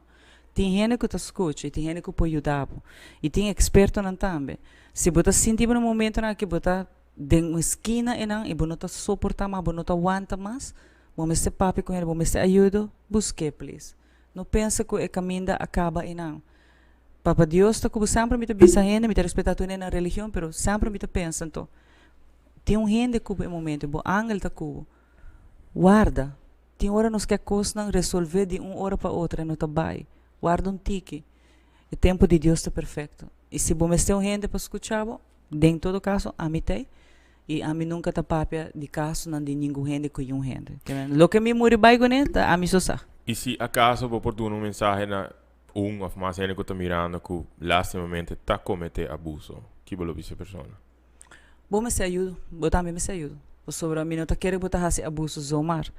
Tin hende ku ta skucha i tin hende ku por yuda bo. I tin ekspertonan tambe. Si bo ta sinti bo na momentonan aki bo ta den un skina einan i bo no ta soportá mas, bo no ta wanta mas, bo mester papia ku hende, bo mester ayudo, busk'é please. No pensa ku e kaminda a kaba einan. Papa Dios ta ku bo. Semper mi ta bisa hende, mi ta respetá tur hende nan religion, pero semper mi ta pensa anto, tin un hende ku bo e momento, bo angel ta ku bo. Warda. Tin ora nos ke kosnan resolvé di un ora pa otro, e no ta bai. Warda un tiki. E tempu di Dios ta perfekto. I si bo mester un hende pa skucha bo, den todo kaso, ami t'ei. I ami nunka ta papia di kasonan di ningun hende ku yun hende. Loke mi muri bai kuné, ta ami so sa. I si akaso bo por duna un mensahe na un òf mas hende ku ta mirando ku lastimamente ta kometé abuso, ki bo lo bisa e persona? Bo mester ayudo, bo tambe mester ayudo. Pasobra mi no ta kere bo ta hasi abuso zomaar.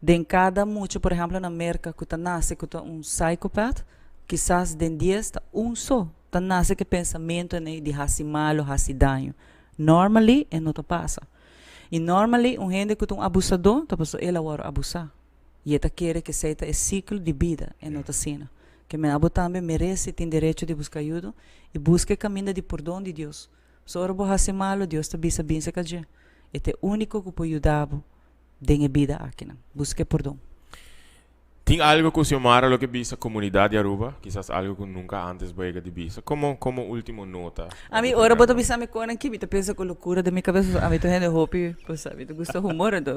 Den kada mucha, por ehemplo na Merka, ku ta nase ku ta un psychopath, kisas den dies ta un so ta nase ku e pensamentu ei di hasi malo, hasi daño. Normally e no ta pasa. I normally un hende ku ta un abusadó ta pasobra el a wòrdu abusá. I e ta kere ku esei ta e siklo di bida, e no ta asina. Ke men abo tambe merese i tin derecho di buska ayudo i buska e kaminda di pordon di Dios. So ora bo hasi malu, Dios ta bisa binse ka dje. E ta e úniko ku por yuda bo den e bida akinan. Buska e pordon. Tin algo ku Xiomara lo ke bisa komunidat di Aruba? Kisas algo ku nunka antes bo yega di bisa. Komo komo último nota? Ami ora bo ta bisa mi konan aki, mi ta pensa ku lokura den mi kabesa. Ami ta hende hopi, bo sa, mi ta gusta humor, anto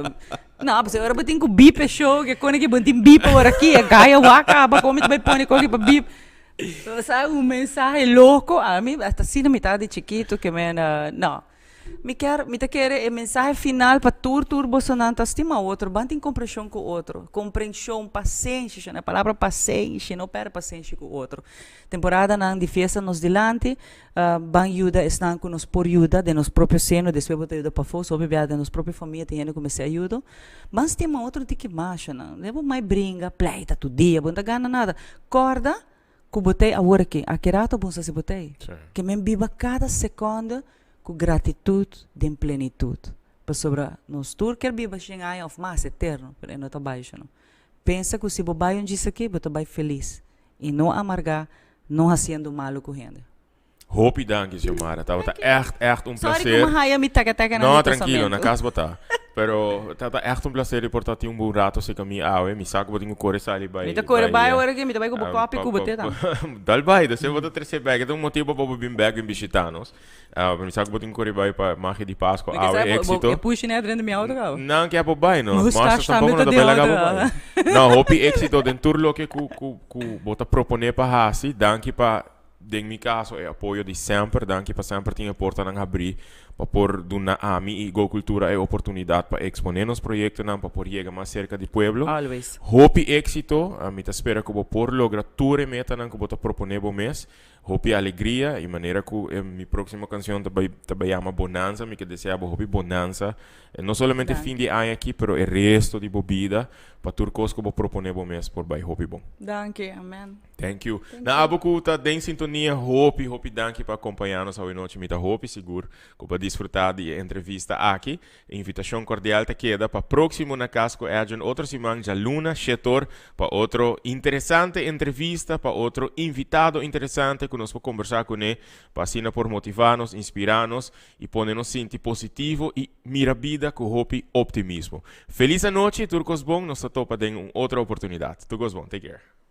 No, pasobra ora bo tin ku bip e show, ke kone ke bo tin bip awor aki, e gai a wak kaba, kon mi ta bai pone koki pa bip? So sa un mensahe loko, ami hasta asina mi ta di chikitu ke men no. Mi kier, mi ta kere e mensahe final pa tur tur bosonan ta stima otro, ban tin komprenshon ku otro, komprenshon, pasenshi, shon e palabra pasenshi, no pèrdè pasenshi ku otro. Temporadanan di fiesta nos dilanti, Ban yuda esnan ku nos por yuda den nos propio seno, despues bo ta yuda pafó, so hopi biaha den nos propio famia tin hende ku mester ayudo. Ban stima otro tiki mashanan. No bo mai bringa, pleita tur dia, bo no ta gana nada. Kòrda ku bo t'ei awor aki, aki rato bo no sa si bo t'ei. Ke men biba kada sekònde ku gratitut den plenitut. Pasobra nos tur kier biba shen aña òf mas eterno, pero e no ta bai asha no. Pensa ku si bo bai un djis aki, bo ta bai felis i no amargá No haciendo malo cu hende. Hopi danki Xiomara, tabata echt echt un Sorry placer. cu mi haya mi teka teka na No, mi tranquilo, na pensamento. cas bo ta. Pero tabata echt un placer di por ta tin un bon rato cerca mi awe. Mi sa cu bo tin cu core sali bay. Mi ta core bay awor aki, mi ta bay cu bo kopi cu bo te tambe. Dal bay, despues bo ta trece bek. E ta un motibo pa bo bin bek bin bishita nos. Ah, mi sa ku bo tin kore bai pa magia di Pascua Mi ke awe, sa bo, éxito. e pushi net drenta mi auto kaba. Nan ke apo bai no. Mustache Master tambe tampoco no ta ta den bai laga auto bo kaba. bai. No, hopi éxito den tur loke ku ku ku bo ta propone pa hasi. Danki pa, den mi kaso, e apoyo di semper. Danki pa semper tin e portanan habrí. pa por duna ami y Go Cultura e oportunidad pa expone nos proyectonan, pa por yega mas cerca di pueblo. Always. Hopi exito, mi ta spera cu bo por logra tur e metanan cu bo ta propone bo mes. Hopi alegria y manera cu mi proximo cancion ta bay yama Bonanza, mi ke desea bo hopi bonanza, no solamente Danki. fin di aña aki, pero e resto di bo bida, pa tur cos cu bo propone bo mes por bay hopi bon. Danki, amen. Thank you. Na abo cu ta den sintonia, hopi, hopi danki pa acompaña nos awe nochi. Mi ta hopi sigur cu bo a disfruta di e entrevista aki. Invitacion cordial ta keda pa proximo Na Cas cu Edjean otro siman, dialuna, 7'or, pa otro interesante entrevista, pa otro invitado interesante cu nos por combersa cu ne, pa asina por motiva nos, inspira nos y pone nos sinti positivo y mira bida cu hopi optimismo. Feliz anochi, tur cos bon, nos ta topa den un otro oportunidad. Tur cos bon, take care.